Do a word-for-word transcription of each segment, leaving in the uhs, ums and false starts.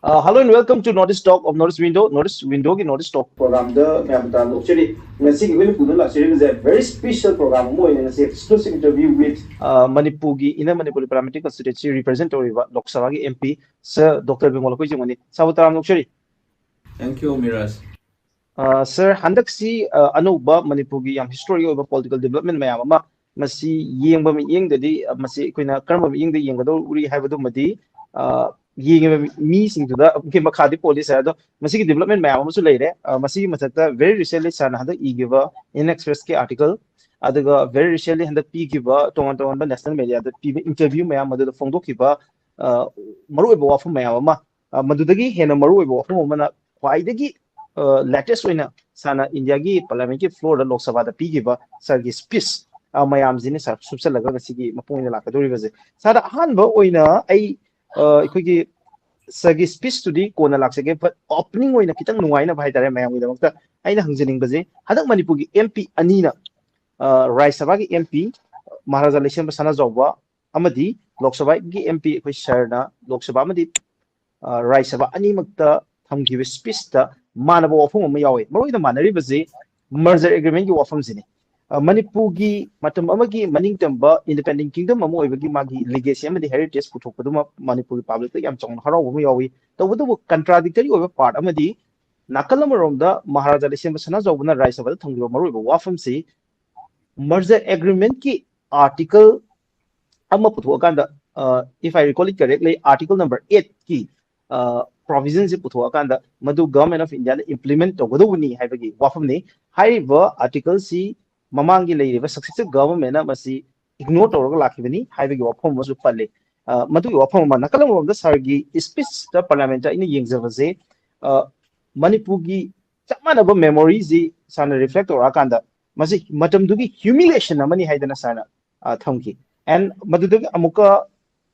Uh, hello and welcome to North East Talk of North East Window, North East Window ꯒꯤ North East Talk programꯗ ꯃꯌꯥꯝ ꯇꯔꯥꯝꯅ ꯑꯣꯛꯆꯔꯤ꯫ ꯉꯁꯤꯒꯤ ꯑꯩꯈꯣꯏꯅ ꯄꯨꯗꯨꯅ ꯂꯥꯛꯆꯔꯤꯕꯁꯦ very special program ꯑꯃ ꯑꯣꯏꯅ ꯉꯁꯤ exclusive interview with uh, ꯃꯅꯤꯄꯨꯔꯒꯤ Inner Manipur Parliamentary Constituency represent ꯇꯧꯔꯤꯕ ꯂꯣꯛ ꯁꯚꯥꯒꯤ M P Sir Doctor Bimol ꯑꯩꯈꯣꯏ ꯆꯤꯡꯕꯅꯤ꯫ Sirꯕꯨ ꯇꯔꯥꯝꯅ ꯑꯣꯛꯆꯔꯤ꯫ Thank you, Miraj. Uh, Sir, ꯍꯟꯗꯛꯁꯤ uh, ꯑꯅꯧꯕ ꯃꯅꯤꯄꯨꯔꯒꯤ ꯌꯥꯝ historic ꯑꯣꯏꯕ political development ꯃꯌꯥꯝ ꯑꯃ ꯃꯁꯤ ꯌꯦꯡꯕ ꯃꯤꯠꯌꯦꯡꯗꯗꯤ uh, ꯃꯁꯤ ꯑꯩꯈꯣꯏꯅ ꯀꯔꯝꯕ ꯃꯤꯠꯌꯦꯡꯗ ꯌꯦꯡꯒꯗꯧꯔꯤ ꯍꯥꯏꯕꯗꯨꯃꯗꯤ uh, ꯌꯦꯡꯉꯤꯕ ꯃꯤꯁꯤꯡꯗꯨꯗ ꯒꯤ ꯃꯈꯥꯗꯤ ꯄꯣꯜꯂꯤ Sir꯫ ꯑꯗꯣ ꯃꯁꯤꯒꯤ development ꯃꯌꯥꯝ ꯑꯃꯁꯨ ꯂꯩꯔꯦ꯫ Uh, ꯃꯁꯤꯒꯤ ꯃꯊꯛꯇ very recently Sirꯅ ꯍꯟꯗꯛ ꯏꯈꯤꯕ India Expressꯀꯤ article, ꯑꯗꯨꯒ very recently ꯍꯟꯗꯛ ꯄꯤꯈꯤꯕ ꯇꯣꯉꯥꯟ ꯇꯣꯉꯥꯟꯕ national mediaꯗ ꯄꯤꯕ interview ꯃꯌꯥꯝ, ꯃꯗꯨꯗ ꯐꯣꯡꯗꯣꯛꯈꯤꯕ uh, ꯃꯔꯨꯑꯣꯏꯕ ꯋꯥꯐꯝ ꯃꯌꯥꯝ ꯑꯃ, uh, ꯃꯗꯨꯗꯒꯤ ꯍꯦꯟꯅ ꯃꯔꯨꯑꯣꯏꯕ ꯋꯥꯐꯝ ꯑꯃꯅ ꯈ꯭ꯋꯥꯏꯗꯒꯤ uh, latest ꯑꯣꯏꯅ Sirꯅ Indiaꯒꯤ Parliamentꯀꯤ floorꯗ ꯂꯣꯛ ꯁꯚꯥꯗ ꯄꯤꯈꯤꯕ Sirꯒꯤ speech uh, ꯃꯌꯥꯝꯁꯤꯅꯤ Sir ꯁꯨꯞꯆꯜꯂꯒ ꯉꯁꯤꯒꯤ ꯃꯄꯨꯡ ꯑꯣꯏꯅ ꯂꯥꯛꯀꯗꯧꯔꯤꯕꯁꯦ꯫ Sirꯗ ꯑꯍꯥꯟꯕ ꯑꯣꯏꯅ ꯑꯩ uh, ꯑꯩꯈꯣꯏꯒꯤ Sirꯒꯤ speechꯇꯨꯗꯤ ꯀꯣꯟꯅ ꯂꯥꯛꯆꯒꯦ, but opening ꯑꯣꯏꯅ ꯈꯤꯇꯪ ꯅꯨꯡꯉꯥꯏꯅꯕ ꯍꯥꯏꯇꯥꯔꯦ ꯃꯌꯥꯝꯒꯤꯗꯃꯛꯇ ꯑꯩꯅ ꯍꯪꯖꯅꯤꯡꯕꯁꯦ, ꯍꯟꯗꯛ ꯃꯅꯤꯄꯨꯔꯒꯤ M P ꯑꯅꯤꯅ uh, ꯔꯥꯖ꯭ꯌ ꯁꯚꯥꯒꯤ M P ꯃꯍꯥꯔꯥꯖꯥ ꯂꯩꯁꯦꯝꯕ ꯁꯅꯥꯖꯥꯎꯕ ꯑꯃꯗꯤ ꯂꯣꯛ ꯁꯚꯥꯒꯤ M P ꯑꯩꯈꯣꯏ Sirꯅ ꯂꯣꯛ ꯁꯚꯥ ꯑꯃꯗꯤ uh, ꯔꯥꯖ꯭ꯌ ꯁꯚꯥ ꯑꯅꯤꯃꯛꯇ ꯊꯝꯈꯤꯕ speechꯇ ꯃꯥꯟꯅꯕ ꯋꯥꯐꯝ ꯑꯃ ꯌꯥꯎꯋꯦ꯫ ꯃꯔꯨꯑꯣꯏꯅ ꯃꯥꯟꯅꯔꯤꯕꯁꯤ merger agreementꯀꯤ ꯋꯥꯐꯝꯁꯤꯅꯤ꯫ Uh, ꯃꯅꯤꯄꯨꯔꯒꯤ ꯃꯇꯝ ꯑꯃꯒꯤ ꯃꯅꯤꯡꯇꯝꯕ independent kingdom ꯑꯃ ꯑꯣꯏꯕꯒꯤ ꯃꯥꯒꯤ legacy ꯑꯃꯗꯤ heritage ꯄꯨꯊꯣꯛꯄꯗꯨꯃ ꯃꯅꯤꯄꯨꯔꯒꯤ publicꯇ ꯌꯥꯝ ꯆꯥꯎꯅ ꯍꯔꯥꯎꯕ ꯑꯃ ꯌꯥꯎꯏ꯫ ꯇꯧꯕꯇꯕꯨ contradictory ꯑꯣꯏꯕ part ꯑꯃꯗꯤ ꯅꯥꯀꯜ ꯑꯃꯔꯣꯝꯗ ꯃꯍꯥꯔꯥꯖꯥ ꯂꯩꯁꯦꯝꯕ ꯁꯅꯥꯖꯥꯎꯕꯅ ꯔꯥꯖ꯭ꯌ ꯁꯚꯥꯗ ꯊꯝꯈꯤꯕ ꯃꯔꯨꯑꯣꯏꯕ ꯋꯥꯐꯝꯁꯤ merger agreementꯀꯤ article ꯑꯃ ꯄꯨꯊꯣꯛꯑꯀꯥꯟꯗ, uh, if I recall it correctly, article number eightꯀꯤ uh, provisionꯁꯤ ꯄꯨꯊꯣꯛꯑꯀꯥꯟꯗ ꯃꯗꯨ Government of Indiaꯅ implement ꯇꯧꯒꯗꯧꯕꯅꯤ ꯍꯥꯏꯕꯒꯤ ꯋꯥꯐꯝꯅꯤ꯫ ꯍꯥꯏꯔꯤꯕ articleꯁꯤ ꯃꯃꯥꯡꯒꯤ ꯂꯩꯔꯤꯕ successive governmentꯅ ꯃꯁꯤ ignore ꯇꯧꯔꯒ ꯂꯥꯛꯈꯤꯕꯅꯤ ꯍꯥꯏꯕꯒꯤ ꯋꯥꯐꯝ ꯑꯃꯁꯨ ꯄꯜꯂꯤ꯫ Uh, ꯃꯗꯨꯒꯤ ꯋꯥꯐꯝ ꯑꯃ ꯅꯥꯀꯜ ꯑꯃꯔꯣꯝꯗ Sirꯒꯤ speechꯇ Parliamentꯇ ꯑꯩꯅ ꯌꯦꯡꯖꯕꯁꯦ uh, ꯃꯅꯤꯄꯨꯔꯒꯤ ꯆꯞ ꯃꯥꯟꯅꯕ memoryꯁꯤ Sirꯅ reflect ꯇꯧꯔꯛꯑꯀꯥꯟꯗ ꯃꯁꯤ ꯃꯇꯝꯗꯨꯒꯤ humiliation ꯑꯃꯅꯤ ꯍꯥꯏꯗꯅ Sirꯅ uh, ꯊꯝꯈꯤ꯫ And ꯃꯗꯨꯗꯒꯤ ꯑꯃꯨꯛꯀ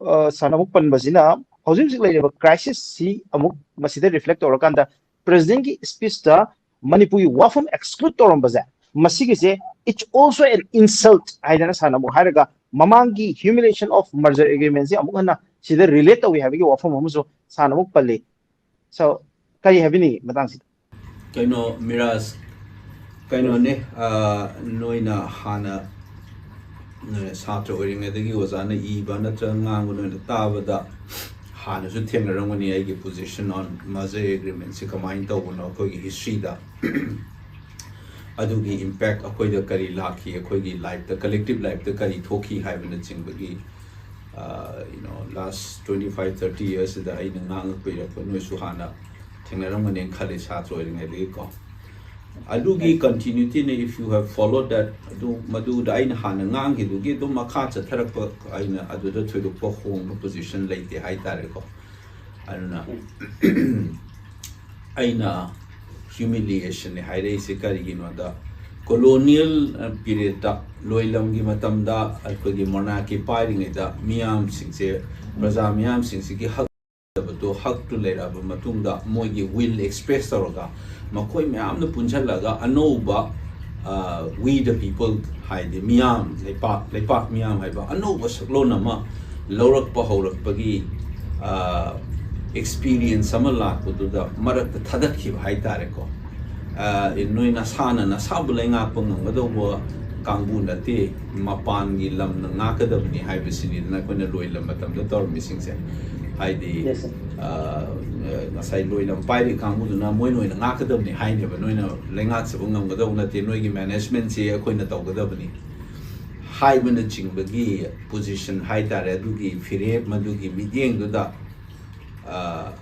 uh, Sirꯅ ꯑꯃꯨꯛ ꯄꯟꯕꯁꯤꯅ ꯍꯧꯖꯤꯛ ꯍꯧꯖꯤꯛ ꯂꯩꯔꯤꯕ crisisꯁꯤ ꯑꯃꯨꯛ ꯃꯁꯤꯗ reflect ꯇꯧꯔꯀꯥꯟꯗ Presidentꯀꯤ speechꯇ ꯃꯅꯤꯄꯨꯔꯒꯤ ꯋꯥꯐꯝ exclude ꯇꯧꯔꯝꯕꯁꯦ, ꯃꯁꯤꯒꯤꯁꯦ it's also an insult ꯍꯥꯏꯗꯅ Sirꯅ ꯑꯃꯨꯛ ꯍꯥꯏꯔꯒ ꯃꯃꯥꯡꯒꯤ humiliation of merger agreementꯁꯦ ꯑꯃꯨꯛ ꯍꯟꯅ ꯁꯤꯗ relate ꯇꯧꯏ ꯍꯥꯏꯕꯒꯤ ꯋꯥꯐꯝ ꯑꯃꯁꯨ Sirꯅ ꯑꯃꯨꯛ ꯄꯜꯂꯤ꯫ So, ꯀꯔꯤ ꯍꯥꯏꯕꯤꯅꯤꯡꯉꯤ ꯃꯇꯥꯡꯁꯤꯗ? ꯀꯩꯅꯣ ꯃꯤꯔꯥꯖ, ꯀꯩꯅꯣꯅꯦ, ꯑ, ꯅꯣꯏꯅ ꯍꯥꯟꯅ, ꯅꯣꯏꯅ ꯁꯥꯇ꯭ꯔ ꯑꯣꯏꯔꯤꯉꯩꯗꯒꯤ ꯑꯣꯖꯥꯅ ꯏꯕ ꯅꯠꯇ꯭ꯔꯒ ꯉꯥꯡꯕ ꯅꯣꯏꯅ ꯇꯥꯕꯗ ꯍꯥꯟꯅꯁꯨ ꯊꯦꯡꯅꯔꯝꯒꯅꯤ ꯑꯩꯒꯤ position on merger agreement ꯁꯤ ꯀꯃꯥꯏꯅ ꯇꯧꯕꯅꯣ ꯑꯩꯈꯣꯏꯒꯤ history ꯗ꯫ ꯑꯗꯨꯒꯤ impact ꯑꯩꯈꯣꯏꯗ ꯀꯔꯤ ꯂꯥꯛꯈꯤ, ꯑꯩꯈꯣꯏꯒꯤ life ꯇ, collective life ꯇ ꯀꯔꯤ ꯊꯣꯛꯈꯤ ꯍꯥꯏꯕꯅꯆꯤꯡꯕꯒꯤ, ꯑ, you know, last twenty five thirty years ꯁꯤꯗ ꯑꯩꯅ ꯉꯥꯡꯉꯛꯄ ꯏꯔꯛꯄ ꯅꯣꯏꯁꯨ ꯍꯥꯟꯅ ꯊꯦꯡꯅꯔꯝꯒꯅꯦꯅ ꯈꯜꯂꯤ, ꯁꯥꯇ꯭ꯔ ꯑꯣꯏꯔꯤꯉꯩꯗꯒꯤꯀꯣ꯫ ꯑꯗꯨꯒꯤ continuity ꯅ, if you have followed that, ꯑꯗꯨ, ꯃꯗꯨꯗ ꯑꯩꯅ ꯍꯥꯟꯅ ꯉꯥꯡꯈꯤꯗꯨꯒꯤ ꯑꯗꯨꯝ ꯃꯈꯥ ꯆꯠꯊꯔꯛꯄ, ꯑꯩꯅ ꯑꯗꯨꯗ ꯊꯣꯏꯗꯣꯛꯄ ꯍꯣꯡꯕ position ꯂꯩꯇꯦ ꯍꯥꯏꯇꯥꯔꯦꯀꯣ꯫ ꯑꯗꯨꯅ ꯑꯩꯅ humiliation ꯅꯦ ꯍꯥꯏꯔꯛꯏꯁꯦ ꯀꯔꯤꯒꯤꯅꯣꯗ, colonial period ꯇ, ꯂꯣꯏꯂꯝꯒꯤ ꯃꯇꯝꯗ, ꯑꯩꯈꯣꯏꯒꯤ monarchy ꯄꯥꯏꯔꯤꯉꯩꯗ ꯃꯤꯌꯥꯝꯁꯤꯡꯁꯦ, ꯄ꯭ꯔꯖꯥ ꯃꯤꯌꯥꯝꯁꯤꯡꯁꯤꯒꯤ ꯍꯛ ꯗꯣ, ꯍꯛꯇꯨ ꯂꯩꯔꯛꯑꯕ ꯃꯇꯨꯡꯗ ꯃꯣꯏꯒꯤ will express ꯇꯧꯔꯒ ꯃꯈꯣꯏ ꯃꯌꯥꯝꯅ ꯄꯨꯟꯁꯤꯜꯂꯒ ꯑꯅꯧꯕ, ꯑ, we the people ꯍꯥꯏꯗꯤ ꯃꯤꯌꯥꯝ, ꯂꯩꯄꯥꯛ, ꯂꯩꯄꯥꯛ ꯃꯤꯌꯥꯝ ꯍꯥꯏꯕ ꯑꯅꯧꯕ ꯁꯛꯂꯣꯟ ꯑꯃ ꯂꯧꯔꯛꯄ ꯍꯧꯔꯛꯄꯒꯤ, ꯑ, experience ꯑꯃ ꯂꯥꯛꯄꯗꯨꯗ ꯃꯔꯛꯇ ꯊꯥꯗꯠꯈꯤꯕ ꯍꯥꯏꯇꯥꯔꯦꯀꯣ꯫ ꯑ, ꯅꯣꯏ ꯅꯁꯥꯅ ꯅꯁꯥꯕꯨ ꯂꯩꯉꯥꯛꯄ ꯉꯝꯒꯗꯧꯕ ꯀꯥꯡꯕꯨ ꯅꯠꯇꯦ, ꯃꯄꯥꯟꯒꯤ ꯂꯝꯅ ꯉꯥꯛꯀꯗꯕꯅꯤ ꯍꯥꯏꯕꯁꯤꯅꯤꯗꯅ ꯑꯩꯈꯣꯏꯅ ꯂꯣꯏꯂꯝ ꯃꯇꯝꯗ ꯇꯧꯔꯝꯃꯤꯁꯤꯡꯁꯦ꯫ ꯍꯥꯏꯗꯤ, Yes, sir. ꯑ, ꯉꯁꯥꯏ ꯂꯣꯏꯂꯝ ꯄꯥꯏꯔꯤ ꯀꯥꯡꯕꯨꯗꯨꯅ ꯃꯣꯏꯅ ꯑꯣꯏꯅ ꯉꯥꯛꯀꯗꯕꯅꯤ ꯍꯥꯏꯅꯦꯕ, ꯅꯣꯏꯅ ꯂꯩꯉꯥꯛꯆꯕ ꯉꯝꯒꯗꯧꯕ ꯅꯠꯇꯦ, ꯅꯣꯏꯒꯤ management ꯁꯤ ꯑꯩꯈꯣꯏꯅ ꯇꯧꯒꯗꯕꯅꯤ ꯍꯥꯏꯕꯅꯆꯤꯡꯕꯒꯤ position ꯍꯥꯏꯇꯥꯔꯦ꯫ ꯑꯗꯨꯒꯤ ꯐꯤꯔꯦꯞ, ꯃꯗꯨꯒꯤ ꯃꯤꯠꯌꯦꯡꯗꯨꯗ, ꯑ,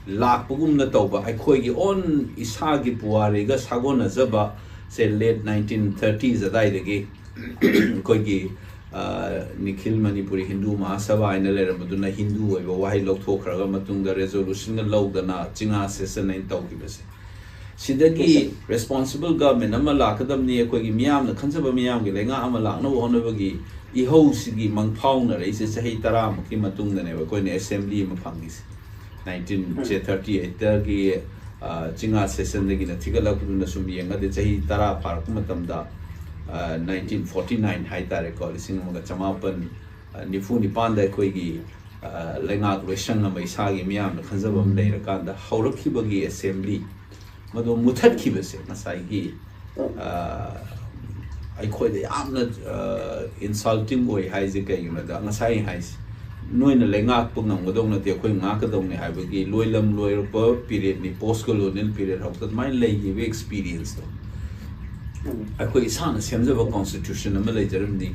ꯂꯥꯛꯄꯒꯨꯝꯅ ꯇꯧꯕ, ꯑꯩꯈꯣꯏꯒꯤ own ꯏꯁꯥꯒꯤ ꯄꯨꯋꯥꯔꯤꯒ ꯁꯥꯒꯣꯟꯅꯖꯕ ꯁꯦ, late nineteen thirties ꯑꯗꯥꯏꯗꯒꯤ ꯑꯩꯈꯣꯏꯒꯤ, ꯑ, ꯅꯤꯈꯤꯜ ꯃꯅꯤꯄꯨꯔꯤ ꯍꯤꯟꯗꯨ ꯃꯍꯥꯁꯚꯥ ꯍꯥꯏꯅ ꯂꯩꯔꯝꯕꯗꯨꯅ ꯍꯤꯟꯗꯨ ꯑꯣꯏꯕ ꯋꯥꯍꯩ ꯂꯧꯊꯣꯛꯈ꯭ꯔꯒ ꯃꯇꯨꯡꯗ resolution ꯒ ꯂꯧꯗꯅ ꯆꯤꯉꯥ session ꯍꯥꯏꯅ ꯇꯧꯈꯤꯕꯁꯦ꯫ ꯁꯤꯗꯒꯤ responsible government ꯑꯃ ꯂꯥꯛꯀꯗꯕꯅꯤ, ꯑꯩꯈꯣꯏꯒꯤ ꯃꯤꯌꯥꯝꯅ ꯈꯟꯖꯕ ꯃꯤꯌꯥꯝꯒꯤ ꯂꯩꯉꯥꯛ ꯑꯃ ꯂꯥꯛꯅꯕ ꯍꯣꯠꯅꯕꯒꯤ ꯏꯍꯧꯁꯤꯒꯤ ꯃꯪꯐꯥꯎꯅꯔꯛꯏꯁꯦ ꯆꯍꯤ ꯇꯔꯥꯃꯨꯛꯀꯤ ꯃꯇꯨꯡꯗꯅꯦꯕ ꯑꯩꯈꯣꯏꯅ assembly ꯑꯃ ꯐꯪꯉꯤꯁꯦ꯫ Nineteen ꯁꯦ thirty eight ꯇꯒꯤ, ꯑ, ꯆꯤꯉꯥ session ꯗꯒꯤꯅ ꯊꯤꯒꯠꯂꯛꯄꯗꯨꯅ ꯁꯨꯝ ꯌꯦꯡꯉꯗꯤ ꯆꯍꯤ ꯇꯔꯥ ꯐꯥꯔꯛꯄ ꯃꯇꯝꯗ, ꯑ, nineteen forty nine ꯍꯥꯏꯇꯥꯔꯦꯀꯣ, ꯂꯤꯁꯤꯡ ꯑꯃꯒ ꯆꯃꯥꯄꯟ ꯅꯤꯐꯨ ꯅꯤꯄꯥꯟꯗ ꯑꯩꯈꯣꯏꯒꯤ, ꯂꯩꯉꯥꯛ ꯂꯣꯏꯁꯪ ꯑꯃ ꯏꯁꯥꯒꯤ ꯃꯤꯌꯥꯝꯅ ꯈꯟꯖꯕ ꯑꯃ ꯂꯩꯔꯀꯥꯟꯗ ꯍꯧꯔꯛꯈꯤꯕꯒꯤ ꯑꯦꯁꯦꯝꯕ꯭ꯂꯤ ꯃꯗꯨ ꯃꯨꯊꯠꯈꯤꯕꯁꯦ ꯉꯁꯥꯏꯒꯤ ꯑꯩꯈꯣꯏꯗ ꯌꯥꯝꯅ ꯏꯟꯁꯜꯇꯤꯡ ꯑꯣꯏ ꯍꯥꯏꯁꯦ ꯀꯩꯒꯤꯅꯣꯗ, ꯉꯁꯥꯏ ꯍꯥꯏꯁꯦ, ꯅꯣꯏꯅ ꯂꯩꯉꯥꯛꯄ ꯉꯝꯒꯗꯧ ꯅꯠꯇꯦ, ꯑꯩꯈꯣꯏ ꯉꯥꯛꯀꯗꯧꯅꯤ ꯍꯥꯏꯕꯒꯤ ꯂꯣꯏꯂꯝ ꯂꯣꯏꯔꯛꯄ ꯄꯤꯔꯦꯠꯅꯤ, ꯄꯣꯁ ꯀꯣꯂꯣꯅꯤꯌꯦꯜ ꯄꯤꯔꯦꯠ ꯍꯧꯔꯛꯄ ꯑꯗꯨꯃꯥꯏꯅ ꯂꯩꯈꯤꯕ ꯑꯦꯛꯁꯄꯤꯔꯤꯌꯦꯟꯁꯇꯣ꯫ ꯑꯩꯈꯣꯏ ꯏꯁꯥꯅ ꯁꯦꯝꯖꯕ ꯀꯣꯟꯁꯇꯤꯇ꯭ꯌꯨꯁꯟ ꯑꯃ ꯂꯩꯖꯔꯝꯅꯤ,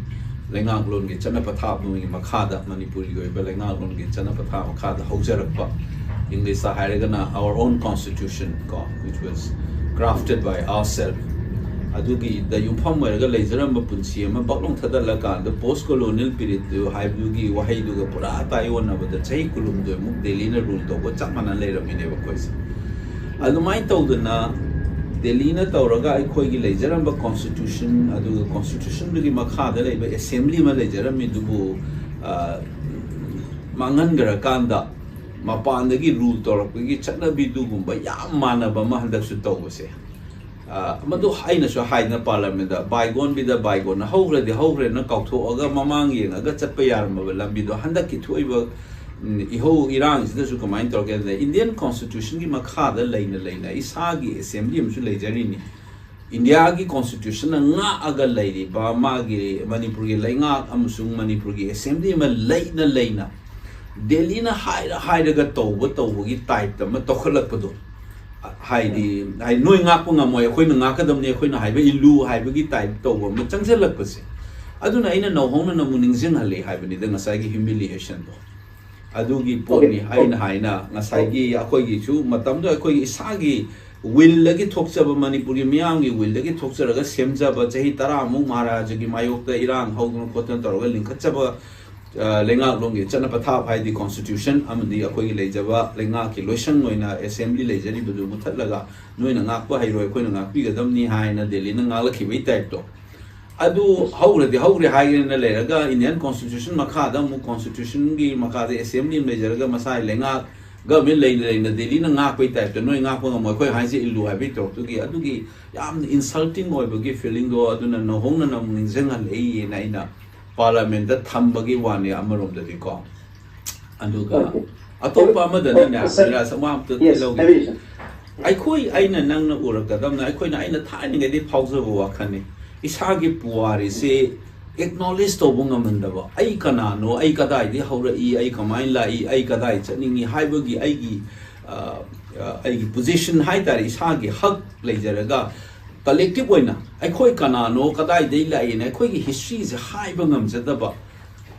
ꯂꯩꯉꯥꯛꯂꯣꯟꯒꯤ ꯆꯠꯅ ꯄꯊꯥꯞ ꯑꯃꯒꯤ ꯃꯈꯥꯗ, ꯃꯅꯤꯄꯨꯔꯒꯤ ꯑꯣꯏꯕ ꯂꯩꯉꯥꯛꯂꯣꯟꯒꯤ ꯆꯠꯅ ꯄꯊꯥꯞ ꯃꯈꯥꯗ ꯍꯧꯖꯔꯛꯄ, ꯏꯪꯂꯤꯁꯇ ꯍꯥꯏꯔꯒꯅ our own constitution ꯀꯣ, which was crafted by ourselves, ꯑꯗꯨꯒꯤꯗ ꯌꯨꯝꯐꯝ ꯑꯣꯏꯔꯒ ꯂꯩꯖꯔꯝꯕ ꯄꯨꯟꯁꯤ ꯑꯃ ꯕꯛꯂꯣꯡ ꯊꯥꯗꯠꯂꯀꯥꯟꯗ ꯄꯣꯁ ꯀꯣꯂꯣꯅꯤꯌꯦꯜ ꯄꯤꯔꯤꯌꯠꯇꯨ ꯍꯥꯏꯕꯗꯨꯒꯤ ꯋꯥꯍꯩꯗꯨꯒ ꯄꯨꯔꯥ ꯇꯥꯏꯑꯣꯟꯅꯕꯗ ꯆꯍꯤ ꯀꯨꯟꯍꯨꯝꯗꯣꯏꯃꯨꯛ ꯗꯦꯜꯂꯤꯅ ꯔꯨꯜ ꯇꯧꯕ ꯆꯞ ꯃꯥꯟꯅ ꯂꯩꯔꯝꯃꯤꯅꯦꯕ ꯑꯩꯈꯣꯏꯁꯦ꯫ ꯑꯗꯨꯃꯥꯏꯅ ꯇꯧꯗꯅ ꯗꯦꯜꯂꯤꯅ ꯇꯧꯔꯒ ꯑꯩꯈꯣꯏꯒꯤ ꯂꯩꯖꯔꯝꯕ ꯀꯣꯟꯁꯇꯤꯇ꯭ꯌꯨꯁꯟ, ꯑꯗꯨꯒ ꯀꯣꯟꯁꯇꯤꯇ꯭ꯌꯨꯁꯟꯗꯨꯒꯤ ꯃꯈꯥꯗ ꯂꯩꯕ ꯑꯦꯁꯦꯝꯕ꯭ꯂꯤ ꯑꯃ ꯂꯩꯖꯔꯝꯃꯤꯗꯨꯕꯨ ꯃꯥꯡꯍꯟꯈ꯭ꯔꯀꯥꯟꯗ ꯃꯄꯥꯟꯗꯒꯤ ꯔꯨꯜ ꯇꯧꯔꯛꯄꯒꯤ ꯆꯠꯅꯕꯤꯗꯨꯒꯨꯝꯕ ꯌꯥꯝ ꯃꯥꯟꯅꯕ ꯑꯃ ꯍꯟꯗꯛꯁꯨ ꯇꯧꯕꯁꯦ꯫ ꯃꯗꯨ ꯑꯩꯅꯁꯨ ꯍꯥꯏꯗꯅ ꯄꯥꯔꯂꯤꯌꯥꯃꯦꯟꯗ, ꯕꯥꯏꯒꯣꯟꯕꯤꯗ ꯕꯥꯏꯒꯣꯟꯅ ꯍꯧꯈ꯭ꯔꯗꯤ ꯍꯧꯈ꯭ꯔꯦꯅ ꯀꯥꯎꯊꯣꯛꯑꯒ ꯃꯃꯥꯡ ꯌꯦꯡꯉꯒ ꯆꯠꯄ ꯌꯥꯔꯝꯃꯕ ꯂꯝꯕꯤꯗꯣ ꯍꯟꯗꯛꯀꯤ ꯊꯣꯛꯏꯕ ꯏꯍꯧ ꯏꯔꯥꯡꯁꯤꯗꯁꯨ ꯀꯃꯥꯏꯅ ꯇꯧꯔꯒꯦ ꯍꯥꯏꯕꯗ, ꯏꯟꯗꯤꯌꯟ ꯀꯣꯟꯁꯇꯤꯇ꯭ꯌꯨꯁꯟꯒꯤ ꯃꯈꯥꯗ ꯂꯩꯅ ꯂꯩꯅ ꯏꯁꯥꯒꯤ ꯑꯦꯁꯦꯝꯕ꯭ꯂꯤ ꯑꯃꯁꯨ ꯂꯩꯖꯔꯤꯅꯤ꯫ ꯏꯟꯗꯤꯌꯥꯒꯤ ꯀꯣꯟꯁꯇꯤꯇ꯭ꯌꯨꯁꯟꯅ ꯉꯥꯛꯑꯒ ꯂꯩꯔꯤꯕ ꯃꯥꯒꯤ ꯃꯅꯤꯄꯨꯔꯒꯤ ꯂꯩꯉꯥꯛ ꯑꯃꯁꯨꯡ ꯃꯅꯤꯄꯨꯔꯒꯤ ꯑꯦꯁꯦꯝꯕ꯭ꯂꯤ ꯑꯃ ꯂꯩꯅ ꯂꯩꯅ ꯗꯦꯜꯂꯤꯅ ꯍꯥꯏꯔ ꯍꯥꯏꯔꯒ ꯇꯧꯕ ꯇꯧꯕꯒꯤ ꯇꯥꯏꯞꯇ ꯑꯃ ꯇꯧꯈꯠꯂꯛꯄꯗꯣ, ꯍꯥꯏꯗꯤ, ꯍꯥꯏꯗꯤ ꯅꯣꯏ ꯉꯥꯛꯄ ꯉꯝꯃꯣꯏ, ꯑꯩꯈꯣꯏꯅ ꯉꯥꯛꯀꯗꯕꯅꯤ, ꯑꯩꯈꯣꯏꯅ ꯍꯥꯏꯕ ꯏꯜꯂꯨ ꯍꯥꯏꯕꯒꯤ ꯇꯥꯏꯞ ꯇꯧꯕ ꯑꯃ ꯆꯪꯁꯤꯜꯂꯛꯄꯁꯦ, ꯑꯗꯨꯅ ꯑꯩꯅ ꯅꯧꯍꯧꯅꯅ ꯑꯃꯨꯛ ꯅꯤꯡꯁꯤꯡꯍꯜꯂꯤ ꯍꯥꯏꯕꯅꯤꯗ ꯉꯁꯥꯏꯒꯤ ꯍ꯭ꯌꯨꯃꯤꯂꯤꯌꯦꯁꯟꯗꯣ꯫ ꯑꯗꯨꯒꯤ ꯄꯣꯠꯅꯤ ꯑꯩꯅ ꯍꯥꯏꯅ ꯉꯁꯥꯏꯒꯤ ꯑꯩꯈꯣꯏꯒꯤꯁꯨ ꯃꯇꯝꯗꯣ ꯑꯩꯈꯣꯏꯒꯤ ꯏꯁꯥꯒꯤ ꯋꯤꯜꯗꯒꯤ ꯊꯣꯛꯆꯕ, ꯃꯅꯤꯄꯨꯔꯒꯤ ꯃꯤꯌꯥꯝꯒꯤ ꯋꯤꯜꯗꯒꯤ ꯊꯣꯛꯆꯔꯒ ꯁꯦꯝꯖꯕ, ꯆꯍꯤ ꯇꯔꯥꯃꯨꯛ ꯃꯍꯥꯔꯥꯖꯒꯤ ꯃꯥꯌꯣꯛꯇ ꯏꯔꯥꯡ ꯍꯧꯗꯅ ꯈꯣꯠꯇꯅ ꯇꯧꯔꯒ ꯂꯤꯡꯈꯠꯆꯕ ꯂꯩꯉꯥꯛꯂꯣꯟꯒꯤ ꯆꯠꯅ ꯄꯊꯥꯞ ꯍꯥꯏꯗꯤ ꯀꯣꯟꯁꯇꯤꯇ꯭ꯌꯨꯁꯟ ꯑꯃꯗꯤ ꯑꯩꯈꯣꯏꯒꯤ ꯂꯩꯖꯕ ꯂꯩꯉꯥꯛꯀꯤ ꯂꯣꯏꯁꯪ ꯑꯣꯏꯅ ꯑꯦꯁꯦꯝꯕ꯭ꯂꯤ ꯂꯩꯖꯔꯤꯕꯗꯨ ꯃꯨꯠꯊꯠꯂꯒ ꯅꯣꯏꯅ ꯉꯥꯛꯄ ꯍꯩꯔꯣꯏ, ꯑꯩꯈꯣꯏꯅ ꯉꯥꯛꯄꯤꯒꯗꯕꯅꯤ ꯍꯥꯏꯅ ꯗꯦꯜꯂꯤꯅ ꯉꯥꯛꯂꯛꯈꯤꯕꯒꯤ ꯇꯥꯏꯞꯇꯣ꯫ ꯑꯗꯨ ꯍꯧꯈ꯭ꯔꯗꯤ ꯍꯧꯈ꯭ꯔꯦ ꯍꯥꯏꯒꯦꯅ ꯂꯩꯔꯒ ꯏꯟꯗꯤꯌꯟ ꯀꯣꯟꯁꯇꯤꯇ꯭ꯌꯨꯁꯟ ꯃꯈꯥꯗ ꯑꯃꯨꯛ ꯀꯣꯟꯁꯇꯤꯇ꯭ꯌꯨꯁꯟꯒꯤ ꯃꯈꯥꯗ ꯑꯦꯁꯦꯝꯕ꯭ꯂꯤ ꯑꯃ ꯂꯩꯖꯔꯒ ꯃꯁꯥꯒꯤ ꯂꯩꯉꯥꯛ ꯒꯚꯔꯟꯃꯦꯟ ꯂꯩꯅ ꯂꯩꯅ ꯗꯦꯜꯂꯤꯅ ꯉꯥꯛꯄꯒꯤ ꯇꯥꯏꯞꯇ ꯅꯣꯏ ꯉꯥꯛꯄ ꯉꯝꯃꯣꯏ, ꯑꯩꯈꯣꯏ ꯍꯥꯏꯁꯦ ꯏꯜꯂꯨ ꯍꯥꯏꯕꯒꯤ ꯇꯧꯔꯛꯇꯨꯒꯤ ꯑꯗꯨꯒꯤ ꯌꯥꯝꯅ ꯏꯟꯁꯜꯇꯤꯡ ꯑꯣꯏꯕꯒꯤ ꯐꯤꯂꯤꯡꯗꯣ ꯑꯗꯨꯅ ꯅꯧꯍꯧꯅꯅ ꯑꯃꯨꯛ ꯅꯤꯡꯁꯤꯡꯍꯜꯂꯛꯏꯅ ꯑꯩꯅ ꯄꯥꯔꯂꯤꯌꯥꯃꯦꯟꯗ ꯊꯝꯕꯒꯤ ꯋꯥꯅꯤ ꯑꯃꯔꯣꯝꯗꯗꯤꯀꯣ꯫ ꯑꯗꯨꯒ ꯑꯇꯣꯞꯄ ꯑꯃꯗꯅꯅꯦ, ꯁꯤꯔꯥꯖ, ꯑꯃ ꯑꯝꯇ ꯂꯧꯒꯦ꯫ ꯑꯩꯈꯣꯏ, ꯑꯩꯅ, ꯅꯪꯅ ꯎꯔꯛꯀꯗꯕꯅ, ꯑꯩꯈꯣꯏꯅ, ꯑꯩꯅ ꯊꯥꯏꯅꯉꯩꯗꯒꯤ ꯐꯥꯎꯖꯕ ꯋꯥꯈꯜꯅꯤ, ꯏꯁꯥꯒꯤ ꯄꯨꯋꯥꯔꯤꯁꯤ ꯑꯦꯛꯅꯣꯂꯦꯖ ꯇꯧꯕ ꯉꯝꯍꯟꯗꯕ꯫ ꯑꯩ ꯀꯅꯥꯅꯣ, ꯑꯩ ꯀꯗꯥꯏꯗꯒꯤ ꯍꯧꯔꯛꯏ, ꯑꯩ ꯀꯃꯥꯏꯅ ꯂꯥꯛꯏ, ꯑꯩ ꯀꯗꯥꯏ ꯆꯠꯅꯤꯡꯉꯤ ꯍꯥꯏꯕꯒꯤ ꯑꯩꯒꯤ, ꯑ, ꯑ, ꯑꯩꯒꯤ ꯄꯣꯖꯤꯁꯟ ꯍꯥꯏ ꯇꯥꯔꯦ, ꯏꯁꯥꯒꯤ ꯍꯛ ꯂꯩꯖꯔꯒ ꯀꯂꯦꯛꯇꯤꯚ ꯑꯣꯏꯅ ꯑꯩꯈꯣꯏ ꯀꯅꯥꯅꯣ, ꯀꯗꯥꯏꯗꯒꯤ ꯂꯥꯛꯏꯅ ꯑꯩꯈꯣꯏꯒꯤ ꯍꯤꯁꯇ꯭ꯔꯤꯁꯦ ꯍꯥꯏꯕ ꯉꯝꯖꯗꯕ꯫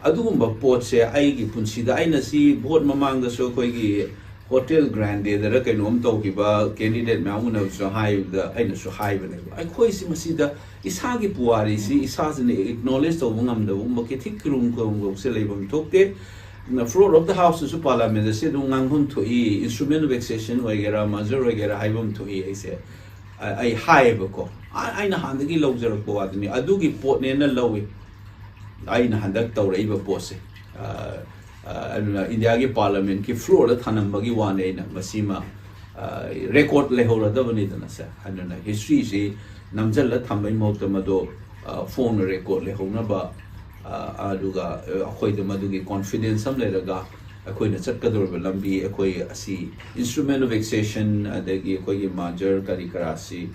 ꯑꯗꯨꯒꯨꯝꯕ ꯄꯣꯠꯁꯦ ꯑꯩꯒꯤ ꯄꯨꯟꯁꯤꯗ, ꯑꯩꯅ ꯁꯤ ꯚꯣꯠ ꯃꯃꯥꯡꯗꯁꯨ ꯑꯩꯈꯣꯏꯒꯤ ꯍꯣꯇꯦꯜ ꯒ꯭ꯔꯥꯟꯗꯦꯗꯔ ꯀꯩꯅꯣꯝ ꯇꯧꯈꯤꯕ ꯀꯦꯟꯗꯤꯗꯦꯠ ꯃꯌꯥꯝ ꯎꯅꯕꯁꯨ ꯍꯥꯏꯕꯗ ꯑꯩꯅꯁꯨ ꯍꯥꯏꯕꯅꯦꯕ, ꯑꯩꯈꯣꯏꯁꯤ ꯃꯁꯤꯗ ꯏꯁꯥꯒꯤ ꯄꯨꯋꯥꯔꯤꯁꯤ ꯏꯁꯥꯁꯤꯅ ꯑꯦꯛꯅꯣꯂꯦꯖ ꯇꯧꯕ ꯉꯝꯗꯕꯒꯨꯝꯕ ꯀꯤꯊꯤ ꯀꯤꯔꯨꯝ ꯀꯩꯔꯨꯝ ꯇꯧꯕꯁꯦ ꯂꯩꯐꯝ ꯊꯣꯛꯇꯦ꯫ ꯐ꯭ꯂꯣꯔ ꯑꯣꯐ ꯗ ꯍꯥꯎꯁꯇꯁꯨ ꯄꯥꯔꯂꯥꯃꯦꯟꯗ ꯁꯤ ꯑꯗꯨꯝ ꯉꯥꯡꯐꯝ ꯊꯣꯛꯏ, ꯏꯟꯁꯇ꯭ꯔꯨꯃꯦꯟ ꯑꯣꯐ ꯑꯦꯛꯁꯦꯁꯟ ꯑꯣꯏꯒꯦꯔꯥ, ꯃꯔꯖꯔ ꯑꯣꯏꯒꯦꯔꯥ ꯍꯥꯏꯐꯝ ꯊꯣꯛꯏ꯫ ꯑꯩꯁꯦ, ꯑ-, ꯑꯩ ꯍꯥꯏꯌꯦꯕꯀꯣ, ꯑ-, ꯑꯩꯅ ꯍꯥꯟꯅꯗꯒꯤ ꯂꯧꯖꯔꯛꯄ ꯋꯥꯗꯨꯅꯤ, ꯑꯗꯨꯒꯤ ꯄꯣꯠꯅꯦꯅ ꯂꯧꯏ꯫ ꯑꯩꯅ ꯍꯟꯗꯛ ꯇꯧꯔꯛꯏꯕ ꯄꯣꯠꯁꯦ, ꯑ, ꯑ, ꯑꯗꯨꯅ ꯏꯟꯗꯤꯌꯥꯒꯤ ꯄꯥꯔꯂꯥꯃꯦꯟꯀꯤ ꯐ꯭ꯂꯣꯔꯗ ꯊꯥꯅꯝꯕꯒꯤ ꯋꯥꯅꯦ꯫ ꯑꯩꯅ ꯃꯁꯤꯃ, ꯑ, ꯔꯦꯀꯣꯔꯗ ꯂꯩꯍꯧꯔꯗꯕꯅꯤꯗꯅ ꯁꯦ꯫ ꯑꯗꯨꯅ ꯍꯤꯁꯇ꯭ꯔꯤꯁꯤ ꯅꯝꯖꯜꯂ ꯊꯝꯕꯩ ꯃꯍꯨꯠꯇ ꯃꯗꯣ, ꯑ, ꯐꯣꯡꯅ ꯔꯦꯀꯣꯔꯗ ꯂꯩꯍꯧꯅꯕ, ꯑ, ꯑꯗꯨꯒ, ꯑ, ꯑꯩꯈꯣꯏꯗ ꯃꯗꯨꯒꯤ ꯀꯣꯟꯐꯤꯗꯦꯟꯁ ꯑꯃ ꯂꯩꯔꯒ ꯑꯩꯈꯣꯏꯅ ꯆꯠꯀꯗꯧꯔꯤꯕ ꯂꯝꯕꯤ, ꯑꯩꯈꯣꯏ ꯑꯁꯤ ꯏꯟꯁꯇ꯭ꯔꯨꯃꯦꯟ ꯑꯣꯐ ꯑꯦꯛꯁꯦꯁꯟ, ꯑꯗꯒꯤ ꯑꯩꯈꯣꯏꯒꯤ ꯃꯔꯖꯔ ꯀꯔꯤ ꯀꯔꯥꯁꯤ,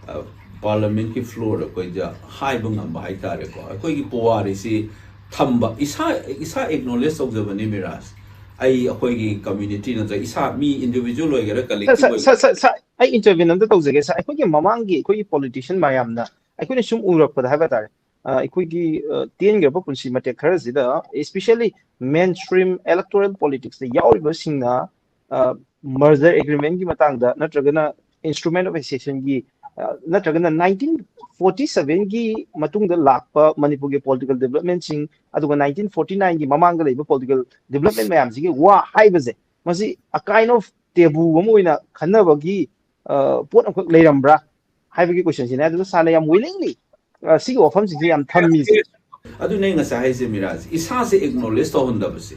ꯑ, ꯄꯥꯔꯂꯥꯃꯦꯟꯀꯤ ꯐ꯭ꯂꯣꯔꯗ ꯑꯩꯈꯣꯏꯗ ꯍꯥꯏꯕ ꯉꯝꯕ ꯍꯥꯏꯇꯥꯔꯦꯀꯣ꯫ ꯑꯩꯈꯣꯏꯒꯤ ꯄꯨꯋꯥꯔꯤꯁꯤ ꯊꯝꯕ, ꯏꯁꯥ, ꯏꯁꯥ ꯑꯦꯛꯅꯣꯂꯦꯖ ꯇꯧꯖꯕꯅꯤ ꯃꯤꯔꯥꯖ꯫ ꯑꯩ ꯑꯩꯈꯣꯏꯒꯤ ꯀꯝꯃ꯭ꯌꯨꯅꯤꯇꯤ ꯅꯠꯇ꯭ꯔꯒ ꯏꯁꯥ ꯃꯤ ꯏꯟꯗꯤꯚꯤꯖꯨꯋꯦꯜ ꯑꯣꯏꯒꯦꯔꯥ, ꯀꯂꯦꯛꯇꯤꯚ ꯑꯣꯏꯒꯦꯔꯥ꯫ ꯑꯩ ꯏꯟꯇꯔꯚꯤꯌꯨ ꯑꯝꯇ ꯇꯧꯖꯒꯦ ꯁꯥꯔ꯫ ꯑꯩꯈꯣꯏꯒꯤ ꯃꯃꯥꯡꯒꯤ ꯑꯩꯈꯣꯏꯒꯤ ꯄꯣꯂꯤꯇꯤꯁꯤꯌꯟ ꯃꯌꯥꯝꯅ, ꯑꯩꯈꯣꯏꯅ ꯁꯨꯝ ꯎꯔꯛꯄꯗ ꯍꯥꯏꯕ ꯇꯥꯔꯦ, ꯑ, ꯑꯩꯈꯣꯏꯒꯤ, ꯑ, ꯇꯦꯟꯈ꯭ꯔꯕ ꯄꯨꯟꯁꯤ ꯃꯇꯦꯛ ꯈꯔꯁꯤꯗ, especially mainstream electoral politics ꯇ ꯌꯥꯎꯔꯤꯕꯁꯤꯡꯅ, ꯑ, ꯃꯔꯖꯔ ꯑꯦꯒ꯭ꯔꯤꯃꯦꯟꯒꯤ ꯃꯇꯥꯡꯗ ꯅꯠꯇ꯭ꯔꯒꯅ ꯏꯟꯁꯇ꯭ꯔꯨꯃꯦꯟ ꯑꯣꯐ ꯑꯦꯛꯁꯦꯁꯟꯒꯤ, ꯑ, ꯅꯠꯇ꯭ꯔꯒꯅ ꯅꯥꯏꯟꯇꯤꯟ ꯐꯣꯔꯇꯤ ꯁꯚꯦꯟꯒꯤ ꯃꯇꯨꯡꯗ ꯂꯥꯛꯄ ꯃꯅꯤꯄꯨꯔꯒꯤ ꯄꯣꯂꯤꯇꯤꯀꯦꯜ ꯗꯤꯕ꯭ꯂꯞꯃꯦꯟꯁꯤꯡ, ꯑꯗꯨꯒ ꯅꯥꯏꯟꯇꯤꯟ ꯐꯣꯔꯇꯤ ꯅꯥꯏꯟꯒꯤ ꯃꯃꯥꯡꯗ ꯂꯩꯕ ꯄꯣꯂꯤꯇꯤꯀꯦꯜ ꯗꯤꯕ꯭ꯂꯞꯃꯦꯟ ꯃꯌꯥꯝꯁꯤꯒꯤ ꯋꯥ ꯍꯥꯏꯕꯁꯦ, ꯃꯁꯤ a kind of taboo ꯑꯃ ꯑꯣꯏꯅ ꯈꯟꯅꯕꯒꯤ, ꯑ, ꯄꯣꯠ ꯑꯃꯈꯛ ꯂꯩꯔꯝꯕ꯭ꯔꯥ ꯍꯥꯏꯕꯒꯤ ꯀꯣꯏꯁꯟꯁꯤꯅꯦ꯫ ꯑꯗꯨꯗ ꯁꯥꯔꯅ ꯌꯥꯝ willingly, ꯑ, ꯁꯤꯒꯤ ꯋꯥꯐꯝꯁꯤꯡꯁꯦ ꯌꯥꯝ ꯊꯝꯃꯤꯁꯦ꯫ ꯑꯗꯨꯅꯦ ꯑꯩ ꯉꯁꯥꯏ ꯍꯥꯏꯁꯦ ꯃꯤꯔꯥꯖ, ꯏꯁꯥꯁꯦ ꯑꯦꯛꯅꯣꯂꯦꯖ ꯇꯧꯍꯟꯗꯕꯁꯦ꯫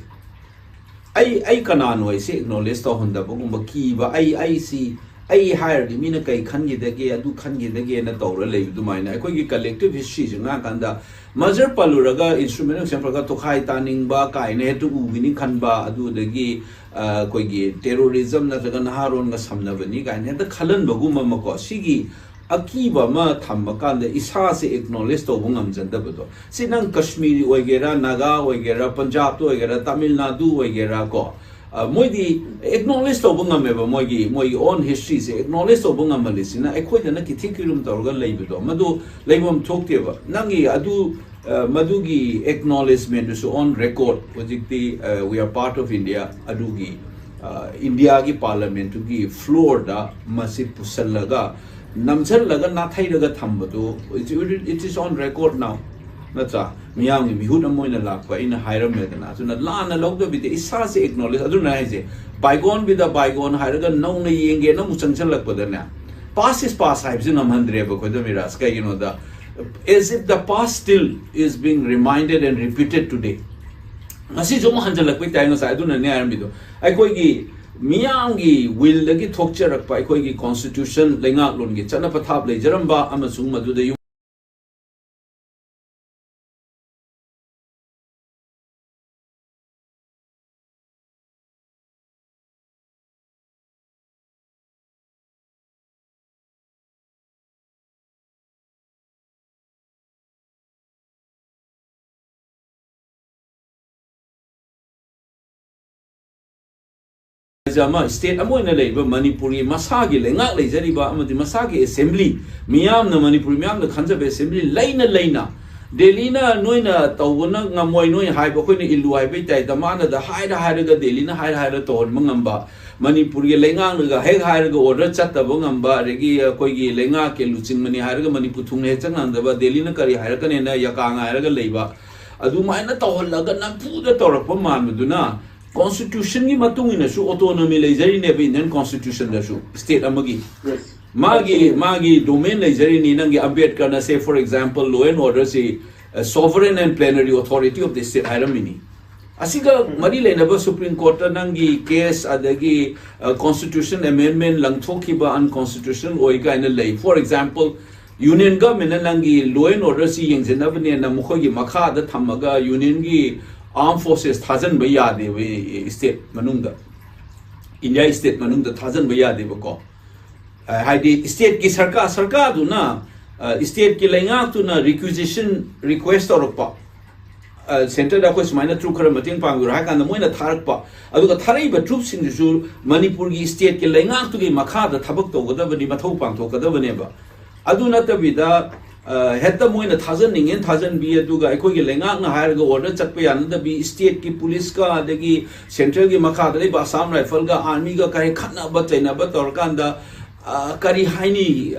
ꯑꯩ, ꯑꯩ ꯀꯅꯥꯅꯣ ꯍꯥꯏꯁꯦ ꯑꯦꯛꯅꯣꯂꯦꯖ ꯇꯧꯍꯟꯗꯕꯒꯨꯝꯕ, ꯀꯤꯕ, ꯑꯩ, ꯑꯩꯁꯤ, ꯑꯩ ꯍꯥꯏꯔꯗꯤ ꯃꯤꯅ ꯀꯩ ꯈꯟꯈꯤꯗꯒꯦ, ꯑꯗꯨ ꯈꯟꯈꯤꯗꯒꯦꯅ ꯇꯧꯔ ꯂꯩꯕ ꯑꯗꯨꯃꯥꯏꯅ꯫ ꯑꯩꯈꯣꯏꯒꯤ collective historyꯁꯦ ꯉꯥꯡꯀꯥꯟꯗ, ꯃꯖꯔ ꯄꯜꯂꯨꯔꯒ instrument of example ꯈꯔ ꯇꯣꯈꯥꯏ ꯇꯥꯅꯤꯡꯕ ꯀꯥꯏꯅ ꯍꯦꯛꯇ ꯎꯒꯤꯅꯤ ꯈꯟꯕ, ꯑꯗꯨꯗꯒꯤ ꯑ, ꯑꯩꯈꯣꯏꯒꯤ terrorism ꯅꯠꯇ꯭ꯔꯒ ꯅꯍꯥꯔꯣꯟꯒ ꯁꯝꯅꯕꯅꯤ ꯀꯥꯏꯅ ꯍꯦꯛꯇ ꯈꯜꯍꯟꯕꯒꯨꯝꯕ ꯑꯃꯀꯣ, ꯁꯤꯒꯤ ꯑꯀꯤꯕ ꯑꯃ ꯊꯝꯕ ꯀꯥꯟꯗ ꯏꯁꯥꯁꯦ acknowledge ꯇꯧꯕ ꯉꯝꯖꯗꯕꯗꯣ꯫ ꯁꯤ ꯅꯪ ꯀꯁꯃꯤꯔꯤ ꯑꯣꯏꯒꯦꯔꯥ, ꯅꯥꯒꯥ ꯑꯣꯏꯒꯦꯔꯥ, ꯄꯟꯖꯥꯕꯇ ꯑꯣꯏꯒꯦꯔꯥ, ꯇꯥꯃꯤꯜ ꯅꯥꯗꯨ ꯑꯣꯏꯒꯦꯔꯥ ꯀꯣ, ꯑ, ꯃꯣꯏꯗꯤ acknowledge ꯇꯧꯕ ꯉꯝꯃꯦꯕ, ꯃꯣꯏꯒꯤ, ꯃꯣꯏꯒꯤ own historyꯁꯦ acknowledge ꯇꯧꯕ ꯉꯝꯍꯜꯂꯤꯁꯤꯅ꯫ ꯑꯩꯈꯣꯏꯗꯅ ꯀꯤꯊꯤ ꯀꯤꯔꯨꯝ ꯇꯧꯔꯒ ꯂꯩꯕꯗꯣ, ꯃꯗꯨ ꯂꯩꯐꯝ ꯊꯣꯛꯇꯦꯕ꯫ ꯅꯪꯒꯤ ꯑꯗꯨ, ꯑ, ꯃꯗꯨꯒꯤ acknowledgementꯗꯨꯁꯨ on record ꯍꯧꯖꯤꯛꯇꯤ, ꯑ, we are part of India ꯑꯗꯨꯒꯤ, ꯑ, ꯏꯟꯗꯤꯌꯥꯒꯤ parliamentꯇꯨꯒꯤ floorꯗ ꯃꯁꯤ ꯄꯨꯁꯜꯂꯒ, ꯅꯝꯁꯜꯂꯒ, ꯅꯥꯊꯩꯔꯒ ꯊꯝꯕꯗꯨ, it, it is on record now, ꯅꯠꯇ꯭ꯔꯥ? ꯃꯤꯌꯥꯝꯒꯤ ꯃꯤꯍꯨꯠ ꯑꯃ ꯑꯣꯏꯅ ꯂꯥꯛꯄ ꯑꯩꯅ ꯍꯥꯏꯔꯝꯃꯦꯗꯅ꯫ ꯑꯗꯨꯅ ꯂꯥꯟꯅ ꯂꯧꯗꯕꯤꯗ ꯏꯁꯥꯁꯦ acknowledge, ꯑꯗꯨꯅ ꯍꯥꯏꯁꯦ, bygone ꯕꯤꯗ bygone ꯍꯥꯏꯔꯒ ꯅꯧꯅ ꯌꯦꯡꯒꯦꯅ ꯑꯃꯨꯛ ꯆꯪꯁꯜꯂꯛꯄꯗꯅꯦ, past is past ꯍꯥꯏꯕꯁꯤ ꯉꯝꯍꯟꯗ꯭ꯔꯦꯕ ꯑꯩꯈꯣꯏꯗ Miraj. ꯀꯩꯒꯤꯅꯣꯗ, as if the past still is being reminded and repeated today. ꯉꯁꯤꯁꯨ ꯑꯃꯨꯛ ꯍꯟꯖꯜꯂꯛꯄꯩ ꯇꯥꯏ ꯉꯁꯥꯏ꯫ ꯑꯗꯨꯅꯅꯦ ꯍꯥꯏꯔꯝꯃꯤꯗꯣ, ꯑꯩꯈꯣꯏꯒꯤ ꯃꯤꯌꯥꯝꯒꯤ willꯗꯒꯤ ꯊꯣꯛꯆꯔꯛꯄ ꯑꯩꯈꯣꯏꯒꯤ constitution, ꯂꯩꯉꯥꯛꯂꯣꯟꯒꯤ ꯆꯠꯅ ꯄꯊꯥꯞ ꯂꯩꯖꯔꯝꯕ ꯑꯃꯁꯨꯡ ꯃꯗꯨꯗ ꯌꯨꯝ ꯑꯃ, state ꯑꯃ ꯑꯣꯏꯅ ꯂꯩꯔꯤꯕ ꯃꯅꯤꯄꯨꯔꯒꯤ ꯃꯁꯥꯒꯤ ꯂꯩꯉꯥꯛ ꯂꯩꯖꯔꯤꯕ ꯑꯃꯗꯤ ꯃꯁꯥꯒꯤ assembly, ꯃꯤꯌꯥꯝꯅ, ꯃꯅꯤꯄꯨꯔꯤ ꯃꯤꯌꯥꯝꯅ ꯈꯟꯖꯕ assembly ꯂꯩꯅ ꯂꯩꯅ, ꯗꯦꯜꯂꯤꯅ ꯅꯣꯏꯅ ꯇꯧꯕꯅ ꯉꯝꯃꯣꯏ, ꯅꯣꯏ ꯍꯥꯏꯕ ꯑꯩꯈꯣꯏꯅ ꯏꯜꯂꯨ ꯍꯥꯏꯕꯩ ꯇꯥꯏꯞꯇ, ꯃꯥꯅꯗ ꯍꯥꯏꯔ ꯍꯥꯏꯔꯒ ꯗꯦꯜꯂꯤꯅ ꯍꯥꯏꯔ ꯍꯥꯏꯔ ꯇꯧꯍꯟꯕ ꯉꯝꯕ, ꯃꯅꯤꯄꯨꯔꯒꯤ ꯂꯩꯉꯥꯛꯅꯒ ꯍꯦꯛ ꯍꯥꯏꯔꯒ order ꯆꯠꯇꯕ ꯉꯝꯕ, ꯑꯗꯒꯤ ꯑꯩꯈꯣꯏꯒꯤ ꯂꯩꯉꯥꯛꯀꯤ ꯂꯨꯆꯤꯡꯕꯅꯤ ꯍꯥꯏꯔꯒ ꯃꯅꯤꯄꯨꯔ ꯊꯨꯡꯅ ꯍꯦꯛ ꯆꯪꯉꯝꯗꯕ, ꯗꯦꯜꯂꯤꯅ ꯀꯔꯤ ꯍꯥꯏꯔꯛꯀꯅꯦꯅ ꯌꯥꯀꯥ ꯉꯥꯏꯔꯒ ꯂꯩꯕ, ꯑꯗꯨꯃꯥꯏꯅ ꯇꯧꯍꯜꯂꯒ ꯅꯝꯐꯨꯗ ꯇꯧꯔꯛꯄ ꯃꯥꯟꯕꯗꯨꯅ, constitutionꯒꯤ ꯃꯇꯨꯡ ꯏꯟꯅꯁꯨ autonomy ꯂꯩꯖꯔꯤꯅꯦꯕ Indian constitutionꯗꯁꯨ state ꯑꯃꯒꯤ꯫ Yes. ꯃꯥꯒꯤ, ꯃꯥꯒꯤ domain ꯂꯩꯖꯔꯤꯅꯤ꯫ ꯅꯪꯒꯤ ꯑꯝꯕꯦꯗꯀꯔꯅ, say for example, law and orderꯁꯤ, uh, sovereign and plenary authority of the state ꯍꯥꯏꯔꯝꯃꯤꯅꯤ꯫ ꯑꯁꯤꯒ ꯃꯔꯤ ꯂꯩꯅꯕ ꯁꯨꯄ꯭ꯔꯤꯝ ꯀꯣꯔꯠꯇ ꯅꯪꯒꯤ ꯀꯦꯁ, ꯑꯗꯒꯤ ꯀꯣꯟꯁꯇꯤꯇ꯭ꯌꯨꯁꯟ ꯑꯦꯃꯦꯟꯃꯦꯟ ꯂꯪꯊꯣꯛꯈꯤꯕ ꯑꯟꯀꯣꯟꯁꯇꯤꯇ꯭ꯌꯨꯁꯅꯦꯜ ꯑꯣꯏ ꯀꯥꯏꯅ ꯂꯩ꯫ ꯐꯣꯔ ꯑꯦꯛꯖꯥꯝꯄꯜ, ꯌꯨꯅꯤꯌꯟ ꯒꯚꯔꯟꯃꯦꯟꯅ ꯅꯪꯒꯤ ꯂꯣ ꯑꯦꯟ ꯑꯣꯔꯗꯔꯁꯤ ꯌꯦꯡꯁꯤꯟꯅꯕꯅꯦꯅ ꯃꯈꯣꯏꯒꯤ ꯃꯈꯥꯗ ꯊꯝꯃꯒ ꯌꯨꯅꯤꯌꯟꯒꯤ ꯑꯥꯔꯝ ꯐꯣꯔꯁꯦꯁ ꯊꯥꯖꯤꯟꯕ ꯌꯥꯗꯦꯕ ꯏꯁꯇꯦꯠ ꯃꯅꯨꯡꯗ, ꯏꯟꯗꯤꯌꯥ ꯏꯁꯇꯦꯠ ꯃꯅꯨꯡꯗ ꯊꯥꯖꯤꯟꯕ ꯌꯥꯗꯦꯕꯀꯣ꯫ ꯍꯥꯏꯗꯤ ꯏꯁꯇꯦꯠꯀꯤ ꯁꯔꯀꯥꯔ, ꯁꯔꯀꯥꯔꯗꯨꯅ ꯏꯁꯇꯦꯠꯀꯤ ꯂꯩꯉꯥꯛꯇꯨꯅ ꯔꯤꯀ꯭ꯋꯤꯖꯤꯁꯟ ꯔꯤꯀ꯭ꯋꯦꯁ ꯇꯧꯔꯛꯄ, ꯁꯦꯟꯇꯔꯗ ꯑꯩꯈꯣꯏ ꯁꯨꯃꯥꯏꯅ ꯇ꯭ꯔꯨꯞ ꯈꯔ ꯃꯇꯦꯡ ꯄꯥꯡꯕꯤꯔꯣ ꯍꯥꯏ ꯀꯥꯟꯗ ꯃꯣꯏꯅ ꯊꯥꯔꯛꯄ, ꯑꯗꯨꯒ ꯊꯥꯔꯛꯏꯕ ꯇ꯭ꯔꯨꯞꯁꯤꯡꯗꯨꯁꯨ ꯃꯅꯤꯄꯨꯔꯒꯤ ꯏꯁꯇꯦꯠꯀꯤ ꯂꯩꯉꯥꯛꯇꯨꯒꯤ ꯃꯈꯥꯗ ꯊꯕꯛ ꯇꯧꯒꯗꯕꯅꯤ, ꯃꯊꯧ ꯄꯥꯡꯊꯣꯛꯀꯗꯕꯅꯦꯕ꯫ ꯑꯗꯨ ꯅꯠꯇꯕꯤꯗ ꯍꯦꯛꯇ ꯃꯣꯏꯅ ꯊꯥꯖꯟꯅꯤꯡꯉꯦꯅ ꯊꯥꯖꯟꯕꯤ, ꯑꯗꯨꯒ ꯑꯩꯈꯣꯏꯒꯤ ꯂꯩꯉꯥꯛꯅ ꯍꯥꯏꯔꯒ ꯑꯣꯔꯗꯔ ꯆꯠꯄ ꯌꯥꯅꯗꯕꯤ, ꯏꯁꯇꯦꯠꯀꯤ ꯄꯨꯂꯤꯁꯀ ꯑꯗꯒꯤ ꯁꯦꯟꯇ꯭ꯔꯦꯜꯒꯤ ꯃꯈꯥꯗ ꯂꯩꯕ ꯑꯁꯥꯝ ꯔꯥꯏꯐꯜꯒ ꯑꯥꯔꯃꯤꯒ ꯀꯔꯤ ꯈꯠꯅꯕ ꯆꯩꯅꯕ ꯇꯧꯔꯀꯥꯟꯗ, ꯀꯔꯤ ꯍꯥꯏꯅꯤ,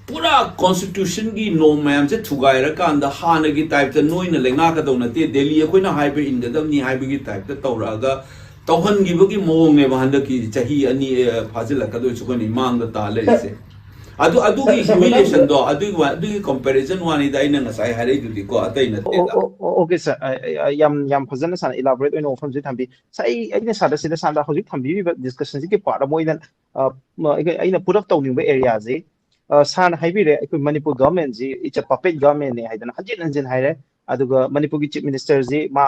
ꯄꯨꯔꯥ ꯀꯣꯟꯁꯇꯤꯇ꯭ꯌꯨꯁꯟꯒꯤ ꯅꯣꯔꯝ ꯃꯌꯥꯝꯁꯦ ꯊꯨꯒꯥꯏꯔꯀꯥꯟꯗ ꯍꯥꯟꯅꯒꯤ ꯇꯥꯏꯞꯇ ꯅꯣꯏꯅ ꯂꯩꯉꯥꯛꯀꯗꯧ ꯅꯠꯇꯦ, ꯗꯦꯜꯂꯤ ꯑꯩꯈꯣꯏꯅ ꯍꯥꯏꯕ ꯏꯟꯒꯗꯕꯅꯤ ꯍꯥꯏꯕꯒꯤ ꯇꯥꯏꯞꯇ ꯇꯧꯔꯛꯑꯒ ꯇꯧꯍꯟꯈꯤꯕꯒꯤ ꯃꯑꯣꯡꯅꯦꯕ ꯍꯟꯗꯛꯀꯤ ꯆꯍꯤ ꯑꯅꯤ ꯐꯥꯖꯤꯜꯂꯛꯀꯗꯣꯏꯁꯦ ꯑꯩꯈꯣꯏꯅ ꯏꯃꯥꯡꯗ ꯇꯥ ꯂꯩꯔꯤꯁꯦ꯫ ꯑꯗꯨ, ꯑꯗꯨꯒꯤ ꯍ꯭ꯌꯨꯃꯤꯂꯤꯌꯦꯁꯟꯗꯣ, ꯑꯗꯨꯒꯤ ꯋꯥ-, ꯑꯗꯨꯒꯤ ꯀꯝꯄꯦꯔꯤꯖꯟ ꯋꯥꯅꯤꯗ ꯑꯩꯅ ꯉꯁꯥꯏ ꯍꯥꯏꯔꯛꯏꯗꯨꯗꯤꯀꯣ, ꯑꯇꯩ ꯅꯠꯇꯦꯗ꯫ ꯑꯣꯀꯦ ꯁꯥꯔ, ꯌꯥꯝ ꯌꯥꯝ ꯐꯖꯅ ꯁꯥꯔ ꯏꯂꯥꯕꯣꯔꯦꯠ ꯑꯣꯏꯅ ꯋꯥꯐꯝꯁꯦ ꯊꯝꯕꯤ꯫ ꯁꯥꯔ, ꯑꯩ ꯑꯩꯅ ꯁꯥꯔꯗ ꯁꯤꯗ ꯁꯥꯔꯗ ꯍꯧꯖꯤꯛ ꯊꯝꯕꯤꯔꯤꯕ ꯗꯤꯁꯀꯁꯟꯁꯤꯒꯤ ꯄꯥꯔꯠ ꯑꯃ ꯑꯣꯏꯅ ꯑꯩꯅ ꯄꯨꯠ ꯑꯞ ꯇꯧꯅꯤꯡꯕ ꯑꯦꯔꯤꯌꯥꯁꯤ, ꯁꯥꯔꯅ ꯍꯥꯏꯕꯤꯔꯦ, ꯑꯩꯈꯣꯏ Manipur ꯒꯚꯔꯟꯃꯦꯟꯁꯤ it's a puppet government ꯅꯦ ꯍꯥꯏꯗꯅ ꯍꯟꯖꯤꯟ ꯍꯟꯖꯤꯟ ꯍꯥꯏꯔꯦ꯫ ꯑꯗꯨꯒ ꯃꯅꯤꯄꯨꯔꯒꯤ ꯆꯤꯐ ꯃꯤꯅꯤꯁꯇꯔꯁꯤ ꯃꯥ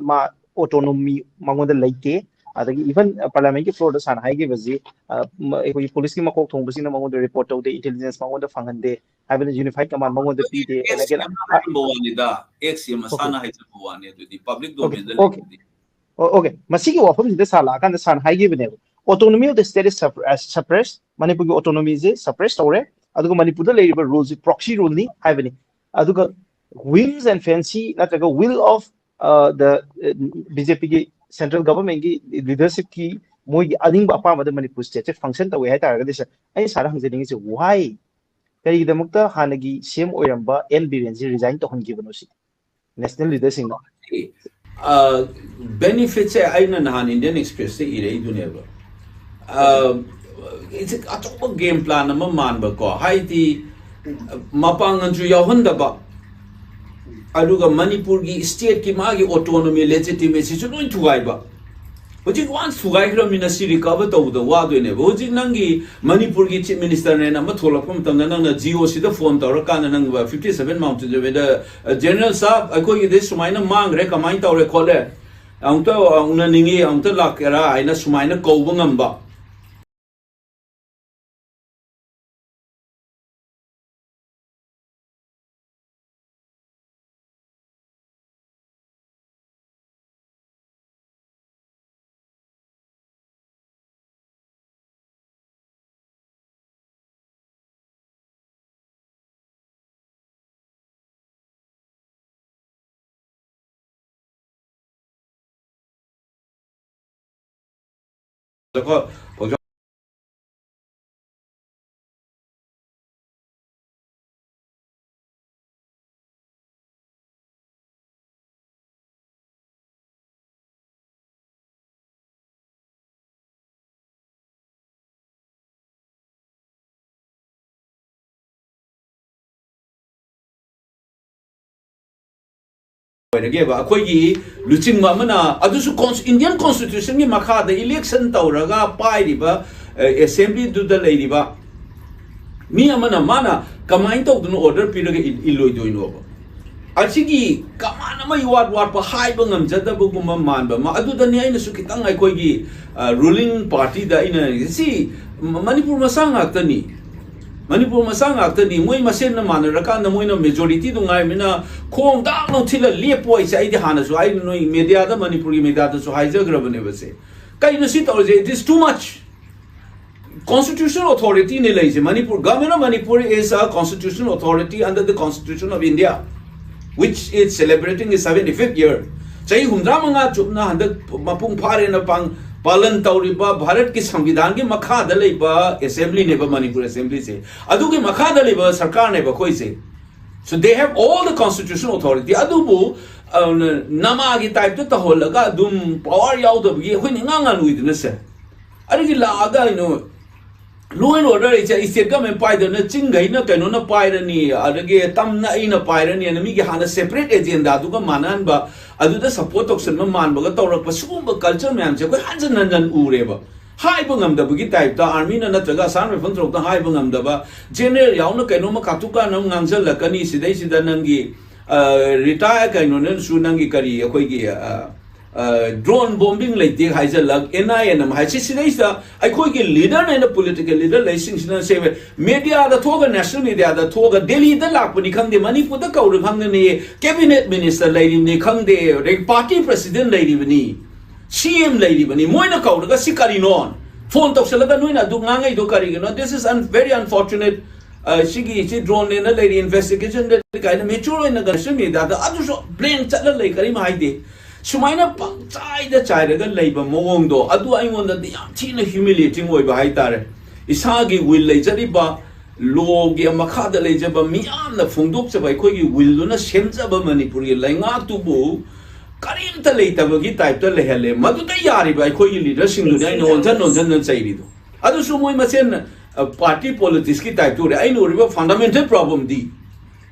ꯃꯥ ꯑꯣꯇꯣꯅꯣꯃꯤ ꯃꯉꯣꯟꯗ ꯂꯩꯇꯦ꯫ ꯑꯗꯒꯤ ꯏꯚꯟ ꯄꯥꯔꯂꯤꯌꯥꯃꯦꯟꯒꯤ ꯐ꯭ꯂꯣꯔꯗ ꯁꯥꯔꯅ ꯍꯥꯏꯈꯤꯕꯁꯤ, ꯑꯩꯈꯣꯏꯒꯤ ꯄꯨꯂꯤꯁꯀꯤ ꯃꯀꯣꯛ ꯊꯣꯡꯕꯁꯤꯡꯅ ꯃꯉꯣꯟꯗ ꯔꯤꯄꯣꯔꯠ ꯇꯧꯗꯦ, ꯏꯟꯇꯦꯂꯤꯖꯦꯟꯁ ꯃꯉꯣꯟꯗ ꯐꯪꯍꯟꯗꯦ ꯍꯥꯏꯕꯅ ꯌꯨꯅꯤꯐꯥꯏꯠ ꯀꯃꯥꯟ ꯃꯉꯣꯟꯗ ꯄꯤꯗꯦ꯫ ꯑꯦꯛꯁ ꯍꯥꯏꯕ ꯋꯥꯅꯤꯗ, ꯑꯦꯛꯁ ꯃꯁꯥꯅ ꯍꯥꯏꯖꯕ ꯋꯥꯅꯤ, ꯑꯗꯨꯗꯤ ꯄꯕ꯭ꯂꯤꯛ ꯗꯣꯃꯦꯟꯗ ꯂꯩꯕꯗꯤ꯫ ꯑꯣꯀꯦ, ꯃꯁꯤꯒꯤ ꯋꯥꯐꯝꯁꯤꯗ ꯁꯥꯔ ꯂꯥꯛꯑꯀꯥꯟꯗ ꯁꯥꯔꯅ ꯍꯥꯏꯈꯤꯕꯅꯦꯕ, autonomy of the state is suppressed, ꯃꯅꯤꯄꯨꯔꯒꯤ ꯑꯣꯇꯣꯅꯣꯃꯤꯁꯦ ꯁꯄ꯭ꯔꯦꯁ ꯇꯧꯔꯦ, ꯑꯗꯨꯒ ꯃꯅꯤꯄꯨꯔꯗ ꯂꯩꯔꯤꯕ ꯔꯨꯜꯁꯤ ꯄ꯭ꯔꯣꯛꯁꯤ ꯔꯨꯜꯅꯤ ꯍꯥꯏꯕꯅꯤ꯫ ꯑꯗꯨꯒ whims and fancy ꯅꯠꯇ꯭ꯔꯒ will of the B J ꯄꯤꯒꯤ ꯁꯦꯟꯇ꯭ꯔꯦꯜ ꯒꯚꯔꯟꯃꯦꯟꯒꯤ ꯂꯤꯗꯔꯁꯤꯞꯀꯤ ꯃꯣꯏꯒꯤ ꯑꯅꯤꯡꯕ ꯑꯄꯥꯝꯕꯗ ꯃꯅꯤꯄꯨꯔ ꯁ꯭ꯇꯦꯠꯁꯦ ꯐꯪꯁꯟ ꯇꯧꯋꯦ ꯍꯥꯏꯇꯥꯔꯒꯗꯤ ꯁꯥꯔ, ꯑꯩꯅ ꯁꯥꯔꯗ ꯍꯪꯖꯅꯤꯡꯉꯤꯁꯦ, why? ꯀꯔꯤꯒꯤꯗꯃꯛꯇ ꯍꯥꯟꯅꯒꯤ ꯁꯤ ꯑꯦꯝ ꯑꯣꯏꯔꯝꯕ ꯑꯦꯟ ꯕꯤꯔꯦꯟꯁꯤ ꯔꯤꯖꯥꯏꯟ ꯇꯧꯍꯟꯈꯤꯕꯅꯣ ꯁꯤ ꯅꯦꯁꯅꯦꯜ ꯂꯤꯗꯔꯁꯤꯡꯅ? ꯕꯦꯅꯤꯐꯤꯠꯁꯦ ꯑꯩꯅ ꯅꯍꯥꯟ ꯏꯟꯗꯤꯌꯟ ꯑꯦꯛꯁꯄ꯭ꯔꯦꯁꯇ ꯏꯔꯛꯏꯗꯨꯅꯦꯕ꯫ ꯑꯆꯧꯕ ꯒꯦꯝ ꯄ꯭ꯂꯥꯟ ꯑꯃ ꯃꯥꯟꯕꯀꯣ, ꯍꯥꯏꯗꯤ ꯃꯄꯥꯡꯒꯜꯁꯨ ꯌꯥꯎꯍꯟꯗꯕ, ꯑꯗꯨꯒ ꯃꯅꯤꯄꯨꯔꯒꯤ stateꯀꯤ ꯃꯥꯒꯤ autonomy legitimacyꯁꯨ ꯂꯣꯏ ꯊꯨꯒꯥꯏꯕ꯫ ꯍꯧꯖꯤꯛ once ꯊꯨꯒꯥꯏꯈ꯭ꯔꯕꯅꯤꯅ ꯁꯤ recover ꯇꯧꯕꯗ ꯋꯥꯗꯣꯏꯅꯦꯕ꯫ ꯍꯧꯖꯤꯛ ꯅꯪꯒꯤ ꯃꯅꯤꯄꯨꯔꯒꯤ Chief Ministerꯅꯦꯅ ꯑꯃ ꯊꯣꯛꯂꯛꯄ ꯃꯇꯝꯗ ꯅꯪꯅ GOCꯗ phone ꯇꯧꯔꯀꯥꯟꯗ ꯅꯪ fifty seven Mount Elizabethꯗ, "General ꯁꯥꯍꯕ, ꯑꯩꯈꯣꯏꯒꯤꯗꯤ ꯁꯨꯃꯥꯏꯅ ꯃꯥꯡꯈ꯭ꯔꯦ, ꯀꯃꯥꯏꯅ ꯇꯧꯔꯦ ꯈꯣꯠꯂꯦ, ꯑꯃꯨꯛꯇ ꯎꯅꯅꯤꯡꯉꯤ, ꯑꯃꯨꯛꯇ ꯂꯥꯛꯀꯦꯔꯥ?" ꯍꯥꯏꯅ ꯁꯨꯃꯥꯏꯅ ꯀꯧꯕ ꯉꯝꯕ꯫ ꯑꯣꯏꯔꯒꯦꯕ꯫ ꯑꯩꯈꯣꯏꯒꯤ ꯂꯨꯆꯤꯡꯕ ꯑꯃꯅ, ꯑꯗꯨꯁꯨ cons-, Indian Constitutionꯒꯤ ꯃꯈꯥꯗ election ꯇꯧꯔꯒ ꯄꯥꯏꯔꯤꯕ, ꯑ, Assemblyꯗꯨꯗ ꯂꯩꯔꯤꯕ ꯃꯤ ꯑꯃꯅ ꯃꯥꯅ ꯀꯃꯥꯏꯅ ꯇꯧꯗꯅ order ꯄꯤꯔꯒ ꯏꯜ-, ꯏꯜꯂꯣꯏꯗꯣꯏꯅꯣꯕ? ꯑꯁꯤꯒꯤ ꯀꯃꯥꯟ ꯑꯃ ꯏꯋꯥꯠ ꯋꯥꯠꯄ, ꯍꯥꯏꯕ ꯉꯝꯖꯗꯕꯒꯨꯝꯕ ꯃꯥꯟꯕ ꯑꯃ, ꯑꯗꯨꯗꯅꯤ ꯑꯩꯅꯁꯨ ꯈꯤꯇꯪ ꯑꯩꯈꯣꯏꯒꯤ, ꯑ, ruling partyꯗ ꯑꯩꯅ, ꯁꯤ ꯃ-, ꯃꯅꯤꯄꯨꯔ ꯃꯆꯥ ꯉꯥꯛꯇꯅꯤ꯫ ꯃꯅꯤꯄꯨꯔ ꯃꯆꯥ ꯉꯥꯛꯇꯅꯤ꯫ ꯃꯣꯏ ꯃꯁꯦꯟꯅ ꯃꯥꯟꯅꯔꯀꯥꯟꯗ ꯃꯣꯏꯅ majorityꯗꯨ ꯉꯥꯏꯕꯅꯤꯅ ꯈꯣꯡ ꯗꯥꯛ ꯂꯧꯊꯤꯜꯂ ꯂꯦꯞꯄꯣ ꯍꯥꯏꯁꯦ ꯑꯩꯗꯤ ꯍꯥꯟꯅꯁꯨ, ꯑꯩ ꯅꯣꯏ mediaꯗ, ꯃꯅꯤꯄꯨꯔꯒꯤ mediaꯗꯁꯨ ꯍꯥꯏꯖꯈ꯭ꯔꯕꯅꯦꯕ ꯁꯦ꯫ ꯀꯩꯅꯣ ꯁꯤ ꯇꯧꯔꯤꯁꯦ? It is too much. Constitutional authorityꯅꯦ ꯂꯩꯁꯦ꯫ Manipur, Government of Manipur is a constitutional authority under the Constitution of India, which is celebrating its seventy-fifth year. ꯆꯍꯤ ꯍꯨꯝꯗ꯭ꯔꯥ ꯃꯉꯥ ꯆꯨꯞꯅ ꯍꯟꯗꯛ ꯃꯄꯨꯡ ꯐꯥꯔꯦꯅ ꯄꯥꯡ-, ꯄꯥꯂꯟ ꯇꯧꯔꯤꯕ ꯚꯥꯔꯠꯀꯤ ꯁꯪꯕꯤꯙꯥꯟꯒꯤ ꯃꯈꯥꯗ ꯂꯩꯕ Assemblyꯅꯦꯕ ꯃꯅꯤꯄꯨꯔ Assemblyꯁꯦ꯫ ꯑꯗꯨꯒꯤ ꯃꯈꯥꯗ ꯂꯩꯕ ꯁꯔꯀꯥꯔꯅꯦꯕ ꯑꯩꯈꯣꯏꯁꯦ꯫ So they have all the constitutional authority. ꯑꯗꯨꯕꯨ, ꯑ, ꯅꯃꯥꯒꯤ typeꯇ ꯇꯧꯍꯜꯂꯒ ꯑꯗꯨꯝ power ꯌꯥꯎꯗꯕꯒꯤ ꯑꯩꯈꯣꯏꯅ ꯏꯉꯥꯡ ꯉꯥꯡꯂꯨꯏꯗꯅ ꯁꯦ꯫ ꯑꯗꯨꯒꯤ ꯂꯥꯛꯑꯒ, you know, Law and order say state government ꯄꯥꯏꯗꯅ ꯆꯤꯡꯈꯩꯅ ꯀꯩꯅꯣꯅ ꯄꯥꯏꯔꯅꯤ, ꯑꯗꯒꯤ ꯇꯝꯅ ꯑꯩꯅ ꯄꯥꯏꯔꯅꯤ ꯑꯅ ꯃꯤꯒꯤ ꯍꯥꯟꯅ separate agenda ꯗꯨꯒ ꯃꯥꯟꯅꯍꯟꯕ, ꯑꯗꯨꯗ support ꯇꯧꯁꯟꯕ ꯃꯥꯟꯕꯒ ꯇꯧꯔꯛꯄ, ꯁꯤꯒꯨꯝꯕ culture ꯃꯌꯥꯝꯁꯦ ꯑꯩꯈꯣꯏ ꯍꯟꯖꯟ ꯍꯟꯖꯟ ꯎꯔꯦꯕ꯫ ꯍꯥꯏꯕ ꯉꯝꯗꯕꯒꯤ type ꯇ, army ꯅ ꯅꯠꯇ꯭ꯔꯒ Assam Rifle ꯊꯣꯛꯇ ꯍꯥꯏꯕ ꯉꯝꯗꯕ, general ꯌꯥꯎꯅ ꯀꯩꯅꯣꯝꯃ ꯀꯥꯇꯨ ꯀꯥꯔꯟ ꯑꯃ ꯉꯥꯡꯁꯜꯂꯛꯀꯅꯤ, ꯁꯤꯗꯩꯁꯤꯗ ꯅꯪꯒꯤ, ꯑ, retire ꯀꯩꯅꯣꯅꯁꯨ ꯅꯪꯒꯤ ꯀꯔꯤ ꯑꯩꯈꯣꯏꯒꯤ, ꯑ, drone bombing ꯂꯩꯇꯦ ꯍꯥꯏꯖꯜꯂꯛ, N I A ꯅ ꯑꯃ ꯍꯥꯏ꯫ ꯁꯤ, ꯁꯤꯗꯩꯁꯤꯗ ꯑꯩꯈꯣꯏꯒꯤ leader ꯅ ꯑꯩꯅ political leader ꯂꯩꯁꯤꯡꯁꯤꯅ ꯁꯦꯝꯃꯦ꯫ Media ꯗ ꯊꯣꯛꯑꯒ, national media ꯗ ꯊꯣꯛꯑꯒ, ꯗꯦꯜꯂꯤꯗ ꯂꯥꯛꯄꯅꯤ ꯈꯪꯗꯦ, ꯃꯅꯤꯄꯨꯔꯗ ꯀꯧꯔ ꯈꯪꯒꯅꯤ, cabinet minister ꯂꯩꯔꯤꯕꯅꯤ ꯈꯪꯗꯦ, ꯑꯗꯩ party president ꯂꯩꯔꯤꯕꯅꯤ, C M ꯂꯩꯔꯤꯕꯅꯤ, ꯃꯣꯏꯅ ꯀꯧꯔꯒ "ꯁꯤ ꯀꯔꯤꯅꯣ?" phone ꯇꯧꯁꯜꯂꯒ "ꯅꯣꯏꯅ ꯑꯗꯨ ꯉꯥꯡꯉꯛꯏꯗꯣ ꯀꯔꯤꯒꯤꯅꯣ? This is un-, very unfortunate꯫ ꯑ, ꯁꯤꯒꯤ, ꯁꯤ drone ꯅꯦꯅ ꯂꯩꯔꯤ, investigation ꯗ" ꯀꯥꯏꯅ mature ꯑꯣꯏꯅ national media ꯗ ꯑꯗꯨꯁꯨ blank ꯆꯠꯂ ꯂꯩ, ꯀꯔꯤꯝ ꯍꯥꯏꯗꯦ꯫ ꯁꯨꯃꯥꯏꯅ ꯄꯪꯆꯥꯏꯗ ꯆꯥꯏꯔꯒ ꯂꯩꯕ ꯃꯑꯣꯡꯗꯣ, ꯑꯗꯨ ꯑꯩꯉꯣꯟꯗꯗꯤ ꯌꯥꯝ ꯊꯤꯅ humiliating ꯑꯣꯏꯕ ꯍꯥꯏꯇꯥꯔꯦ꯫ ꯏꯁꯥꯒꯤ will ꯂꯩꯖꯔꯤꯕ, law ꯒꯤ ꯃꯈꯥꯗ ꯂꯩꯖꯕ ꯃꯤꯌꯥꯝꯅ ꯐꯣꯡꯗꯣꯛꯆꯕ ꯑꯩꯈꯣꯏꯒꯤ will ꯗꯨꯅ ꯁꯦꯝꯖꯕ ꯃꯅꯤꯄꯨꯔꯒꯤ ꯂꯩꯉꯥꯛꯇꯨꯕꯨ ꯀꯔꯤꯝꯇ ꯂꯩꯇꯕꯒꯤ type ꯇ ꯂꯩꯍꯜꯂꯦ꯫ ꯃꯗꯨꯗ ꯌꯥꯔꯤꯕ ꯑꯩꯈꯣꯏꯒꯤ leader ꯁꯤꯡꯗꯨꯅꯤ ꯑꯩꯅ ꯑꯣꯟꯁꯟ ꯑꯣꯟꯁꯟꯗꯅ ꯆꯩꯔꯤꯗꯣ꯫ ꯑꯗꯨꯁꯨ ꯃꯣꯏ ꯃꯁꯦꯟ, ꯑ, party politics ꯀꯤ type ꯇ ꯎꯔꯦ꯫ ꯑꯩꯅ ꯎꯔꯤꯕ fundamental problem ꯗꯤ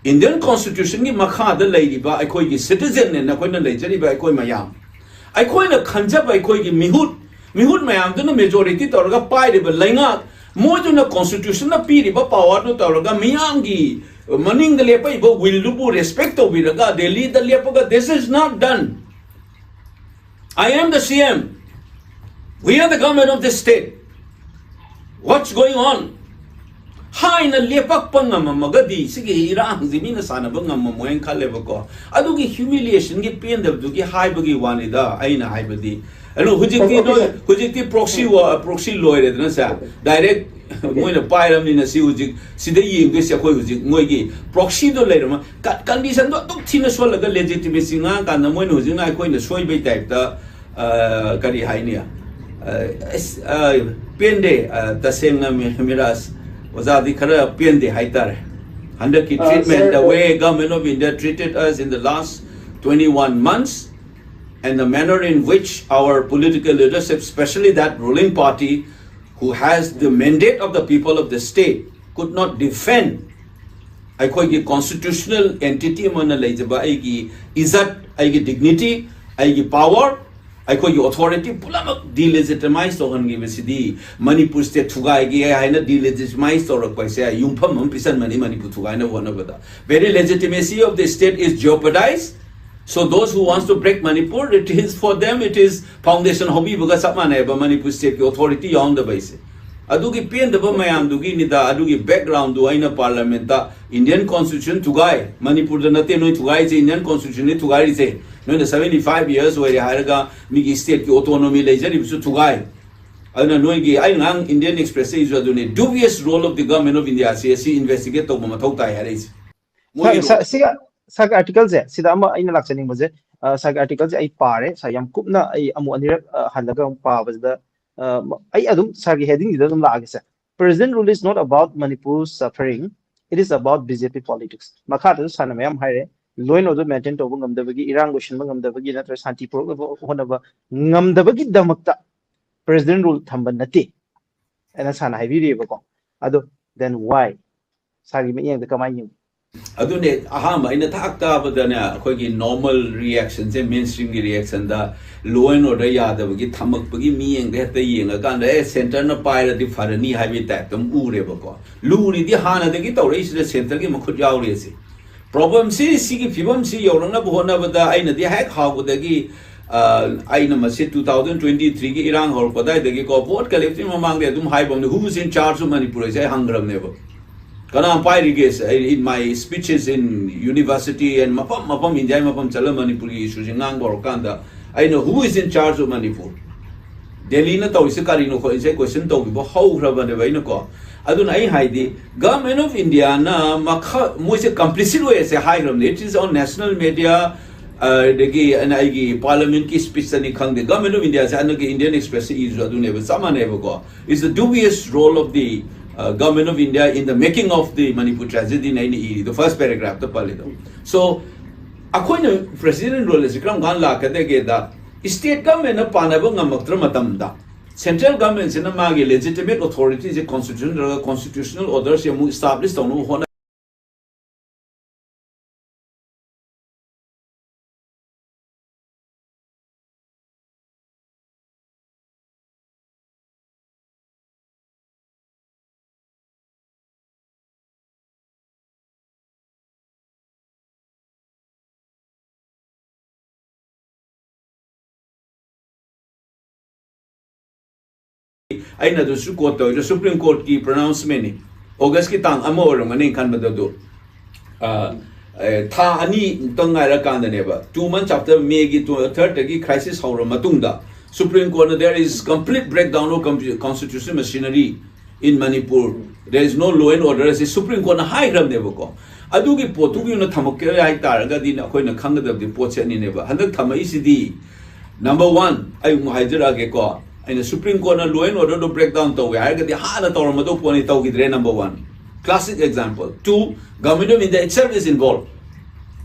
Indian Constitution ꯒꯤ ꯃꯈꯥꯗ ꯂꯩꯔꯤꯕ ꯑꯩꯈꯣꯏꯒꯤ citizen ꯅꯦꯅ ꯑꯩꯈꯣꯏꯅ ꯂꯩꯖꯔꯤꯕ ꯑꯩꯈꯣꯏ ꯃꯌꯥꯝ, ꯑꯩꯈꯣꯏꯅ ꯈꯟꯖꯕ ꯑꯩꯈꯣꯏꯒꯤ ꯃꯤꯍꯨꯠ, ꯃꯤꯍꯨꯠ ꯃꯌꯥꯝꯗꯨꯅ majority ꯇꯧꯔꯒ ꯄꯥꯏꯔꯤꯕ ꯂꯩꯉꯥꯛ, ꯃꯣꯏꯗꯨꯅ constitution ꯅ ꯄꯤꯔꯤꯕ power ꯗꯨ ꯇꯧꯔꯒ ꯃꯤꯌꯥꯝꯒꯤ ꯃꯅꯤꯡꯗ ꯂꯦꯞꯄꯛꯏꯕ will ꯗꯨꯕꯨ respect ꯇꯧꯕꯤꯔꯒ ꯗꯦꯜꯂꯤꯗ ꯂꯦꯞꯄꯒ "This is not done. I am the C M. We are the government of this state. What's going on?" ꯍꯥꯏꯅ ꯂꯦꯞꯄꯛꯄ ꯉꯝꯃꯝꯃꯒꯗꯤ ꯁꯤꯒꯤ ꯏꯔꯥꯡꯁꯤ ꯃꯤꯅ ꯁꯥꯟꯅꯕ ꯉꯝꯃꯝꯃꯣꯏꯅ ꯈꯜꯂꯦꯕꯀꯣ꯫ ꯑꯗꯨꯒꯤ humiliation ꯒꯤ ꯄꯦꯟꯗꯕꯗꯨꯒꯤ ꯍꯥꯏꯕꯒꯤ ꯋꯥꯅꯤꯗ꯫ ꯑꯩꯅ ꯍꯥꯏꯕꯗꯤ, ꯑꯗꯣ ꯍꯧꯖꯤꯛꯇꯤ ꯅꯣꯏ, ꯍꯧꯖꯤꯛꯇꯤ proxy war, proxy ꯂꯣꯏꯔꯦꯗꯅ ꯁꯦ꯫ Direct ꯃꯣꯏꯅ ꯄꯥꯏꯔꯕꯅꯤꯅ ꯁꯤ ꯍꯧꯖꯤꯛ ꯁꯤꯗ ꯌꯦꯡꯗꯣꯏꯁꯦ ꯑꯩꯈꯣꯏ ꯍꯧꯖꯤꯛ ꯃꯣꯏꯒꯤ proxy ꯗꯣ ꯂꯩꯔꯝꯃ-, ꯀ-, condition ꯗꯣ ꯑꯗꯨꯛ ꯊꯤꯅ ꯁꯣꯜꯂꯒ legitimacy ꯉꯥꯡꯉꯀꯥꯟꯗ ꯃꯣꯏꯅ ꯍꯧꯖꯤꯛꯅ ꯑꯩꯈꯣꯏꯅ ꯁꯣꯏꯕꯩ type ꯇ ꯑ, ꯀꯔꯤ ꯍꯥꯏꯅꯤ? ꯑ, ꯑꯁ, ꯑ, ꯄꯦꯟꯗꯦ, ꯑ, ꯇꯁꯦꯡꯅ ꯃꯤ-, ꯃꯤꯔꯥꯖ, ꯑꯣꯖꯥꯗꯤ ꯈꯔ ꯄꯦꯟꯗꯦ ꯍꯥꯏꯇꯥꯔꯦ꯫ ꯍꯟꯗꯛꯀꯤ ꯑ, treatment, the sir, way Government of India treated us in the last twenty-one months, and the manner in which our political leadership, especially that ruling party, who has the mandate of the people of the state could not defend ꯑꯩꯈꯣꯏꯒꯤ constitutional entity ꯑꯃꯅ ꯂꯩꯖꯕ ꯑꯩꯒꯤ ꯏꯖꯠ, ꯑꯩꯒꯤ dignity, ꯑꯩꯒꯤ power, ꯑꯩꯈꯣꯏꯒꯤ authority ꯄꯨꯝꯅꯃꯛ delegitimize ꯇꯧꯍꯟꯈꯤꯕꯁꯤꯗꯤ, Manipur state ꯊꯨꯒꯥꯏꯒꯦ ꯍꯥꯏꯅ delegitimize ꯇꯧꯔꯛꯄ ꯍꯥꯏꯁꯦ ꯌꯨꯝꯐꯝ ꯑꯃ ꯄꯤꯁꯟꯕꯅꯤ ꯃꯅꯤꯄꯨꯔ ꯊꯨꯒꯥꯏꯅꯕ ꯍꯣꯠꯅꯕꯗ. Very legitimacy of the state is jeopardized. So those who wants to break Manipur, it is for them, it is foundation ꯍꯧꯕꯤꯕꯒ ꯆꯞ ꯃꯥꯟꯅꯩꯕ ꯃꯅꯤꯄꯨꯔ stateꯀꯤ authority ꯌꯥꯎꯔꯝꯗꯕ ꯍꯥꯏꯁꯦ꯫ ꯑꯗꯨꯒꯤ ꯄꯦꯟꯗꯕ ꯃꯌꯥꯝꯗꯨꯒꯤꯅꯤꯗ, ꯑꯗꯨꯒꯤ backgroundꯗꯨ ꯑꯩꯅ parliamentꯇ Indian constitution ꯊꯨꯒꯥꯏ, ꯃꯅꯤꯄꯨꯔꯗ ꯅꯠꯇꯦ ꯅꯣꯏ ꯊꯨꯒꯥꯏꯔꯤꯁꯦ, Indian constitutionꯅꯤ ꯊꯨꯒꯥꯏꯔꯤꯁꯦ, ꯅꯣꯏꯅ seventy five years ꯑꯣꯏꯔꯦ ꯍꯥꯏꯔꯒ ꯃꯤꯒꯤ stateꯀꯤ autonomy ꯂꯩꯖꯔꯤꯕꯁꯨ ꯊꯨꯒꯥꯏ꯫ ꯑꯗꯨꯅ ꯅꯣꯏꯒꯤ, ꯑꯩ ꯉꯔꯥꯡ Indian Expressꯇ ꯏꯁꯨ ꯑꯗꯨꯅꯤ, dubious role of the government of India ꯁꯤ ꯑꯁꯤ investigate ꯇꯧꯕ ꯃꯊꯧ ꯇꯥꯏ ꯍꯥꯏꯔꯛꯏꯁꯦ꯫ ꯃꯣꯏꯒꯤ ꯁꯥꯔ, ꯁꯤꯒ, ꯁꯥꯔꯒꯤ articleꯁꯦ, ꯁꯤꯗ ꯑꯃ ꯑꯩꯅ ꯂꯥꯛꯆꯅꯤꯡꯕꯁꯦ, ꯑ, ꯁꯥꯔꯒꯤ articleꯁꯦ ꯑꯩ ꯄꯥꯔꯦ, ꯁꯥꯔ, ꯌꯥꯝ ꯀꯨꯞꯅ ꯑꯩ ꯑꯃꯨꯛ ꯑꯅꯤꯔꯛ, ꯑ, ꯍꯜꯂꯒ ꯑꯃꯨꯛ ꯄꯥꯕꯁꯤꯗ, ꯑ, ꯃ-, ꯑꯩ ꯑꯗꯨꯝ ꯁꯥꯔꯒꯤ headingꯁꯤꯗ ꯑꯗꯨꯝ ꯂꯥꯛꯑꯒꯦꯁꯦ꯫ President rule is not about Manipur's suffering, it is about B J P politics. ꯃꯈꯥꯗꯁꯨ ꯁꯥꯔꯅ ꯃꯌꯥꯝ ꯍꯥꯏꯔꯦ, law and order maintain ꯇꯧꯕ ꯉꯝꯗꯕꯒꯤ, ꯏꯔꯥꯡ ꯂꯣꯏꯁꯤꯟꯕ ꯉꯝꯗꯕꯒꯤ ꯅꯠꯇ꯭ꯔꯒ ꯁꯥꯟꯇꯤ ꯄꯨꯔꯛꯅꯕ ꯍꯣꯠꯅꯕ ꯉꯝꯗꯕꯒꯤꯗꯃꯛꯇ president rule ꯊꯝꯕ ꯅꯠꯇꯦ ꯍꯥꯏꯅ ꯁꯥꯔꯅ ꯍꯥꯏꯕꯤꯔꯤꯑꯕꯀꯣ꯫ ꯑꯗꯣ then why? ꯁꯥꯔꯒꯤ ꯃꯤꯠꯌꯦꯡꯗ ꯀꯃꯥꯏꯅ ꯌꯦꯡꯉꯤ? ꯑꯗꯨꯅꯦ, ꯑꯍꯥꯟꯕ ꯑꯩꯅ ꯊꯥꯛ ꯇꯥꯕꯗꯅꯦ, ꯑꯩꯈꯣꯏꯒꯤ normal reactionꯁꯦ, mainstreamꯒꯤ reactionꯗ law and order ꯌꯥꯗꯕꯒꯤ ꯊꯝꯃꯛꯄꯒꯤ ꯃꯤꯠꯌꯦꯡꯗ ꯍꯦꯛꯇ ꯌꯦꯡꯉꯀꯥꯟꯗ, ꯑꯦ, centreꯅ ꯄꯥꯏꯔꯗꯤ ꯐꯔꯅꯤ ꯍꯥꯏꯕꯒꯤ typeꯇ ꯑꯗꯨꯝ ꯎꯔꯦꯕꯀꯣ꯫ ꯂꯨꯔꯤꯗꯤ ꯍꯥꯟꯅꯗꯒꯤ ꯇꯧꯔꯛꯏꯁꯤꯗ centreꯒꯤ ꯃꯈꯨꯠ ꯌꯥꯎꯔꯤ ꯑꯁꯤ꯫ Problemꯁꯤ, ꯁꯤꯒꯤ ꯐꯤꯕꯝꯁꯤ ꯌꯧꯔꯛꯅꯕ ꯍꯣꯠꯅꯕꯗ ꯑꯩꯅꯗꯤ ꯍꯦꯛ ꯍꯧꯕꯗꯒꯤ, ꯑ, ꯑꯩꯅ ꯃꯁꯤ two thousand twenty threeꯒꯤ ꯏꯔꯥꯡ ꯍꯧꯔꯛꯄ ꯑꯗꯨꯋꯥꯏꯗꯒꯤꯀꯣ, vote collectꯒꯤ ꯃꯃꯥꯡꯗ ꯑꯗꯨꯝ ꯍꯥꯏꯕ ꯑꯃꯅꯤ, "Who is in charge of Manipur?" ꯍꯥꯏꯁꯦ ꯑꯩ ꯍꯪꯈ꯭ꯔꯕꯅꯦꯕ꯫ ꯀꯅꯥ ꯄꯥꯏꯔꯤꯒꯦ? ꯑꯩ, in my speeches in university and ꯃꯐꯝ ꯃꯐꯝ, ꯏꯟꯗꯤꯌꯥꯒꯤ ꯃꯐꯝ ꯆꯠꯂ ꯃꯅꯤꯄꯨꯔꯒꯤ issueꯁꯦ ꯉꯥꯡꯕ ꯍꯧꯔꯀꯥꯟꯗ ꯑꯩꯅ "Who is in charge of Manipur?" ꯗꯦꯜꯂꯤꯅ ꯇꯧꯔꯤꯁꯦ ꯀꯔꯤꯅꯣ ꯈꯣꯠꯂꯤꯁꯦ question ꯇꯧꯕꯤꯕ ꯍꯧꯈ꯭ꯔꯕꯅꯦꯕ ꯑꯩꯅꯀꯣ꯫ ꯑꯗꯨꯅ ꯑꯩ ꯍꯥꯏꯗꯤ, Government of Indiaꯅ ꯃꯈꯥ, ꯃꯣꯏꯁꯦ complicit ꯑꯣꯏꯌꯦꯁꯦ ꯍꯥꯏꯈ꯭ꯔꯕꯅꯦ, it is on national media, ꯑꯗꯒꯤ ꯑꯩꯅ ꯑꯩꯒꯤ parliamentꯀꯤ speechꯇꯅꯤ ꯈꯪꯗꯦ, Government of Indiaꯁꯦ ꯍꯟꯗꯛꯀꯤ Indian Expressꯇ ꯏꯔꯤꯁꯨ ꯑꯗꯨꯅꯦꯕ, ꯆꯞ ꯃꯥꯟꯅꯩꯕꯀꯣ꯫ It's the dubious role of the, uh, Government of India in the making of the Manipur tragedyꯅ ꯑꯩꯅ ꯏꯔꯤꯗꯣ, first paragraphꯇ ꯄꯜꯂꯤꯗꯣ꯫ So, ꯑꯩꯈꯣꯏꯅ president rule ꯑꯁꯤ ꯀꯔꯝ ꯀꯥꯟꯗ ꯂꯥꯛꯀꯗꯒꯦꯗ, state governmentꯅ ꯄꯥꯟꯅꯕ ꯉꯝꯃꯛꯇ꯭ꯔ ꯃꯇꯝꯗ, Central government ꯁꯤꯅ ꯃꯥꯒꯤ legitimate authority ꯁꯦ constitution ꯅꯠꯇ꯭ꯔꯒ constitutional order ꯁꯦ ꯑꯃꯨꯛ establish ꯇꯧꯅꯕ ꯍꯣꯠꯅ ꯑꯩꯅ ꯑꯗꯨꯁꯨ quote ꯇꯧꯔꯤꯗꯣ Supreme Court ꯀꯤ pronouncement ꯅꯤ꯫ August ꯀꯤ ꯇꯥꯡ ꯑꯃ ꯑꯣꯏꯔꯝꯒꯅꯤ ꯈꯟꯕꯗ ꯑꯗꯨ, ꯑ, ꯑꯦ, ꯊꯥ ꯑꯅꯤꯃꯨꯛꯇꯪ ꯉꯥꯏꯔꯀꯥꯟꯗꯅꯦꯕ, two months after May ꯒꯤ tw-, third ꯗꯒꯤ crisis ꯍꯧꯔ ꯃꯇꯨꯡꯗ Supreme Court ꯅ "There is complete breakdown of com-, constitution machinery in Manipur, there is no law and order" ꯑꯁꯤ Supreme Court ꯅ ꯍꯥꯏꯈ꯭ꯔꯕꯅꯦꯕꯀꯣ꯫ ꯑꯗꯨꯒꯤ ꯄꯣꯠꯇꯨꯒꯤ ꯑꯣꯏꯅ ꯊꯝꯃꯛꯀꯦ ꯍꯥꯏꯇꯥꯔꯒꯗꯤ ꯑꯩꯈꯣꯏꯅ ꯈꯪꯒꯗꯕꯗꯤ ꯄꯣꯠꯁꯦ ꯑꯅꯤꯅꯦꯕ꯫ ꯍꯟꯗꯛ ꯊꯝꯃꯛꯏꯁꯤꯗꯤ, number one, ꯑꯩ ꯑꯃꯨꯛ ꯍꯥꯏꯖꯔꯛꯑꯒꯦꯀꯣ, ꯑꯩꯅ Supreme Court ꯅ law and order ꯗꯣ breakdown ꯇꯧꯒꯦ ꯍꯥꯏꯔꯒꯗꯤ ꯍꯥꯟꯅ ꯇꯧꯔꯝꯃꯗꯧ ꯄꯣꯠꯅꯤ, ꯇꯧꯈꯤꯗ꯭ꯔꯦ, number one. Classic example. Two, Government of India itself is involved.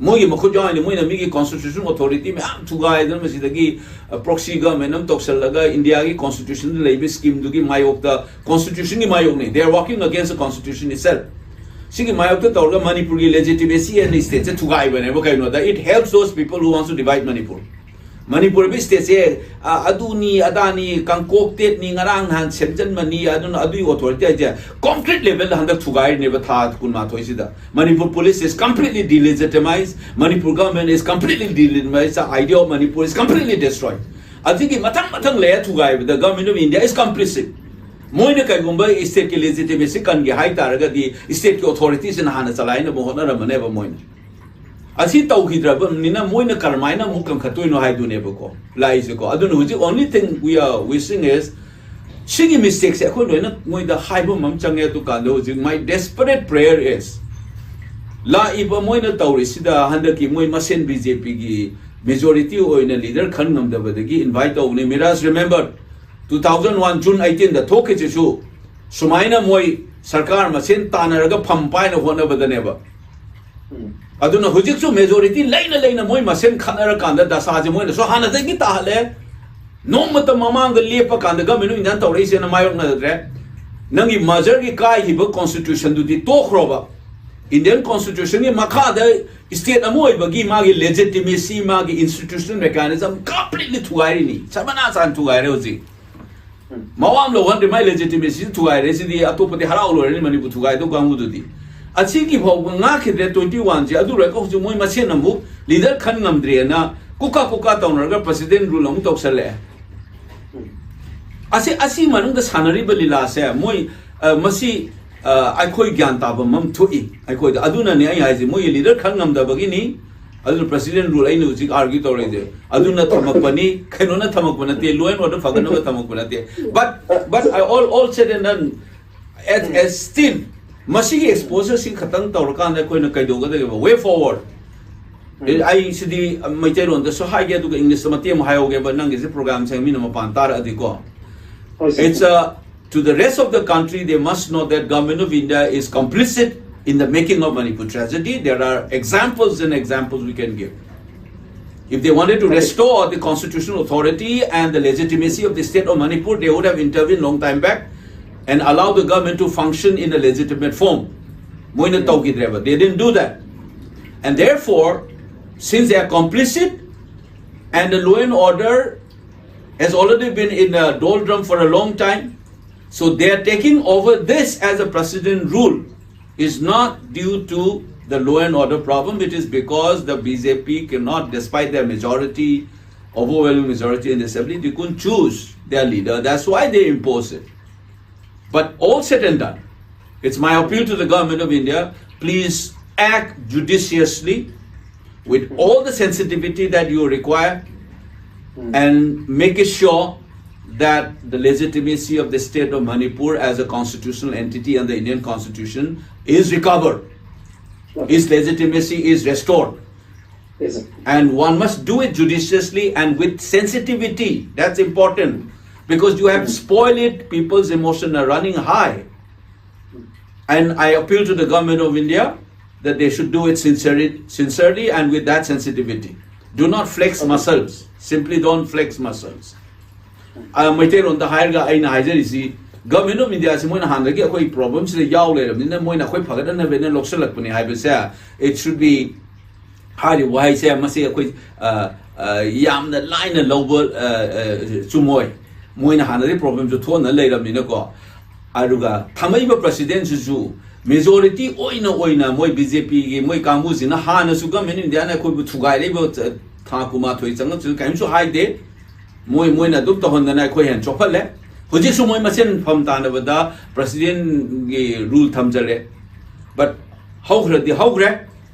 ꯃꯣꯏꯒꯤ ꯃꯈꯨꯠ ꯌꯥꯎꯔꯤꯅꯤ, ꯃꯣꯏꯅ ꯃꯤꯒꯤ constitution authority ꯃꯌꯥꯝ ꯊꯨꯒꯥꯏꯗꯅ ꯃꯁꯤꯗꯒꯤ, ꯑ, proxy government ꯑꯃ ꯇꯧꯁꯜꯂꯒ India ꯒꯤ constitution ꯗ ꯂꯩꯕ scheme ꯗꯨꯒꯤ ꯃꯥꯌꯣꯛꯇ, constitution ꯒꯤ ꯃꯥꯌꯣꯛꯅꯤ, they are working against the constitution itself. ꯁꯤꯒꯤ ꯃꯥꯌꯣꯛꯇ ꯇꯧꯔꯒ ꯃꯅꯤꯄꯨꯔꯒꯤ legitimacy ꯑꯅ state ꯁꯦ ꯊꯨꯒꯥꯏꯕꯅꯦꯕ꯫ ꯀꯩꯅꯣꯗ, it helps those people who wants to divide Manipur. Manipur ꯍꯥꯏꯕ state ꯁꯦ, ꯑ, ꯑꯗꯨꯅꯤ ꯑꯗꯥꯅꯤ, ꯀꯥꯡꯀꯣꯛ ꯇꯦꯠꯅꯤ, ꯉꯔꯥꯡ ꯅꯍꯥꯟ ꯁꯦꯝꯖꯟꯕꯅꯤ, ꯑꯗꯨꯅ ꯑꯗꯨꯒꯤ authority ꯍꯥꯏꯁꯦ concrete level ꯗ ꯍꯟꯗꯛ ꯊꯨꯒꯥꯏꯔꯤꯅꯦꯕ ꯊꯥ ꯀꯨꯟꯃꯥꯊꯣꯏꯁꯤꯗ꯫ Manipur police is completely delegitimized, Manipur government is completely delegitimized, the idea of Manipur is completely destroyed. ꯑꯁꯤꯒꯤ ꯃꯊꯪ ꯃꯊꯪ layer ꯊꯨꯒꯥꯏꯕꯗ Government of India is complicit. ꯃꯣꯏꯅ ꯀꯩꯒꯨꯝꯕ state ꯀꯤ legitimacy ꯀꯟꯒꯦ ꯍꯥꯏ ꯇꯥꯔꯒꯗꯤ state ꯀꯤ authority ꯁꯤꯅ ꯍꯥꯟꯅ ꯆꯂꯥꯏꯅꯕ ꯍꯣꯠꯅꯔꯝꯃꯅꯦꯕ ꯃꯣꯏꯅ꯫ ꯑꯁꯤ ꯇꯧꯈꯤꯗ꯭ꯔꯕꯅꯤꯅ ꯃꯣꯏꯅ ꯀꯔꯝꯍꯥꯏꯅ ꯑꯃꯨꯛ ꯀꯟꯈꯠꯇꯣꯏꯅꯣ ꯍꯥꯏꯗꯨꯅꯦꯕꯀꯣ ꯂꯥꯛꯏꯁꯦꯀꯣ꯫ ꯑꯗꯨꯅ ꯍꯧꯖꯤꯛ only thing we are wishing is, ꯁꯤꯒꯤ mistake ꯁꯦ ꯑꯩꯈꯣꯏ ꯂꯣꯏꯅ ꯃꯣꯏꯗ ꯍꯥꯏꯕ ꯑꯃ ꯆꯪꯉꯦ꯫ ꯑꯗꯨꯀꯥꯟꯗ ꯍꯧꯖꯤꯛ my desperate prayer is, ꯂꯥꯛꯏꯕ ꯃꯣꯏꯅ ꯇꯧꯔꯤꯁꯤꯗ ꯍꯟꯗꯛꯀꯤ ꯃꯣꯏ ꯃꯁꯦꯟ B J P ꯒꯤ majority ꯑꯣꯏꯅ leader ꯈꯟ ꯉꯝꯗꯕꯗꯒꯤ invite ꯇꯧꯕꯅꯤ꯫ Miraj, remember, two thousand one June eighteen ꯗ ꯊꯣꯛꯈꯤꯁꯤꯁꯨ ꯁꯨꯃꯥꯏꯅ ꯃꯣꯏ ꯁꯔꯀꯥꯔ ꯃꯁꯦꯟ ꯇꯥꯟꯅꯔꯒ ꯐꯝ ꯄꯥꯏꯅ ꯍꯣꯠꯅꯕꯗꯅꯦꯕ꯫ ꯎꯝ꯫ ꯑꯗꯨꯅ ꯍꯧꯖꯤꯛꯁꯨ majority ꯂꯩꯅ ꯂꯩꯅ ꯃꯣꯏ ꯃꯁꯦꯟ ꯈꯠꯅꯔꯀꯥꯟꯗ ꯗꯁꯥꯁꯦ ꯃꯣꯏꯅꯁꯨ ꯍꯥꯟꯅꯗꯒꯤ ꯇꯥꯍꯜꯂꯦ꯫ ꯅꯣꯡꯃꯇ ꯃꯃꯥꯡꯗ ꯂꯦꯞꯄ ꯀꯥꯟꯗ ꯒꯃꯦꯟ ꯑꯣꯐ ꯏꯟꯗꯤꯌꯥꯅ ꯇꯧꯔꯛꯏꯁꯦꯅ ꯃꯥꯌꯣꯛꯅꯗ꯭ꯔꯦ꯫ ꯅꯪꯒꯤ ꯃꯔꯖꯔꯒꯤ ꯀꯥꯏꯈꯤꯕ ꯀꯣꯟꯁꯇꯤꯇ꯭ꯌꯨꯁꯟꯗꯨꯗꯤ ꯇꯣꯛꯈ꯭ꯔꯣꯕ꯫ ꯏꯟꯗꯤꯌꯟ ꯀꯣꯟꯁꯇꯤꯇ꯭ꯌꯨꯁꯟꯒꯤ ꯃꯈꯥꯗ ꯁ꯭ꯇꯦꯠ ꯑꯃ ꯑꯣꯏꯕꯒꯤ ꯃꯥꯒꯤ ꯂꯦꯖꯤꯇꯤꯃꯦꯁꯤ, ꯃꯥꯒꯤ ꯏꯟꯁꯇꯤꯇ꯭ꯌꯨꯁꯅꯦꯜ ꯃꯦꯀꯥꯅꯤꯖꯝ ꯀꯝꯄ꯭ꯂꯤꯠꯂꯤ ꯊꯨꯒꯥꯏꯔꯤꯅꯤ, ꯁꯃꯅꯥ ꯆꯥꯟ ꯊꯨꯒꯥꯏꯔꯦ ꯍꯧꯖꯤꯛ꯫ ꯃꯋꯥ ꯑꯃ ꯂꯧꯍꯟꯗ꯭ꯔꯦ, ꯃꯥꯏ ꯂꯦꯖꯤꯇꯤꯃꯦꯁꯤ ꯊꯨꯒꯥꯏꯔꯦ꯫ ꯁꯤꯗꯤ ꯑꯇꯣꯞꯄꯗꯤ ꯍꯔꯥꯎ ꯂꯣꯏꯔꯅꯤ, ꯃꯅꯤꯄꯨꯔ ꯊꯨꯒꯥꯏꯗꯧ ꯀꯥꯡꯕꯨꯗꯨꯗꯤ꯫ ꯑꯁꯤꯒꯤ ꯐꯥꯎꯕ ꯉꯥꯛꯈꯤꯗ꯭ꯔꯦ ꯇ꯭ꯋꯦꯟꯇꯤ ꯋꯥꯟꯁꯦ꯫ ꯑꯗꯨ ꯂꯣꯏꯔꯒ ꯍꯧꯖꯤꯛ ꯃꯣꯏ ꯃꯁꯦꯟ ꯑꯃꯨꯛ ꯂꯤꯗꯔ ꯈꯟ ꯉꯝꯗ꯭ꯔꯦꯅ ꯀꯨꯀꯥ ꯀꯨꯀꯥ ꯇꯧꯅꯔꯒ ꯄ꯭ꯔꯁꯤꯗꯦꯟ ꯔꯨꯜ ꯑꯃꯨꯛ ꯇꯧꯁꯜꯂꯛꯑꯦ꯫ ꯑꯁꯤ, ꯑꯁꯤ ꯃꯅꯨꯡꯗ ꯁꯥꯟꯅꯔꯤꯕ ꯂꯤꯂꯥꯁꯦ ꯃꯣꯏ, ꯑ, ꯃꯁꯤ, ꯑ, ꯑꯩꯈꯣꯏ ꯒ꯭ꯌꯥꯟ ꯇꯥꯕ ꯑꯃ ꯊꯣꯛꯏ ꯑꯩꯈꯣꯏꯗ꯫ ꯑꯗꯨꯅꯅꯦ ꯑꯩ ꯍꯥꯏꯁꯦ, ꯃꯣꯏꯒꯤ ꯂꯤꯗꯔ ꯈꯟ ꯉꯝꯗꯕꯒꯤꯅꯤ꯫ ꯑꯗꯨꯅ ꯄ꯭ꯔꯁꯤꯗꯦꯟ ꯔꯨꯜ ꯑꯩꯅ ꯍꯧꯖꯤꯛ ꯑꯥꯔꯒ꯭ꯌꯨ ꯇꯧꯔꯛꯏꯁꯦ꯫ ꯑꯗꯨꯅ ꯊꯝꯃꯛꯄꯅꯤ, ꯀꯩꯅꯣꯅ ꯊꯝꯃꯛꯄ ꯅꯠꯇꯦ, ꯂꯣ ꯑꯦꯟ ꯑꯣꯔꯗꯔ ꯐꯒꯠꯅꯕ ꯊꯝꯃꯛꯄ ꯅꯠꯇꯦ꯫ But, but I, all, all said and done, as, as still, ꯃꯁꯤꯒꯤ ꯑꯦꯛꯁꯄꯣꯖꯔꯁꯤꯡ ꯈꯛꯇꯪ ꯇꯧꯔꯀꯥꯟꯗ ꯑꯩꯈꯣꯏꯅ ꯀꯩꯗꯧꯒꯗꯒꯦꯕ? Way forward. ꯑꯩ ꯁꯤꯗꯤ ꯃꯩꯇꯩꯂꯣꯟꯗꯁꯨ ꯍꯥꯏꯒꯦ, ꯑꯗꯨꯒ ꯏꯪꯂꯤꯁꯇ ꯃꯇꯦꯛ ꯑꯃ ꯍꯥꯏꯍꯧꯒꯦꯕ, ꯅꯪꯒꯤꯁꯦ ꯄ꯭ꯔꯣꯒ꯭ꯔꯥꯝꯁꯦ ꯃꯤꯅ ꯃꯄꯥꯟ ꯇꯥꯔꯛꯑꯗꯤꯀꯣ꯫ It's, uh, to the rest of the country, they must know that Government of India is complicit in the making of Manipur tragedy. There are examples and examples we can give. If they wanted to restore the constitutional authority and the legitimacy of the state of Manipur, they would have intervened long time back and allowed the government to function in a legitimate form. ꯃꯣꯏꯅ ꯇꯧꯈꯤꯗ꯭ꯔꯦꯕ꯫ They didn't do that. And therefore, since they are complicit and the law and order has already been in a doldrum for a long time, so they are taking over this as a precedent rule is not due to the law and order problem. It is because the B J P cannot, despite their majority, overwhelming majority in the assembly, they couldn't choose their leader. That's why they impose it. But all said and done, it's my appeal to the Government of India, please act judiciously with all the sensitivity that you require and make it sure that the legitimacy of the state of Manipur as a constitutional entity under the Indian Constitution is recovered. Its legitimacy is restored. And one must do it judiciously and with sensitivity. That's important because you have spoiled it. People's emotions are running high. And I appeal to the Government of India that they should do it sincerely, sincerely and with that sensitivity. Do not flex muscles. Simply don't flex muscles. ꯑ, ꯃꯩꯇꯩꯂꯣꯟꯗ ꯍꯥꯏꯔꯒ ꯑꯩꯅ ꯍꯥꯏꯖꯔꯤꯁꯤ, Government of India ꯁꯤ ꯃꯣꯏꯅ ꯍꯥꯟꯅꯗꯒꯤ ꯑꯩꯈꯣꯏ problem ꯁꯤꯗ ꯌꯥꯎ ꯂꯩꯔꯕꯅꯤꯅ ꯃꯣꯏꯅ ꯑꯩꯈꯣꯏ ꯐꯒꯠꯅꯅꯕꯅ ꯂꯧꯁꯤꯜꯂꯛꯄꯅꯤ ꯍꯥꯏꯕꯁꯦ, it should be, ꯍꯥꯏꯔꯤꯕ ꯋꯥꯍꯩꯁꯦ ꯃꯁꯤ ꯑꯩꯈꯣꯏ, ꯑ, ꯑ, ꯌꯥꯝꯅ ꯂꯥꯏꯅ ꯂꯧꯕ, ꯑ, ꯑ, ꯆꯨꯝꯃꯣꯏ꯫ ꯃꯣꯏꯅ ꯍꯥꯟꯅꯗꯒꯤ problem ꯁꯨ ꯊꯣꯛꯅ ꯂꯩꯔꯕꯅꯤꯅꯀꯣ꯫ ꯑꯗꯨꯒ ꯊꯝꯃꯛꯏꯕ president ꯁꯤꯁꯨ majority ꯑꯣꯏꯅ, ꯑꯣꯏꯅ ꯃꯣꯏ B J P ꯒꯤ ꯃꯣꯏ ꯀꯥꯡꯕꯨꯁꯤꯅ ꯍꯥꯟꯅꯁꯨ Government of India ꯅ ꯑꯩꯈꯣꯏꯕꯨ ꯊꯨꯒꯥꯏꯔꯛꯏꯕ ꯊꯥ ꯀꯨꯟꯃꯥꯊꯣꯏ ꯆꯪꯉꯛꯇ꯭ꯔꯁꯨ ꯀꯔꯤꯝꯁꯨ ꯍꯥꯏꯗꯦ꯫ ꯃꯣꯏ, ꯃꯣꯏꯅ ꯑꯗꯨꯝ ꯇꯧꯍꯟꯗꯅ ꯑꯩꯈꯣꯏ ꯍꯦꯟꯅ ꯆꯣꯛꯍꯜꯂꯦ꯫ ꯍꯧꯖꯤꯛꯁꯨ ꯃꯣꯏ ꯃꯁꯦꯟ ꯐꯝ ꯇꯥꯅꯕꯗ president ꯒꯤ rule ꯊꯝꯖꯔꯦ꯫ But ꯍꯧꯈ꯭ꯔꯗꯤ ꯍꯧꯈ꯭ꯔꯦ꯫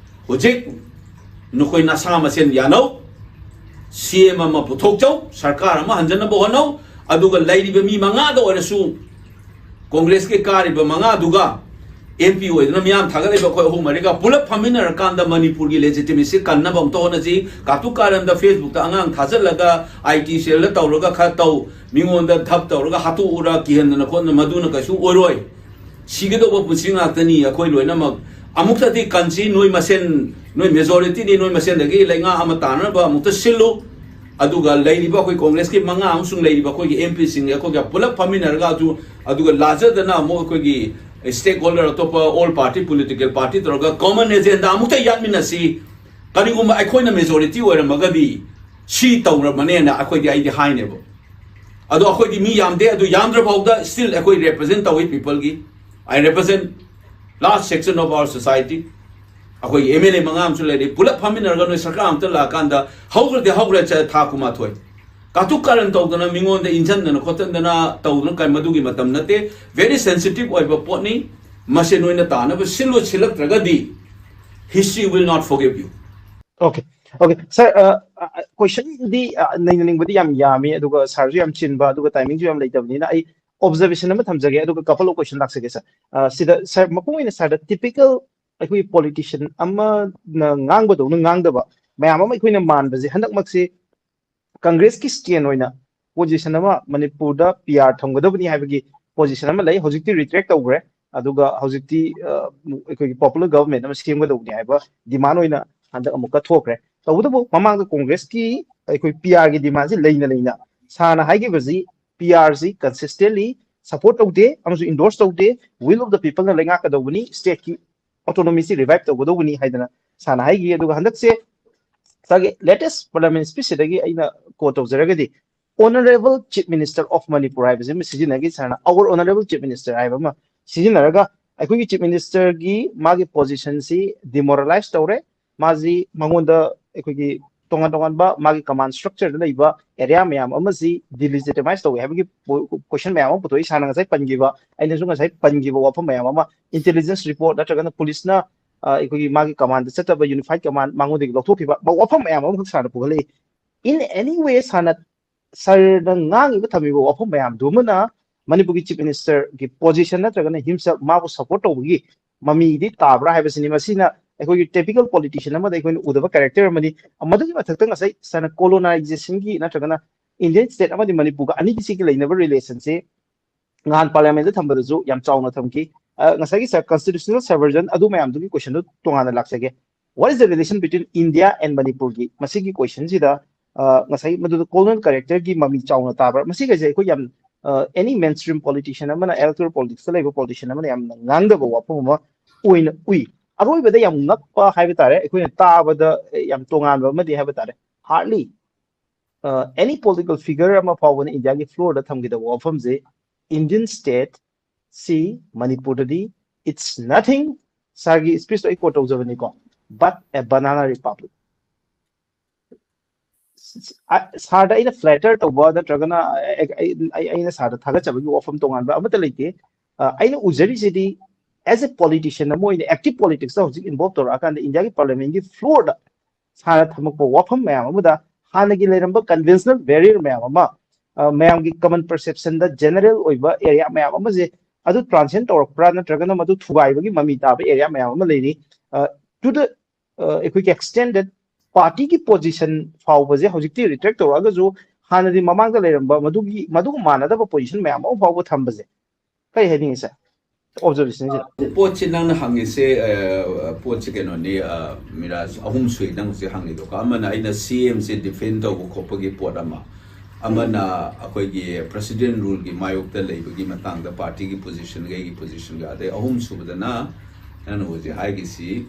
ꯍꯧꯖꯤꯛ ꯅꯈꯣꯏ ꯅꯁꯥ ꯃꯁꯦꯟ ꯌꯥꯅꯧ, C M ꯑꯃ ꯄꯨꯊꯣꯛꯆꯧ, ꯁꯔꯀꯥꯔ ꯑꯃ ꯍꯟꯖꯅꯕ ꯍꯣꯠꯅꯧ, ꯑꯗꯨꯒ ꯂꯩꯔꯤꯕ ꯃꯤ ꯃꯉꯥꯗ ꯑꯣꯏꯔꯁꯨ, ꯀꯣꯡꯒ꯭ꯔꯦꯁꯀꯤ ꯀꯥꯔꯤꯕ ꯃꯉꯥꯗꯨꯒ, M P ꯑꯣꯏꯗꯨꯅ ꯃꯤꯌꯥꯝ ꯊꯥꯒꯠꯂꯤꯕ ꯑꯩꯈꯣꯏ ꯑꯍꯨꯝ ꯃꯔꯤꯒ ꯄꯨꯂꯞ ꯐꯝꯃꯤꯟꯅꯔꯀꯥꯟꯗ ꯃꯅꯤꯄꯨꯔꯒꯤ legitimacy ꯀꯟꯅꯕ ꯑꯃꯨꯛꯇ ꯍꯣꯠꯅꯁꯤ꯫ ꯀꯥꯇꯨ ꯀꯥꯔꯟꯗ Facebook ꯇ ꯑꯉꯥꯡ ꯊꯥꯖꯤꯜꯂꯒ, I T cell ꯗ ꯇꯧꯔꯒ ꯈꯔ ꯇꯧ, ꯃꯤꯉꯣꯟꯗ ꯙꯞ ꯇꯧꯔꯒ ꯍꯥꯠꯇꯣꯛꯎꯔ ꯀꯤꯍꯟꯗꯅ ꯈꯣꯠꯇꯅ ꯃꯗꯨꯅ ꯀꯩꯁꯨ ꯑꯣꯏꯔꯣꯏ꯫ ꯁꯤꯒꯗꯧꯕ ꯄꯨꯟꯁꯤ ꯉꯥꯛꯇꯅꯤ ꯑꯩꯈꯣꯏ ꯂꯣꯏꯅꯃꯛ꯫ ꯑꯃꯨꯛꯇꯗꯤ ꯀꯟꯁꯤ, ꯅꯣꯏ ꯃꯁꯦꯟ, ꯅꯣꯏ majority ꯅꯤ, ꯅꯣꯏ ꯃꯁꯦꯟꯗꯒꯤ ꯂꯩꯉꯥꯛ ꯑꯃ ꯇꯥꯅꯅꯕ ꯑꯃꯨꯛꯇ ꯁꯤꯜꯂꯨ꯫ ꯑꯗꯨꯒ ꯂꯩꯔꯤꯕ ꯑꯩꯈꯣꯏ ꯀꯣꯡꯒ꯭ꯔꯦꯁꯀꯤ ꯃꯉꯥ ꯑꯃꯁꯨꯡ ꯂꯩꯔꯤꯕ ꯑꯩꯈꯣꯏꯒꯤ M P ꯁꯤꯡ ꯑꯩꯈꯣꯏꯒ ꯄꯨꯂꯞ ꯐꯝꯃꯤꯟꯅꯔꯒ ꯑꯗꯨ, ꯑꯗꯨꯒ ꯂꯥꯖꯗꯅ ꯑꯃꯨꯛ ꯑꯩꯈꯣꯏꯒꯤ stakeholder ꯑꯇꯣꯞꯄ all party political party ꯇꯧꯔꯒ common agenda ꯑꯃꯨꯛꯇ ꯌꯥꯠꯃꯤꯟꯅꯁꯤ꯫ ꯀꯔꯤꯒꯨꯝꯕ ꯑꯩꯈꯣꯏꯅ majority ꯑꯣꯏꯔꯝꯃꯒꯗꯤ ꯁꯤ ꯇꯧꯔꯝꯃꯅꯦꯅ ꯑꯩꯈꯣꯏꯗꯤ, ꯑꯩꯗꯤ ꯍꯥꯏꯅꯦꯕ꯫ ꯑꯗꯣ ꯑꯩꯈꯣꯏꯗꯤ ꯃꯤ ꯌꯥꯝꯗꯦ, ꯑꯗꯨ ꯌꯥꯝꯗ꯭ꯔꯐꯥꯎꯗ still ꯑꯩꯈꯣꯏ represent ꯇꯧꯏ people ꯒꯤ꯫ I represent large section of our society꯫ ꯑꯩꯈꯣꯏꯒꯤ M L A ꯃꯉꯥ ꯑꯃꯁꯨ ꯂꯩꯔꯤ, ꯄꯨꯂꯞ ꯐꯝꯃꯤꯟꯅꯔꯒ ꯅꯣꯏ ꯁꯔꯀꯥꯔ ꯑꯝꯇ ꯂꯥꯛꯑꯀꯥꯟꯗ ꯍꯧꯈ꯭ꯔꯗꯤ ꯍꯧꯈ꯭ꯔꯦ, ꯆ-, ꯊꯥ ꯀꯨꯟꯃꯥꯊꯣꯏ꯫ ꯀꯥꯇꯨ ꯀꯥꯔꯟ ꯇꯧꯗꯅ ꯃꯤꯉꯣꯟꯗ ꯏꯟꯁꯤꯟꯗꯅ ꯈꯣꯠꯆꯟꯗꯅ ꯇꯧꯗꯅ ꯀꯔꯤ ꯃꯗꯨꯒꯤ ꯃꯇꯝ ꯅꯠꯇꯦ꯫ Very sensitive ꯑꯣꯏꯕ ꯄꯣꯠꯅꯤ꯫ ꯃꯁꯦ ꯅꯣꯏꯅ ꯇꯥꯅꯕ ꯁꯤꯜꯂꯨ, ꯁꯤꯜꯂꯛꯇ꯭ꯔꯒꯗꯤ history will not forgive you꯫ Okay, okay, sir, question ꯗꯤ ꯅꯩꯅꯅꯤꯡꯕꯗꯤ ꯌꯥꯝ ꯌꯥꯝꯃꯤ, ꯑꯗꯨꯒ sir ꯁꯨ ꯌꯥꯝ ꯆꯤꯟꯕ, ꯑꯗꯨꯒ timing ꯁꯨ ꯌꯥꯝ ꯂꯩꯇꯕꯅꯤꯅ ꯑꯩ observation ꯑꯃ ꯊꯝꯖꯒꯦ, ꯑꯗꯨꯒ couple of question ꯂꯥꯛꯆꯒꯦ sir꯫ ꯑ, ꯁꯤꯗ sir, ꯃꯄꯨꯡ ꯑꯣꯏꯅ sir ꯗ typical ꯑꯩꯈꯣꯏꯒꯤ politician ꯑꯃꯅ ꯉꯥꯡꯕꯗꯧꯅ ꯉꯥꯡꯗꯕ ꯃꯌꯥꯝ ꯑꯃ ꯑꯩꯈꯣꯏꯅ ꯃꯥꯟꯕꯁꯦ ꯍꯟꯗꯛꯃꯛꯁꯦ ꯀꯪꯒ꯭ꯔꯦꯁꯀꯤ stand ꯑꯣꯏꯅ position ꯑꯃ ꯃꯅꯤꯄꯨꯔꯗ P R ꯊꯝꯒꯗꯕꯅꯤ ꯍꯥꯏꯕꯒꯤ position ꯑꯃ ꯂꯩ꯫ ꯍꯧꯖꯤꯛꯇꯤ retract ꯇꯧꯈ꯭ꯔꯦ, ꯑꯗꯨꯒ ꯍꯧꯖꯤꯛꯇꯤ, ꯑ, ꯑꯩꯈꯣꯏꯒꯤ popular government ꯑꯃ ꯁꯦꯝꯒꯗꯧꯕꯅꯤ ꯍꯥꯏꯕ demand ꯑꯣꯏꯅ ꯍꯟꯗꯛ ꯑꯃꯨꯛꯀ ꯊꯣꯛꯈ꯭ꯔꯦ꯫ ꯇꯧꯕꯇꯕꯨ ꯃꯃꯥꯡꯗ ꯀꯣꯡꯒ꯭ꯔꯦꯁꯀꯤ ꯑꯩꯈꯣꯏ P R ꯒꯤ demand ꯁꯦ ꯂꯩꯅ ꯂꯩꯅ ꯁꯥꯔꯅ ꯍꯥꯏꯈꯤꯕꯁꯤ ꯄꯤ ꯑꯥꯔꯁꯤ ꯀꯟꯁꯤꯁꯇꯦꯟꯂꯤ ꯁꯄꯣꯔꯠ ꯇꯧꯗꯦ ꯑꯃꯁꯨꯡ ꯏꯟꯗꯣꯔꯁ ꯇꯧꯗꯦ꯫ Will of the people ꯅ ꯂꯩꯉꯥꯛꯀꯗꯧꯕꯅꯤ, ꯁ꯭ꯇꯦꯠꯀꯤ ꯑꯣꯇꯣꯅꯣꯃꯤꯁꯤ ꯔꯤꯚꯥꯏꯚ ꯇꯧꯒꯗꯧꯕꯅꯤ ꯍꯥꯏꯗꯅ ꯁꯥꯔꯅ ꯍꯥꯏꯈꯤ꯫ ꯑꯗꯨꯒ ꯍꯟꯗꯛꯁꯦ ꯁꯥꯔꯒꯤ ꯂꯦꯇꯦꯁ ꯄꯥꯔꯂꯤꯌꯥꯃꯦꯟ ꯁ꯭ꯄꯤꯆꯁꯤꯗꯒꯤ ꯑꯩꯅ code ꯇꯧꯖꯔꯒꯗꯤ, Honourable Chief Minister of Manipur ꯍꯥꯏꯕꯁꯤ ꯑꯃ ꯁꯤꯖꯤꯟꯅꯈꯤ ꯁꯥꯔꯅ, Our Honourable Chief Minister ꯍꯥꯏꯕ ꯑꯃ ꯁꯤꯖꯤꯟꯅꯔꯒ ꯑꯩꯈꯣꯏꯒꯤ ꯆꯤꯐ ꯃꯤꯅꯤꯁꯇꯔꯒꯤ ꯃꯥꯒꯤ ꯄꯣꯖꯤꯁꯟꯁꯤ ꯗꯤꯃꯣꯔꯦꯂꯥꯏꯁ ꯇꯧꯔꯦ꯫ ꯃꯥꯁꯤ ꯃꯉꯣꯟꯗ ꯑꯩꯈꯣꯏꯒꯤ ꯇꯣꯉꯥꯟ ꯇꯣꯉꯥꯟꯕ ꯃꯥꯒꯤ ꯀꯃꯥꯟ ꯁ꯭ꯇ꯭ꯔꯛꯆꯔꯗ ꯂꯩꯕ ꯑꯦꯔꯤꯌꯥ ꯃꯌꯥꯝ ꯑꯃꯁꯤ ꯗꯤꯂꯤꯖꯤꯇꯃꯥꯏꯁ ꯇꯧꯋꯦ ꯍꯥꯏꯕꯒꯤ ꯀꯣꯏꯁꯟ ꯃꯌꯥꯝ ꯑꯃ ꯄꯨꯊꯣꯛꯏ꯫ ꯏꯁꯥꯅ ꯉꯁꯥꯏ ꯄꯟꯈꯤꯕ, ꯑꯩꯅꯁꯨ ꯉꯁꯥꯏ ꯄꯟꯈꯤꯕ ꯋꯥꯐꯝ ꯃꯌꯥꯝ ꯑꯃ, ꯏꯟꯇꯦꯂꯤꯖꯦꯟꯁ ꯔꯤꯄꯣꯔꯠ ꯅꯠꯇ꯭ꯔꯒꯅ ꯄꯨꯂꯤꯁꯅ ꯑ, ꯑꯩꯈꯣꯏꯒꯤ ꯃꯥꯒꯤ ꯀꯃꯥꯟꯗ ꯆꯠꯇꯕ ꯌꯨꯅꯤꯐꯥꯏꯠ ꯀꯃꯥꯟ ꯃꯉꯣꯟꯗꯒꯤ ꯂꯧꯊꯣꯛꯈꯤꯕ ꯋꯥꯐꯝ ꯃꯌꯥꯝ ꯑꯃꯈꯛ ꯁꯥꯔꯅ ꯄꯨꯈꯠꯂꯛꯏ꯫ In any way ꯁꯥꯔꯅ, ꯁꯥꯔꯅ ꯉꯥꯡꯉꯤꯕ ꯊꯝꯃꯤꯕ ꯋꯥꯐꯝ ꯃꯌꯥꯝꯗꯨ ꯑꯃꯅ ꯃꯅꯤꯄꯨꯔꯒꯤ ꯆꯤꯐ ꯃꯤꯅꯤꯁꯇꯔꯒꯤ ꯄꯣꯖꯤꯁꯟ ꯅꯠꯇ꯭ꯔꯒꯅ ꯍꯤꯝꯁꯦꯜꯐ ꯃꯥꯕꯨ ꯁꯄꯣꯔꯠ ꯇꯧꯕꯒꯤ ꯃꯃꯤꯗꯤ ꯇꯥꯕ꯭ꯔꯥ ꯍꯥꯏꯕꯁꯤꯅꯤ꯫ ꯃꯁꯤꯅ ꯑꯩꯈꯣꯏꯒꯤ ꯇꯤꯄꯤꯀꯦꯜ ꯄꯣꯂꯤꯇꯤꯁꯤꯌꯟ ꯑꯃꯗ ꯑꯩꯈꯣꯏꯅ ꯎꯗꯕ ꯀꯦꯔꯦꯛꯇꯔ ꯑꯃꯅꯤ꯫ ꯃꯗꯨꯒꯤ ꯃꯊꯛꯇ ꯉꯁꯥꯏ ꯁꯥꯔꯅ ꯀꯣꯂꯣꯅꯥꯏꯖꯦꯁꯟꯒꯤ ꯅꯠꯇ꯭ꯔꯒꯅ ꯏꯟꯗꯤꯌꯟ ꯁ꯭ꯇꯦꯠ ꯑꯃꯗꯤ ꯃꯅꯤꯄꯨꯔꯒ ꯑꯅꯤꯒꯤꯁꯤꯒꯤ ꯂꯩꯅꯕ ꯔꯤꯂꯦꯁꯟꯁꯤ ꯅꯍꯥꯟ ꯄꯥꯔꯂꯤꯌꯥꯃꯦꯟꯗ ꯊꯝꯕꯗꯁꯨ ꯌꯥꯝ ꯆꯥꯎꯅ ꯊꯝꯈꯤ꯫ ꯑ, ꯉꯁꯥꯏꯒꯤ ꯁꯥꯔ ꯀꯟꯁꯇꯤꯇ꯭ꯌꯨꯁꯅꯦꯜ ꯁꯕꯔꯖꯟ ꯑꯗꯨ ꯃꯌꯥꯝꯗꯨꯒꯤ ꯀꯣꯏꯁꯟꯗꯨ ꯇꯣꯉꯥꯟꯅ ꯂꯥꯛꯆꯒꯦ꯫ What is the relation between India and ꯃꯅꯤꯄꯨꯔꯒꯤ ꯃꯁꯤꯒꯤ ꯀꯣꯏꯁꯟꯁꯤꯗ, ꯑ, ꯉꯁꯥꯏ ꯃꯗꯨꯗ ꯀꯣꯂꯣꯅꯤꯌꯦꯜ ꯀꯦꯔꯦꯛꯇꯔꯒꯤ ꯃꯃꯤ ꯆꯥꯎꯅ ꯇꯥꯕ꯭ꯔꯥ? ꯃꯁꯤꯒꯩꯁꯦ ꯑꯩꯈꯣꯏ ꯌꯥꯝ, ꯑ, ꯑꯦꯅꯤ ꯃꯦꯟ ꯁ꯭ꯇ꯭ꯔꯤꯝ ꯄꯣꯂꯤꯇꯤꯁꯤꯌꯟ ꯑꯃꯅ, ꯏꯂꯦꯛꯇꯣꯔꯦꯜ ꯄꯣꯂꯤꯇꯤꯛꯁꯇ ꯂꯩꯕ ꯄꯣꯂꯤꯇꯤꯁꯤꯌꯟ ꯑꯃꯅ ꯌꯥꯝꯅ ꯉꯥꯡꯗꯕ ꯋꯥꯐꯝ ꯑꯃ ꯑꯣꯏꯅ ꯎꯏ꯫ ꯑꯔꯣꯏꯕꯗ ꯌꯥꯝ ꯉꯛꯄ ꯍꯥꯏꯕ ꯇꯥꯔꯦ, ꯑꯩꯈꯣꯏꯅ ꯇꯥꯕꯗ ꯌꯥꯝ ꯇꯣꯉꯥꯟꯕ ꯑꯃꯗꯤ ꯍꯥꯏꯕ ꯇꯥꯔꯦ, ꯍꯥꯔꯗꯂꯤ ꯑꯦꯅꯤ ꯄꯣꯂꯤꯇꯤꯀꯦꯜ ꯐꯤꯒꯔ ꯑꯃ ꯐꯥꯎꯕꯅ ꯏꯟꯗꯤꯌꯥꯒꯤ ꯐ꯭ꯂꯣꯔꯗ ꯊꯝꯈꯤꯗꯕ ꯋꯥꯐꯝꯁꯦ, Indian state ꯁꯤ ꯃꯅꯤꯄꯨꯔꯗꯗꯤ it's nothing, ꯁꯥꯔꯒꯤ ꯁ꯭ꯄꯤꯆꯇꯣ ꯑꯩ code ꯇꯧꯖꯕꯅꯤꯀꯣ, but a banana republic꯫ ꯁꯥꯔꯗ ꯑꯩꯅ ꯐ꯭ꯂꯦꯇꯔ ꯇꯧꯕ ꯅꯠꯇ꯭ꯔꯒꯅ ꯑꯩ- ꯑꯩ- ꯑꯩ- ꯑꯩꯅ ꯁꯥꯔꯗ ꯊꯥꯒꯠꯆꯕꯒꯤ ꯋꯥꯐꯝ ꯇꯣꯉꯥꯟꯕ ꯑꯃꯠꯇ ꯂꯩꯇꯦ꯫ ꯑ, ꯑꯩꯅ ꯎꯖꯔꯤꯁꯤꯗꯤ, ꯑꯦꯁ ꯑꯦ ꯄꯣꯂꯤꯇꯤꯁꯤꯌꯟ ꯑꯃ ꯑꯣꯏꯅ ꯑꯦꯛꯇꯤꯚ ꯄꯣꯂꯤꯇꯤꯛꯁꯇ ꯍꯧꯖꯤꯛ ꯏꯟꯚꯣꯜꯕ ꯇꯧꯔꯛꯑꯀꯥꯟꯗ ꯏꯟꯗꯤꯌꯥꯒꯤ ꯄꯥꯔꯂꯤꯌꯥꯃꯦꯟꯒꯤ ꯐ꯭ꯂꯣꯔꯗ ꯁꯥꯔꯅ ꯊꯝꯃꯛꯄ ꯋꯥꯐꯝ ꯃꯌꯥꯝ ꯑꯃꯗ ꯍꯥꯟꯅꯒꯤ ꯂꯩꯔꯝꯕ ꯀꯟꯚꯦꯟꯁꯅꯦꯜ ꯕꯦꯔꯤꯌꯔ ꯃꯌꯥꯝ ꯑꯃ, ꯑ, ꯃꯌꯥꯝꯒꯤ ꯀꯃꯟ ꯄꯔꯁꯦꯞꯁꯟꯗ ꯖꯦꯅꯔꯦꯜ ꯑꯣꯏꯕ ꯑꯦꯔꯤꯌꯥ ꯃꯌꯥꯝ ꯑꯃꯁꯦ ꯑꯗꯨ ꯇ꯭ꯔꯥꯟꯁꯦꯟ ꯇꯧꯔꯛꯄ꯭ꯔꯥ ꯅꯠꯇ꯭ꯔꯒꯅ ꯃꯗꯨ ꯊꯨꯒꯥꯏꯕꯒꯤ ꯃꯃꯤ ꯇꯥꯕ ꯑꯦꯔꯤꯌꯥ ꯃꯌꯥꯝ ꯑꯃ ꯂꯩꯔꯤ꯫ ꯑ, to the, ꯑ, ꯑꯩꯈꯣꯏꯒꯤ ꯑꯦꯛꯁꯇꯦꯟꯗꯦꯠ ꯄꯥꯔꯇꯤꯒꯤ ꯄꯣꯖꯤꯁꯟ ꯐꯥꯎꯕꯁꯦ ꯍꯧꯖꯤꯛꯇꯤ ꯔꯤꯇ꯭ꯔꯦꯛ ꯇꯧꯔꯛꯑꯒꯁꯨ ꯍꯥꯟꯅꯗꯤ ꯃꯃꯥꯡꯗ ꯂꯩꯔꯝꯕ ꯃꯗꯨꯒꯤ, ꯃꯗꯨꯒ ꯃꯥꯟꯅꯗꯕ ꯄꯣꯖꯤꯁꯟ ꯃꯌꯥꯝ ꯑꯃ ꯐꯥꯎꯕ ꯊꯝꯕꯁꯦ ꯀꯔꯤ ꯍꯥꯏꯅꯤꯡꯉꯤ ꯁꯥꯔ? ꯑꯣꯕꯖꯔꯕꯦꯁꯟꯁꯦ꯫ ꯄꯣꯠꯁꯤ ꯅꯪꯅ ꯍꯪꯉꯤꯁꯦ, ꯑ, ꯄꯣꯠꯁꯤ ꯀꯩꯅꯣꯅꯤ, ꯑ, ꯃꯤꯔꯥꯖ, ꯑꯍꯨꯝ ꯁꯨꯏ ꯅꯪ ꯍꯧꯖꯤꯛ ꯍꯪꯉꯤꯗꯣꯀꯣ꯫ ꯑꯃꯅ ꯑꯩꯅ ꯁꯤ ꯑꯦꯝꯁꯦ ꯗꯤꯐꯦꯟ ꯇꯧꯕ ꯈꯣꯠꯄꯒꯤ ꯄꯣꯠ ꯑꯃ, ꯑꯃꯅ ꯑꯩꯈꯣꯏꯒꯤ president ruleꯒꯤ ꯃꯥꯌꯣꯛꯇ ꯂꯩꯕꯒꯤ ꯃꯇꯥꯡꯗ partyꯒꯤ positionꯒ ꯑꯩꯒꯤ positionꯒ, ꯑꯗꯩ ꯑꯍꯨꯝ ꯁꯨꯕꯗꯅ ꯅꯪꯅ ꯍꯧꯖꯤꯛ ꯍꯥꯏꯒꯤꯁꯤ,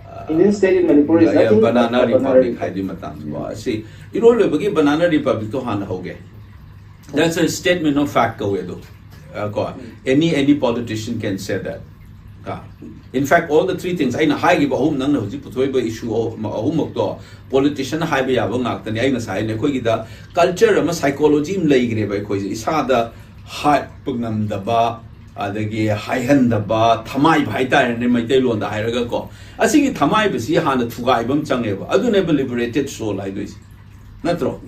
ꯑ, Indian state in Manipur is nothing but Banana a banana Republic republic. ꯍꯥꯏꯗꯨꯒꯤ ꯃꯇꯥꯡꯗꯀꯣ꯫ ꯑꯁꯤ ꯏꯔꯣꯏ ꯂꯣꯏꯕꯒꯤ banana republicꯗꯣ ꯍꯥꯟꯅ ꯍꯧꯒꯦ꯫ That's a statement of fact ꯀꯧꯋꯦ ꯑꯗꯣ꯫ ꯑ, ꯀꯣ, any any politician can say that. ꯀꯣ, in fact, all the three things ꯑꯩꯅ ꯍꯥꯏꯈꯤꯕ ꯑꯍꯨꯝ, ꯅꯪꯅ ꯍꯧꯖꯤꯛ ꯄꯨꯊꯣꯛꯏꯕ issue ꯑꯍꯨꯝꯃꯛꯇꯣ politician ꯍꯥꯏꯕ ꯌꯥꯕ ꯉꯥꯛꯇꯅꯤ꯫ ꯑꯩ ꯉꯁꯥꯏ ꯍꯥꯏꯅ ꯑꯩꯈꯣꯏꯒꯤꯗ culture ꯑꯃ, psychology ꯑꯃ ꯂꯩꯈ꯭ꯔꯦꯕ ꯑꯩꯈꯣꯏꯁꯦ, ꯏꯁꯥꯗ ꯍꯥꯠꯄ ꯉꯝꯗꯕ, ꯑꯗꯒꯤ ꯍꯥꯏꯍꯟꯗꯕ, ꯊꯃꯥꯏꯕ ꯍꯥꯏꯇꯥꯔꯦꯅꯦ, ꯃꯩꯇꯩꯂꯣꯟꯗ ꯍꯥꯏꯔꯒꯀꯣ꯫ ꯑꯁꯤꯒꯤ ꯊꯃꯥꯏꯕꯁꯤ ꯍꯥꯟꯅ ꯊꯨꯒꯥꯏꯕ ꯑꯃ ꯆꯪꯉꯦꯕ, ꯑꯗꯨꯅꯦꯕ liberated soul ꯍꯥꯏꯗꯣꯏꯁꯦ, ꯅꯠꯇ꯭ꯔꯣ?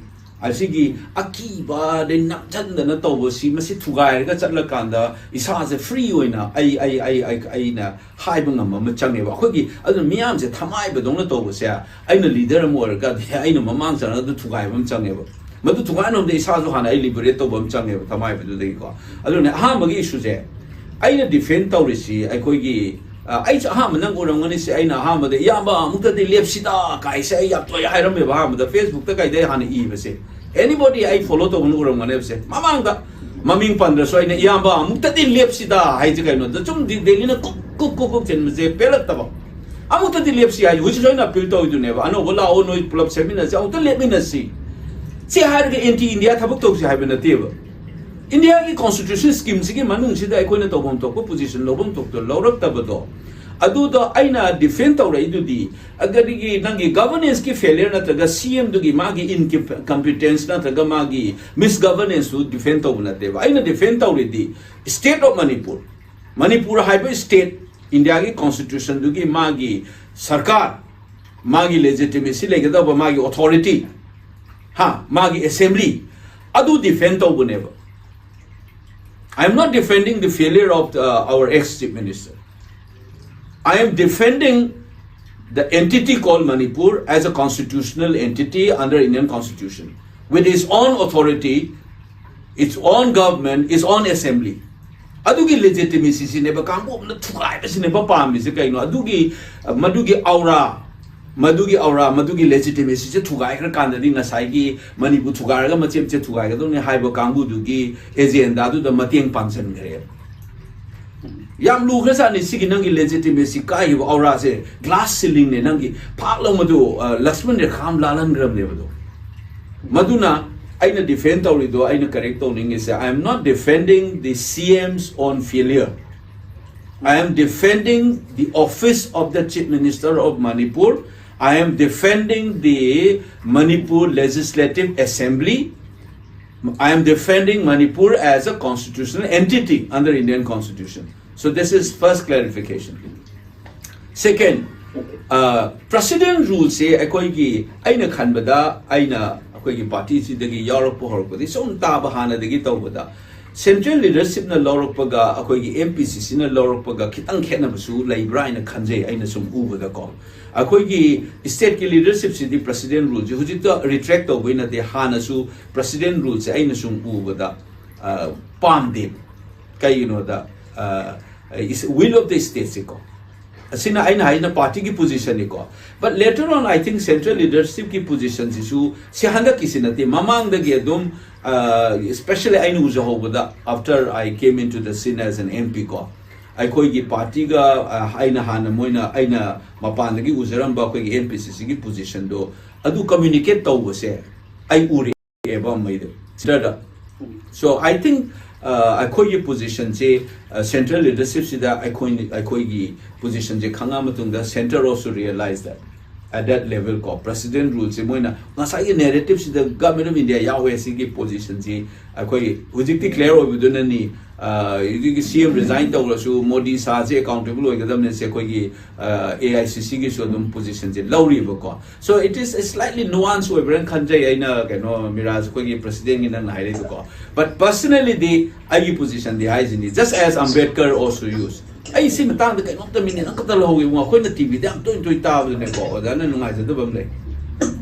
ꯑꯁꯤꯒꯤ ꯑꯀꯤꯕ, ꯑꯗꯩ ꯅꯝꯁꯤꯟꯗꯅ ꯇꯧꯕꯁꯤ, ꯃꯁꯤ ꯊꯨꯒꯥꯏꯔꯒ ꯆꯠꯂꯀꯥꯟꯗ ꯏꯁꯥꯁꯦ free ꯑꯣꯏꯅ ꯑꯩ ꯑꯩ ꯑꯩ ꯑꯩ ꯑꯩꯅ ꯍꯥꯏꯕ ꯉꯝꯕ ꯑꯃ ꯆꯪꯉꯦꯕ꯫ ꯑꯩꯈꯣꯏꯒꯤ ꯑꯗꯨꯅ ꯃꯤꯌꯥꯝꯁꯦ ꯊꯃꯥꯏꯕꯗꯧꯅ ꯇꯧꯕꯁꯦ, ꯑꯩꯅ leader ꯑꯃ ꯑꯣꯏꯔꯒꯗꯤ ꯑꯩꯅ ꯃꯃꯥꯡ ꯆꯠꯂꯒ ꯑꯗꯨ ꯊꯨꯒꯥꯏꯕ ꯑꯃ ꯆꯪꯉꯦꯕ꯫ ꯃꯗꯨ ꯊꯨꯒꯥꯏꯅꯕꯗ ꯏꯁꯥꯁꯨ ꯍꯥꯟꯅ ꯑꯩ liberate ꯇꯧꯕ ꯑꯃ ꯆꯪꯉꯦꯕ, ꯊꯃꯥꯏꯕꯗꯨꯗꯒꯤꯀꯣ꯫ ꯑꯗꯨꯅ ꯑꯍꯥꯟꯕꯒꯤ issueꯁꯦ ꯑꯩꯅ defend ꯇꯧꯔꯤꯁꯤ ꯑꯩꯈꯣꯏꯒꯤ, ꯑ, ꯑꯩꯁꯨ ꯑꯍꯥꯟꯕ ꯅꯪ ꯎꯔꯝꯒꯅꯤ ꯁꯤ, ꯑꯩꯅ ꯑꯍꯥꯟꯕꯗ, "ꯏꯌꯥꯝꯕ, ꯑꯃꯨꯛꯇꯗꯤ ꯂꯦꯞꯁꯤꯗ" ꯀꯥꯏꯁꯦ ꯑꯩ ꯌꯥꯝ ꯇꯣꯏꯅ ꯍꯥꯏꯔꯝꯃꯦꯕ ꯑꯍꯥꯟꯕꯗ, Facebookꯇ ꯀꯩꯗ ꯑꯩ ꯍꯥꯟꯅ ꯏꯕꯁꯦ꯫ Anybody ꯑꯩ follow ꯇꯧꯕꯅ ꯎꯔꯝꯒꯅꯦꯕꯁꯦ꯫ ꯃꯃꯥꯡꯗ ꯃꯃꯤꯡ ꯄꯟꯗ꯭ꯔꯁꯨ ꯑꯩꯅ "ꯏꯌꯥꯝꯕ, ꯑꯃꯨꯛꯇꯗꯤ ꯂꯦꯞꯁꯤꯗ" ꯍꯥꯏꯁꯦ ꯀꯩꯅꯣꯗ, ꯁꯨꯝ ꯗꯦ-, ꯗꯦꯜꯂꯤꯅ ꯀꯨꯛ ꯀꯨꯛ ꯀꯨꯛ ꯀꯨꯛ ꯆꯤꯟꯕꯁꯦ ꯄꯦꯜꯂꯛꯇꯕ꯫ "ꯑꯃꯨꯛꯇꯗꯤ ꯂꯦꯞꯁꯤ" ꯍꯥꯏꯁꯦ ꯍꯧꯖꯤꯛꯁꯨ ꯑꯩꯅ appeal ꯇꯧꯔꯤꯗꯨꯅꯦꯕ, "ꯑꯅꯧꯕ ꯂꯥꯛꯑꯣ, ꯅꯣꯏ ꯄꯨꯂꯞ ꯁꯦꯝꯃꯤꯟꯅꯁꯤ, ꯑꯃꯨꯛꯇ ꯂꯦꯞꯃꯤꯟꯅꯁꯤ"꯫ ꯁꯤ ꯍꯥꯏꯔꯒ anti India ꯊꯕꯛ ꯇꯧꯁꯤ ꯍꯥꯏꯕ ꯅꯠꯇꯦꯕ꯫ Indiaꯒꯤ constitution schemeꯁꯤꯒꯤ ꯃꯅꯨꯡꯁꯤꯗ ꯑꯩꯈꯣꯏꯅ ꯇꯧꯐꯝ ꯊꯣꯛꯄ position ꯂꯧꯐꯝ ꯊꯣꯛꯇ ꯂꯧꯔꯛꯇꯕꯗꯣ, ꯑꯗꯨꯗ ꯑꯩꯅ defend ꯇꯧꯔꯛꯏꯗꯨꯗꯤ꯫ ꯑꯗꯒꯤ ꯅꯪꯒꯤ governanceꯀꯤ failure ꯅꯠꯇ꯭ꯔꯒ CMꯗꯨꯒꯤ ꯃꯥꯒꯤ incompetence ꯅꯠꯇ꯭ꯔꯒ ꯃꯥꯒꯤ misgovernanceꯇꯨ defend ꯇꯧꯕ ꯅꯠꯇꯦꯕ꯫ ꯑꯩꯅ defend ꯇꯧꯔꯤꯗꯤ state of Manipur, Manipur ꯍꯥꯏꯕ state, Indiaꯒꯤ constitutionꯗꯨꯒꯤ ꯃꯥꯒꯤ ꯁꯔꯀꯥꯔ, ꯃꯥꯒꯤ legitimacy ꯂꯩꯒꯗꯧꯕ, ꯃꯥꯒꯤ authority, ꯍꯥ, ꯃꯥꯒꯤ assembly, ꯑꯗꯨ defend ꯇꯧꯕꯅꯦꯕ꯫ I am not defending the failure of the, our ex Chief Minister. I am defending the entity called Manipur as a constitutional entity under Indian Constitution, with its own authority, its own government, its own assembly. ꯑꯗꯨꯒꯤ legitimacyꯁꯤꯅꯦꯕ ꯀꯥꯡꯕꯨ ꯑꯃꯅ ꯊꯨꯒꯥꯏꯕꯁꯤꯅꯦꯕ ꯄꯥꯝꯃꯤꯁꯦ꯫ ꯀꯩꯅꯣ? ꯑꯗꯨꯒꯤ, ꯃꯗꯨꯒꯤ aura, ꯃꯗꯨꯒꯤ ꯑꯧꯔꯥ, ꯃꯗꯨꯒꯤ ꯂꯦꯖꯤꯇꯤꯃꯦꯁꯤꯁꯦ ꯊꯨꯒꯥꯏꯈ꯭ꯔꯀꯥꯟꯗꯗꯤ ꯉꯁꯥꯏꯒꯤ ꯃꯅꯤꯄꯨꯔ ꯊꯨꯒꯥꯏꯔꯒ ꯃꯆꯦꯠ ꯃꯆꯦꯠ ꯊꯨꯒꯥꯏꯒꯗꯧꯅꯤ ꯍꯥꯏꯕ ꯀꯥꯡꯕꯨꯗꯨꯒꯤ ꯑꯦꯖꯦꯟꯗꯥꯗꯨꯗ ꯃꯇꯦꯡ ꯄꯥꯡꯁꯤꯟꯈ꯭ꯔꯦꯕ꯫ ꯌꯥꯝ ꯂꯨꯈ꯭ꯔꯖꯥꯠꯅꯤ ꯁꯤꯒꯤ ꯅꯪꯒꯤ ꯂꯦꯖꯤꯇꯤꯃꯦꯁꯤ ꯀꯥꯏꯈꯤꯕ ꯑꯧꯔꯥꯁꯦ꯫ ꯒ꯭ꯂꯥꯁ ꯁꯤꯂꯤꯡꯅꯦ ꯅꯪꯒꯤ꯫ ꯐꯥꯛ ꯂꯥꯎ ꯃꯗꯨ, ꯑ, ꯂꯛꯁꯃꯟ ꯔꯦꯈꯥ ꯑꯃ ꯂꯥꯜꯍꯟꯈ꯭ꯔꯕꯅꯦꯕ ꯑꯗꯣ꯫ ꯃꯗꯨꯅ ꯑꯩꯅ ꯗꯤꯐꯦꯟ ꯇꯧꯔꯤꯗꯣ, ꯑꯩꯅ ꯀꯔꯦꯛ ꯇꯧꯅꯤꯡꯉꯤꯁꯦ, I am not defending the C M's own failure. I am defending the office of the Chief Minister of Manipur. I am defending the Manipur Legislative Assembly. I am defending Manipur as a constitutional entity under Indian Constitution. So this is first clarification. Second, uh, President Rule ꯁꯦ ꯑꯩꯈꯣꯏꯒꯤ, ꯑꯩꯅ ꯈꯟꯕꯗ, ꯑꯩꯅ ꯑꯩꯈꯣꯏꯒꯤ ꯄꯥꯔꯇꯤꯁꯤꯗꯒꯤ ꯌꯥꯎꯔꯛꯄ ꯍꯧꯔꯛꯄꯗꯒꯤ ꯁꯨꯝ ꯇꯥꯕ, ꯍꯥꯟꯅꯗꯒꯤ ꯇꯧꯕꯗ, ꯁꯦꯟꯇ꯭ꯔꯦꯜ ꯂꯤꯗꯔꯁꯤꯞꯅ ꯂꯧꯔꯛꯄꯒ ꯑꯩꯈꯣꯏꯒꯤ M P C C ꯅ ꯂꯧꯔꯛꯄꯒ ꯈꯤꯇꯪ ꯈꯦꯠꯅꯕꯁꯨ ꯂꯩꯕ꯭ꯔꯥ ꯍꯥꯏꯅ ꯈꯟꯖꯩ, ꯑꯩꯅ ꯁꯨꯝ ꯎꯕꯗꯀꯣ꯫ ꯑꯩꯈꯣꯏꯒꯤ ꯁ꯭ꯇꯦꯠꯀꯤ ꯂꯤꯗꯔꯁꯤꯞꯁꯤꯗꯤ President Rule ꯁꯦ ꯍꯧꯖꯤꯛꯇ ꯔꯤꯇ꯭ꯔꯦꯛ ꯇꯧꯕꯩ ꯅꯠꯇꯦ, ꯍꯥꯟꯅꯁꯨ President Rule ꯁꯦ ꯑꯩꯅ ꯁꯨꯝ ꯎꯕꯗ, ꯑ, ꯄꯥꯝꯗꯦ꯫ ꯀꯩꯒꯤꯅꯣꯗ, ꯑ, is will of the state ꯁꯦꯀꯣ꯫ ꯑꯁꯤꯅ ꯑꯩꯅ ꯍꯥꯏꯅ ꯄꯥꯔꯇꯤꯒꯤ ꯄꯣꯖꯤꯁꯟꯅꯤꯀꯣ꯫ But later on, I think central leadership ꯀꯤ ꯄꯣꯖꯤꯁꯟꯁꯤꯁꯨ ꯁꯤ ꯍꯟꯗꯛꯀꯤꯁꯤ ꯅꯠꯇꯦ, ꯃꯃꯥꯡꯗꯒꯤ ꯑꯗꯨꯝ, ꯑ, especially ꯑꯩꯅ ꯎꯖꯍꯧꯕꯗ, after I came into the scene as an M P ꯀꯣ, ꯑꯩꯈꯣꯏꯒꯤ ꯄꯥꯔꯇꯤꯒ, ꯑ, ꯑꯩꯅ ꯍꯥꯟꯅ ꯃꯣꯏꯅ, ꯑꯩꯅ ꯃꯄꯥꯟꯗꯒꯤ ꯎꯖꯔꯝꯕ ꯑꯩꯈꯣꯏꯒꯤ M P C C ꯒꯤ ꯄꯣꯖꯤꯁꯟꯗꯣ, ꯑꯗꯨ ꯀꯝꯃ꯭ꯌꯨꯅꯤꯀꯦꯠ ꯇꯧꯕꯁꯦ ꯑꯩ ꯎꯔꯦꯕ ꯃꯩꯗ, ꯁꯤꯗ꯫ So I think, ꯑ, ꯑꯩꯈꯣꯏꯒꯤ ꯄꯣꯖꯤꯁꯟꯁꯦ, ꯑ, ꯁꯦꯟꯇ꯭ꯔꯦꯜ ꯂꯤꯗꯔꯁꯤꯞꯁꯤꯗ ꯑꯩꯈꯣꯏꯅ, ꯑꯩꯈꯣꯏꯒꯤ ꯄꯣꯖꯤꯁꯟꯁꯦ ꯈꯪꯉ ꯃꯇꯨꯡꯗ, centre also realize that at that level ꯀꯣ, President Rule ꯁꯦ ꯃꯣꯏꯅ ꯉꯁꯥꯏꯒꯤ ꯅꯦꯔꯦꯇꯤꯞꯁꯤꯗ Government of India ꯌꯥꯎꯋꯦ ꯁꯤꯒꯤ ꯄꯣꯖꯤꯁꯟꯁꯤ ꯑꯩꯈꯣꯏ ꯍꯧꯖꯤꯛꯇꯤ ꯀ꯭ꯂꯤꯌꯥꯔ ꯑꯣꯏꯕꯗꯨꯅꯅꯤ꯫ ꯑ, ꯍꯧꯖꯤꯛꯀꯤ C M resign ꯇꯧꯔꯁꯨ ꯃꯣꯗꯤ ꯁꯥꯍꯁꯦ ꯑꯦꯀꯥꯎꯟꯇꯦꯕꯜ ꯑꯣꯏꯒꯗꯕꯅꯦ ꯁꯦ ꯑꯩꯈꯣꯏꯒꯤ, ꯑ, A I C C ꯒꯤꯁꯨ ꯑꯗꯨꯝ ꯄꯣꯖꯤꯁꯟꯁꯦ ꯂꯧꯔꯤꯕꯀꯣ꯫ So it is slightly nuance ꯑꯣꯏꯕ꯭ꯔꯥꯅ ꯈꯟꯖꯩ ꯑꯩꯅ, ꯀꯩꯅꯣ, ꯃꯤꯔꯥꯖ, ꯑꯩꯈꯣꯏꯒꯤ ꯄ꯭ꯔꯁꯤꯗꯦꯟꯒꯤ ꯅꯪꯅ ꯍꯥꯏꯔꯛꯏꯗꯨꯀꯣ꯫ But personally ꯗꯤ ꯑꯩꯒꯤ ꯄꯣꯖꯤꯁꯟꯗꯤ ꯍꯥꯏꯁꯤꯅꯤ, just as Ambedkar also used꯫ ꯑꯩ ꯁꯤ ꯃꯇꯥꯡꯗ ꯀꯩꯅꯣꯝꯇ ꯃꯤꯅꯤꯠ ꯑꯃꯈꯛꯇ ꯂꯧꯍꯧꯒꯦ꯫ ꯑꯩꯈꯣꯏꯅ T V ꯗ ꯌꯥꯝ ꯇꯣꯏꯅ ꯇꯣꯏꯅ ꯇꯥꯕꯗꯨꯅꯦꯀꯣ, ꯑꯣꯖꯥꯅ ꯅꯨꯡꯉꯥꯏꯖꯗꯕ ꯑꯃ ꯂꯩ꯫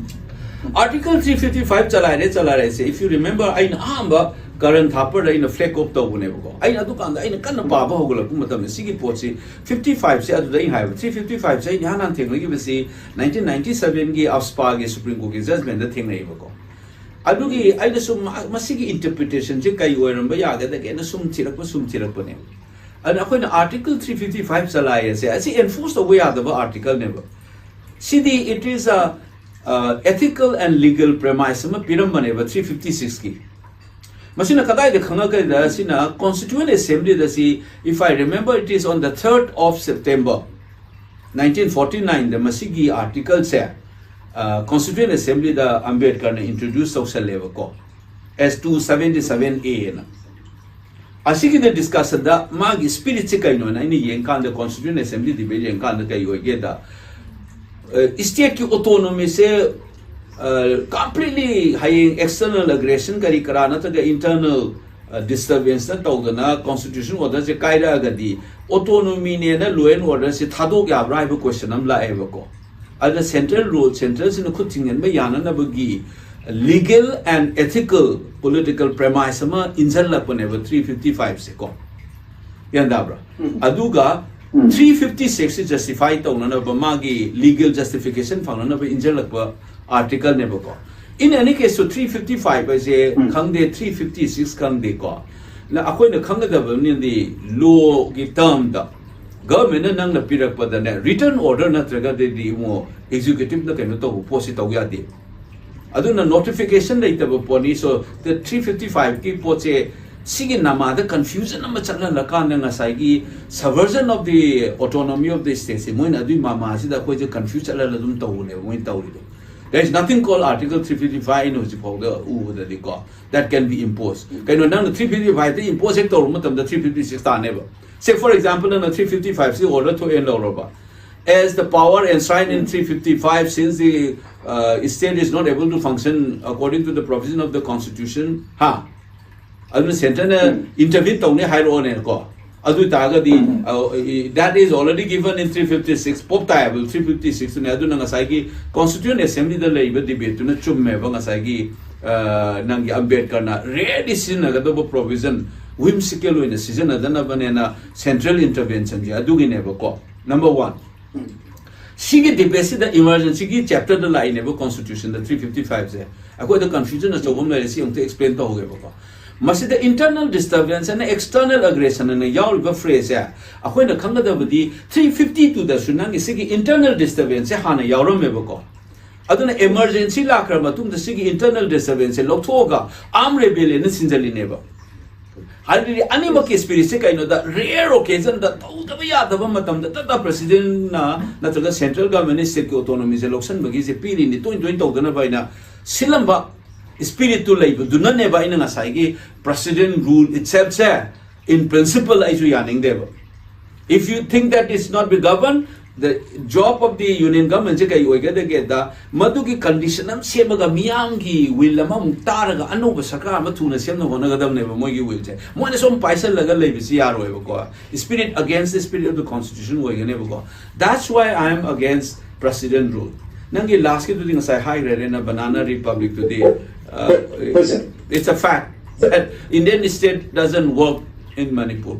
Article three fifty five ꯆꯂꯥꯏꯔꯦ, ꯆꯂꯥꯏꯔꯦ say, if you remember, ꯑꯩꯅ ꯑꯍꯥꯟꯕ ꯀꯔꯟ ꯊꯥꯄꯔꯗ ꯑꯩꯅ ꯐ꯭ꯂꯦꯛ ꯑꯣꯐ ꯇꯧꯕꯅꯦꯕꯀꯣ꯫ ꯑꯩꯅ ꯑꯗꯨꯀꯥꯟꯗ ꯑꯩꯅ ꯀꯟꯅ ꯄꯥꯕ ꯍꯧꯒꯠꯂꯛꯄ ꯃꯇꯝꯗ ꯁꯤꯒꯤ ꯄꯣꯠꯁꯤ, ꯐꯤꯐꯇꯤ ꯐꯥꯏꯚꯁꯦ, ꯑꯗꯨꯗ ꯑꯩꯅ ꯍꯥꯏꯕ ꯊ꯭ꯔꯤ ꯐꯤꯐꯇꯤ ꯐꯥꯏꯚꯁꯦ ꯑꯩꯅ ꯏꯍꯥꯟ ꯍꯥꯟꯅ ꯊꯦꯡꯅꯈꯤꯕꯁꯤ ꯅꯥꯏꯟꯇꯤꯟ ꯅꯥꯏꯟꯇꯤ ꯁꯚꯦꯟꯒꯤ ꯑꯞꯁꯄꯥꯒꯤ ꯁꯨꯄ꯭ꯔꯤꯝ ꯀꯣꯔꯠꯀꯤ ꯖꯖꯃꯦꯟꯗ ꯊꯦꯡꯅꯩꯕꯀꯣ꯫ ꯑꯗꯨꯒꯤ ꯑꯩꯅ ꯁꯨꯝ ꯃ- ꯃꯁꯤꯒꯤ ꯏꯟꯇꯔꯄ꯭ꯔꯤꯇꯦꯁꯟꯁꯦ ꯀꯩ ꯑꯣꯏꯔꯝꯕ ꯌꯥꯒꯗꯒꯦꯅ ꯁꯨꯝ ꯊꯤꯔꯛꯄ ꯁꯨꯝ ꯊꯤꯔꯛꯄꯅꯦꯕ꯫ ꯑꯗꯨꯅ ꯑꯩꯈꯣꯏꯅ ꯑꯥꯔꯇꯤꯀꯜ ꯊ꯭ꯔꯤ ꯐꯤꯐꯇꯤ ꯐꯥꯏꯚ ꯆꯂꯥꯏ ꯑꯁꯦ ꯑꯁꯤ ꯑꯦꯟꯐꯣꯔꯁ ꯇꯧꯕ ꯌꯥꯗꯕ ꯑꯥꯔꯇꯤꯀꯜꯅꯦꯕ꯫ ꯁꯤꯗꯤ it is a ethical and legal premise ꯑꯃ ꯄꯤꯔꯝꯕꯅꯦꯕ ꯊ꯭ꯔꯤ ꯐꯤꯐꯇꯤ ꯁꯤꯛꯁꯀꯤ꯫ ꯃꯁꯤꯅ ꯀꯗꯥꯏꯗ ꯈꯪꯉꯛꯀꯗ? ꯁꯤꯅ ꯀꯣꯟꯁꯇꯤꯇ꯭ꯌꯨꯌꯦꯟ ꯑꯦꯁꯦꯝꯕ꯭ꯂꯤꯗ ꯁꯤ, if I remember, it is on the third of September nineteen forty nineꯗ ꯃꯁꯤꯒꯤ ꯑꯥꯔꯇꯤꯀꯜꯁꯦ ꯀꯣꯟꯁꯇꯤꯇ꯭ꯌꯨꯌꯦꯟ ꯑꯦꯁꯦꯝꯕ꯭ꯂꯤꯗ ꯑꯝꯕꯦꯗꯀꯔꯅ ꯏꯟꯇ꯭ꯔꯣꯗ꯭ꯌꯨꯁ ꯇꯧꯁꯜꯂꯦꯕꯀꯣ, ꯑꯦꯁ ꯇꯨ ꯁꯚꯦꯟꯇꯤ ꯁꯚꯦꯟ ꯑꯦꯅ꯫ ꯑꯁꯤꯒꯤꯗ ꯗꯤꯁꯀꯁꯟꯗ ꯃꯥꯒꯤ ꯁ꯭ꯄꯤꯔꯤꯠꯁꯦ ꯀꯩꯅꯣꯅ ꯑꯩꯅ ꯌꯦꯡꯀꯥꯟꯗ, ꯀꯣꯟꯁꯇꯤꯇ꯭ꯌꯨꯌꯦꯟ ꯑꯦꯁꯦꯝꯕ꯭ꯂꯤ ꯗꯤꯕꯦꯠ ꯌꯦꯡꯀꯥꯟꯗ ꯀꯩ ꯑꯣꯏꯒꯦꯗ, ꯁ꯭ꯇꯦꯠꯀꯤ ꯑꯣꯇꯣꯅꯣꯃꯤꯁꯦ ꯀꯝꯄ꯭ꯂꯤꯠꯂꯤ ꯍꯌꯦꯡ ꯑꯦꯛꯁꯇꯔꯅꯦꯜ ꯑꯒ꯭ꯔꯦꯁꯟ ꯀꯔꯤ ꯀꯔꯥ ꯅꯠꯇ꯭ꯔꯒ ꯏꯟꯇꯔꯅꯦꯜ ꯗꯤꯁꯇꯔꯕꯦꯟꯁꯅ ꯇꯧꯗꯅ ꯀꯣꯟꯁꯇꯤꯇ꯭ꯌꯨꯁꯟ ꯑꯣꯔꯗꯔꯁꯦ ꯀꯥꯏꯔꯛꯑꯒꯗꯤ ꯑꯣꯇꯣꯅꯣꯃꯤꯅꯦꯅ ꯂꯣ ꯑꯦꯟ ꯑꯣꯔꯗꯔꯁꯦ ꯊꯥꯗꯣꯛ ꯌꯥꯕ꯭ꯔꯥ ꯍꯥꯏꯕ ꯀꯣꯏꯁꯟ ꯑꯃ ꯂꯥꯛꯑꯦꯕꯀꯣ꯫ ꯑꯗꯨꯅ ꯁꯦꯟꯇ꯭ꯔꯦꯜ ꯔꯨꯜ, ꯁꯦꯟꯇ꯭ꯔꯦꯜꯁꯤꯅ ꯈꯨꯠ ꯊꯤꯡꯖꯤꯟꯕ ꯌꯥꯅꯅꯕꯒꯤ legal and ethical political premise ꯑꯃ ꯏꯟꯁꯤꯜꯂꯛꯄꯅꯦꯕ ꯊ꯭ꯔꯤ ꯐꯤꯐꯇꯤ ꯐꯥꯏꯚꯁꯦ ꯀꯣ꯫ ꯒ꯭ꯌꯥꯟ ꯇꯥꯕ꯭ꯔꯥ? ꯑꯗꯨꯒ ꯊ꯭ꯔꯤ ꯐꯤꯐꯇꯤ ꯁꯤꯛꯁꯁꯤ ꯖꯁꯇꯤꯐꯥꯏ ꯇꯧꯅꯅꯕ, ꯃꯥꯒꯤ ꯂꯤꯒꯦꯜ ꯖꯁꯇꯤꯐꯤꯀꯦꯁꯟ ꯐꯪꯅꯅꯕ ꯏꯟꯁꯤꯜꯂꯛꯄ ꯑꯥꯔꯇꯤꯀꯜꯅꯦꯕꯀꯣ꯫ In any case, three fifty five ꯍꯥꯏꯁꯦ ꯈꯪꯗꯦ, ꯊ꯭ꯔꯤ ꯐꯤꯐꯇꯤ ꯁꯤꯛꯁ ꯈꯪꯗꯦꯀꯣ꯫ ꯅ ꯑꯩꯈꯣꯏꯅ ꯈꯪꯒꯗꯕꯅꯤꯗꯤ ꯂꯣꯒꯤ ꯇꯔꯝꯗ ꯒꯚꯔꯟꯃꯦꯟꯅ ꯅꯪꯅ ꯄꯤꯔꯛꯄꯗꯅꯦ, ꯔꯤꯇꯟ ꯑꯣꯔꯗꯔ ꯅꯠꯇ꯭ꯔꯒꯗꯤ ꯑꯃꯨꯛ ꯑꯦꯛꯖꯤꯀ꯭ꯌꯨꯇꯤꯚꯅ ꯀꯩꯅꯣ ꯇꯧꯕ ꯄꯣꯠꯁꯤ ꯇꯧ ꯌꯥꯗꯦ꯫ ꯑꯗꯨꯅ ꯅꯣꯇꯤꯐꯤꯀꯦꯁꯟ ꯂꯩꯇꯕ ꯄꯣꯠꯅꯤ꯫ So, the ꯊ꯭ꯔꯤ ꯐꯤꯐꯇꯤ ꯐꯥꯏꯚꯀꯤ ꯄꯣꯠꯁꯦ ꯁꯤꯒꯤ ꯅꯃꯥꯗ ꯀꯟꯐ꯭ꯌꯨꯖꯟ ꯑꯃ ꯆꯠꯍꯜꯂꯀꯥꯟꯗ ꯉꯁꯥꯏꯒꯤ subversion of the autonomy of the stateꯁꯦ ꯃꯣꯏꯅ ꯑꯗꯨꯒꯤ ꯃꯃꯥꯁꯤꯗ ꯑꯩꯈꯣꯏꯁꯦ ꯀꯟꯐ꯭ꯌꯨꯖ ꯆꯠꯍꯜꯂ ꯑꯗꯨꯝ ꯇꯧꯕꯅꯦꯕ ꯃꯣꯏꯅ ꯇꯧꯔꯤꯗꯣ꯫ There is nothing called Article three fifty five ꯑꯩꯅ ꯍꯧꯖꯤꯛ ꯐꯥꯎꯗ ꯎꯕꯗꯗꯤꯀꯣ, that can be imposed꯫ ꯀꯩꯅꯣ, ꯅꯪꯅ ꯊ꯭ꯔꯤ ꯐꯤꯐꯇꯤ ꯐꯥꯏꯚꯇ ꯏꯝꯄꯣꯖ ꯍꯦꯛ ꯇꯧꯔꯨꯕ ꯃꯇꯝꯗ ꯊ꯭ꯔꯤ ꯐꯤꯐꯇꯤ ꯁꯤꯛꯁ ꯇꯥꯅꯦꯕ꯫ Say, for example, ꯅꯪꯅ ꯊ꯭ꯔꯤ ꯐꯤꯐꯇꯤ ꯐꯥꯏꯚꯁꯤ ꯑꯣꯔꯗꯔ ꯊꯣꯛꯑꯦꯅ ꯂꯧꯔꯕ, as the power enshrined in three fifty five, since the uh, state is not able to function according to the provision of the constitution, ꯍꯥ? ꯑꯗꯨꯅ ꯁꯦꯟꯇꯔꯅ ꯏꯟꯇꯔꯚꯤꯟ ꯇꯧꯅꯤ ꯍꯥꯏꯔꯛꯑꯣꯅꯦꯀꯣ꯫ ꯑꯗꯨ ꯑꯣꯏ ꯇꯥꯔꯒꯗꯤ, uh, that is already given in three fifty six, ꯄꯣꯞ ꯇꯥꯏ ꯍꯥꯏꯕ ꯊ꯭ꯔꯤ ꯐꯤꯐꯇꯤ ꯁꯤꯛꯁꯇꯨꯅꯦ꯫ ꯑꯗꯨꯅ ꯉꯁꯥꯏꯒꯤ ꯀꯣꯟꯁꯇꯤꯇ꯭ꯌꯨꯌꯦꯟ ꯑꯦꯁꯦꯝꯕ꯭ꯂꯤꯗ ꯂꯩꯕ ꯗꯤꯕꯦꯠꯇꯨꯅ ꯆꯨꯝꯃꯦꯕ꯫ ꯉꯁꯥꯏꯒꯤ ꯅꯪꯒꯤ ꯑꯝꯕꯦꯗꯀꯔꯅ ꯔꯦꯌꯔꯂꯤ ꯁꯤꯖꯤꯟꯅꯒꯗꯧꯕ ꯄ꯭ꯔꯣꯚꯤꯖꯟ ꯋꯤꯝꯁꯤꯀꯦꯜ ꯑꯣꯏꯅ ꯁꯤꯖꯤꯟꯅꯗꯅꯕꯅꯦꯅ ꯁꯦꯟꯇ꯭ꯔꯦꯜ ꯏꯟꯇꯔꯚꯦꯟꯁꯟꯁꯦ ꯑꯗꯨꯒꯤꯅꯦꯕꯀꯣ꯫ ꯅꯝꯕꯔ ꯋꯥꯟ, ꯁꯤꯒꯤ ꯗꯤꯕꯦꯠꯁꯤꯗ ꯏꯃꯥꯔꯖꯦꯟꯁꯤꯒꯤ ꯆꯦꯞꯇꯔꯗ ꯂꯥꯛꯏꯅꯦꯕ ꯀꯣꯟꯁꯇꯤꯇ꯭ꯌꯨꯁꯟꯗ ꯊ꯭ꯔꯤ ꯐꯤꯐꯇꯤ ꯐꯥꯏꯚꯁꯦ꯫ ꯑꯩꯈꯣꯏꯗ ꯀꯟꯐ꯭ꯌꯨꯖꯟ ꯑꯆꯧꯕ ꯑꯃ ꯂꯩꯔꯦ, ꯁꯤ ꯑꯃꯨꯛꯇ ꯑꯦꯛꯁꯄ꯭ꯂꯦꯟ ꯇꯧꯍꯧꯒꯦꯕꯀꯣ꯫ ꯃꯁꯤꯗ ꯏꯟꯇꯔꯅꯦꯜ ꯗꯤꯁꯇꯔꯕꯦꯟꯁ ꯑꯅ ꯑꯦꯛꯁꯇꯔꯅꯦꯜ ꯑꯒ꯭ꯔꯦꯁꯟ ꯑꯅ ꯌꯥꯎꯔꯤꯕ ꯐ꯭ꯔꯦꯖꯁꯦ ꯑꯩꯈꯣꯏꯅ ꯈꯪꯒꯗꯕꯗꯤ ꯊ꯭ꯔꯤ ꯐꯤꯐꯇꯤ ꯇꯨꯗꯁꯨ ꯅꯪꯒꯤ ꯁꯤꯒꯤ ꯏꯟꯇꯔꯅꯦꯜ ꯗꯤꯁꯇꯔꯕꯦꯟꯁꯁꯦ ꯍꯥꯟꯅ ꯌꯥꯎꯔꯝꯃꯦꯕꯀꯣ꯫ ꯑꯗꯨꯅ ꯏꯃꯥꯔꯖꯦꯟꯁꯤ ꯂꯥꯛꯈ꯭ꯔ ꯃꯇꯨꯡꯗ ꯁꯤꯒꯤ ꯏꯟꯇꯔꯅꯦꯜ ꯗꯤꯁꯇꯔꯕꯦꯟꯁꯁꯦ ꯂꯧꯊꯣꯛꯑꯒ ꯑꯥꯔꯝ ꯔꯦꯕꯦꯂꯤꯌꯟꯅ ꯁꯤꯟꯖꯜꯂꯤꯅꯦꯕ꯫ ꯍꯥꯏꯕꯗꯤ ꯑꯅꯤꯃꯛꯀꯤ ꯁ꯭ꯄꯤꯔꯤꯠꯁꯦ ꯀꯩꯅꯣꯗ, ꯔꯦꯌꯔ ꯑꯣꯀꯦꯖꯟꯗ, ꯇꯧꯗꯕ ꯌꯥꯗꯕ ꯃꯇꯝꯗ ꯇꯇꯥ ꯄ꯭ꯔꯁꯤꯗꯦꯟꯅ ꯅꯠꯇ꯭ꯔꯒ ꯁꯦꯟꯇ꯭ꯔꯦꯜ ꯒꯚꯔꯟꯃꯦꯟꯅ ꯁ꯭ꯇꯦꯠꯀꯤ ꯑꯣꯇꯣꯅꯣꯃꯤꯁꯦ ꯂꯧꯁꯟꯕꯒꯤꯁꯦ ꯄꯤꯔꯤꯅꯤ, ꯇꯣꯏ ꯇꯣꯏꯅ ꯇꯧꯗꯅꯕ ꯍꯥꯏꯅ ꯁꯤꯜꯂꯝꯕ ꯁ꯭ꯄꯤꯔꯤꯠꯇꯨ ꯂꯩꯕꯗꯨꯅꯅꯦꯕ ꯑꯩꯅ ꯉꯁꯥꯏꯒꯤ ꯄ꯭ꯔꯁꯤꯗꯦꯟ ꯔꯨꯜ ꯏꯠꯁꯦꯜꯐꯁꯦ in principle ꯑꯩꯁꯨ ꯌꯥꯅꯤꯡꯗꯦꯕ꯫ If you think that it's not be governed, the job of the union government ꯁꯦ ꯀꯩ ꯑꯣꯏꯒꯗꯒꯦꯗ, ꯃꯗꯨꯒꯤ ꯀꯟꯗꯤꯁꯟ ꯑꯃ ꯁꯦꯝꯃꯒ ꯃꯤꯌꯥꯝꯒꯤ ꯋꯤꯜ ꯑꯃꯃꯨꯛ ꯇꯥꯔꯒ ꯑꯅꯧꯕ ꯁꯔꯀꯥꯔ ꯑꯃ ꯊꯨꯅ ꯁꯦꯝꯅ ꯍꯣꯠꯅꯒꯗꯕꯅꯦꯕ꯫ ꯃꯣꯏꯒꯤ ꯋꯤꯜꯁꯦ ꯃꯣꯏꯅ ꯁꯨꯝ ꯄꯥꯏꯁꯜꯂꯒ ꯂꯩꯕꯁꯤ ꯌꯥꯔꯣꯏꯕꯀꯣ꯫ Spirit against the spirit of the constitution ꯑꯣꯏꯒꯅꯦꯕꯀꯣ꯫ That's why I am against president rule. ꯅꯪꯒꯤ ꯂꯥꯁꯀꯤꯗꯨꯗꯤ ꯉꯁꯥꯏ ꯍꯥꯏꯈ꯭ꯔꯦꯅ, banana ꯔꯤꯄꯕ꯭ꯂꯤꯛꯇꯨꯗꯤ, uh, President. It's a fact that Indian state doesn't work in Manipur.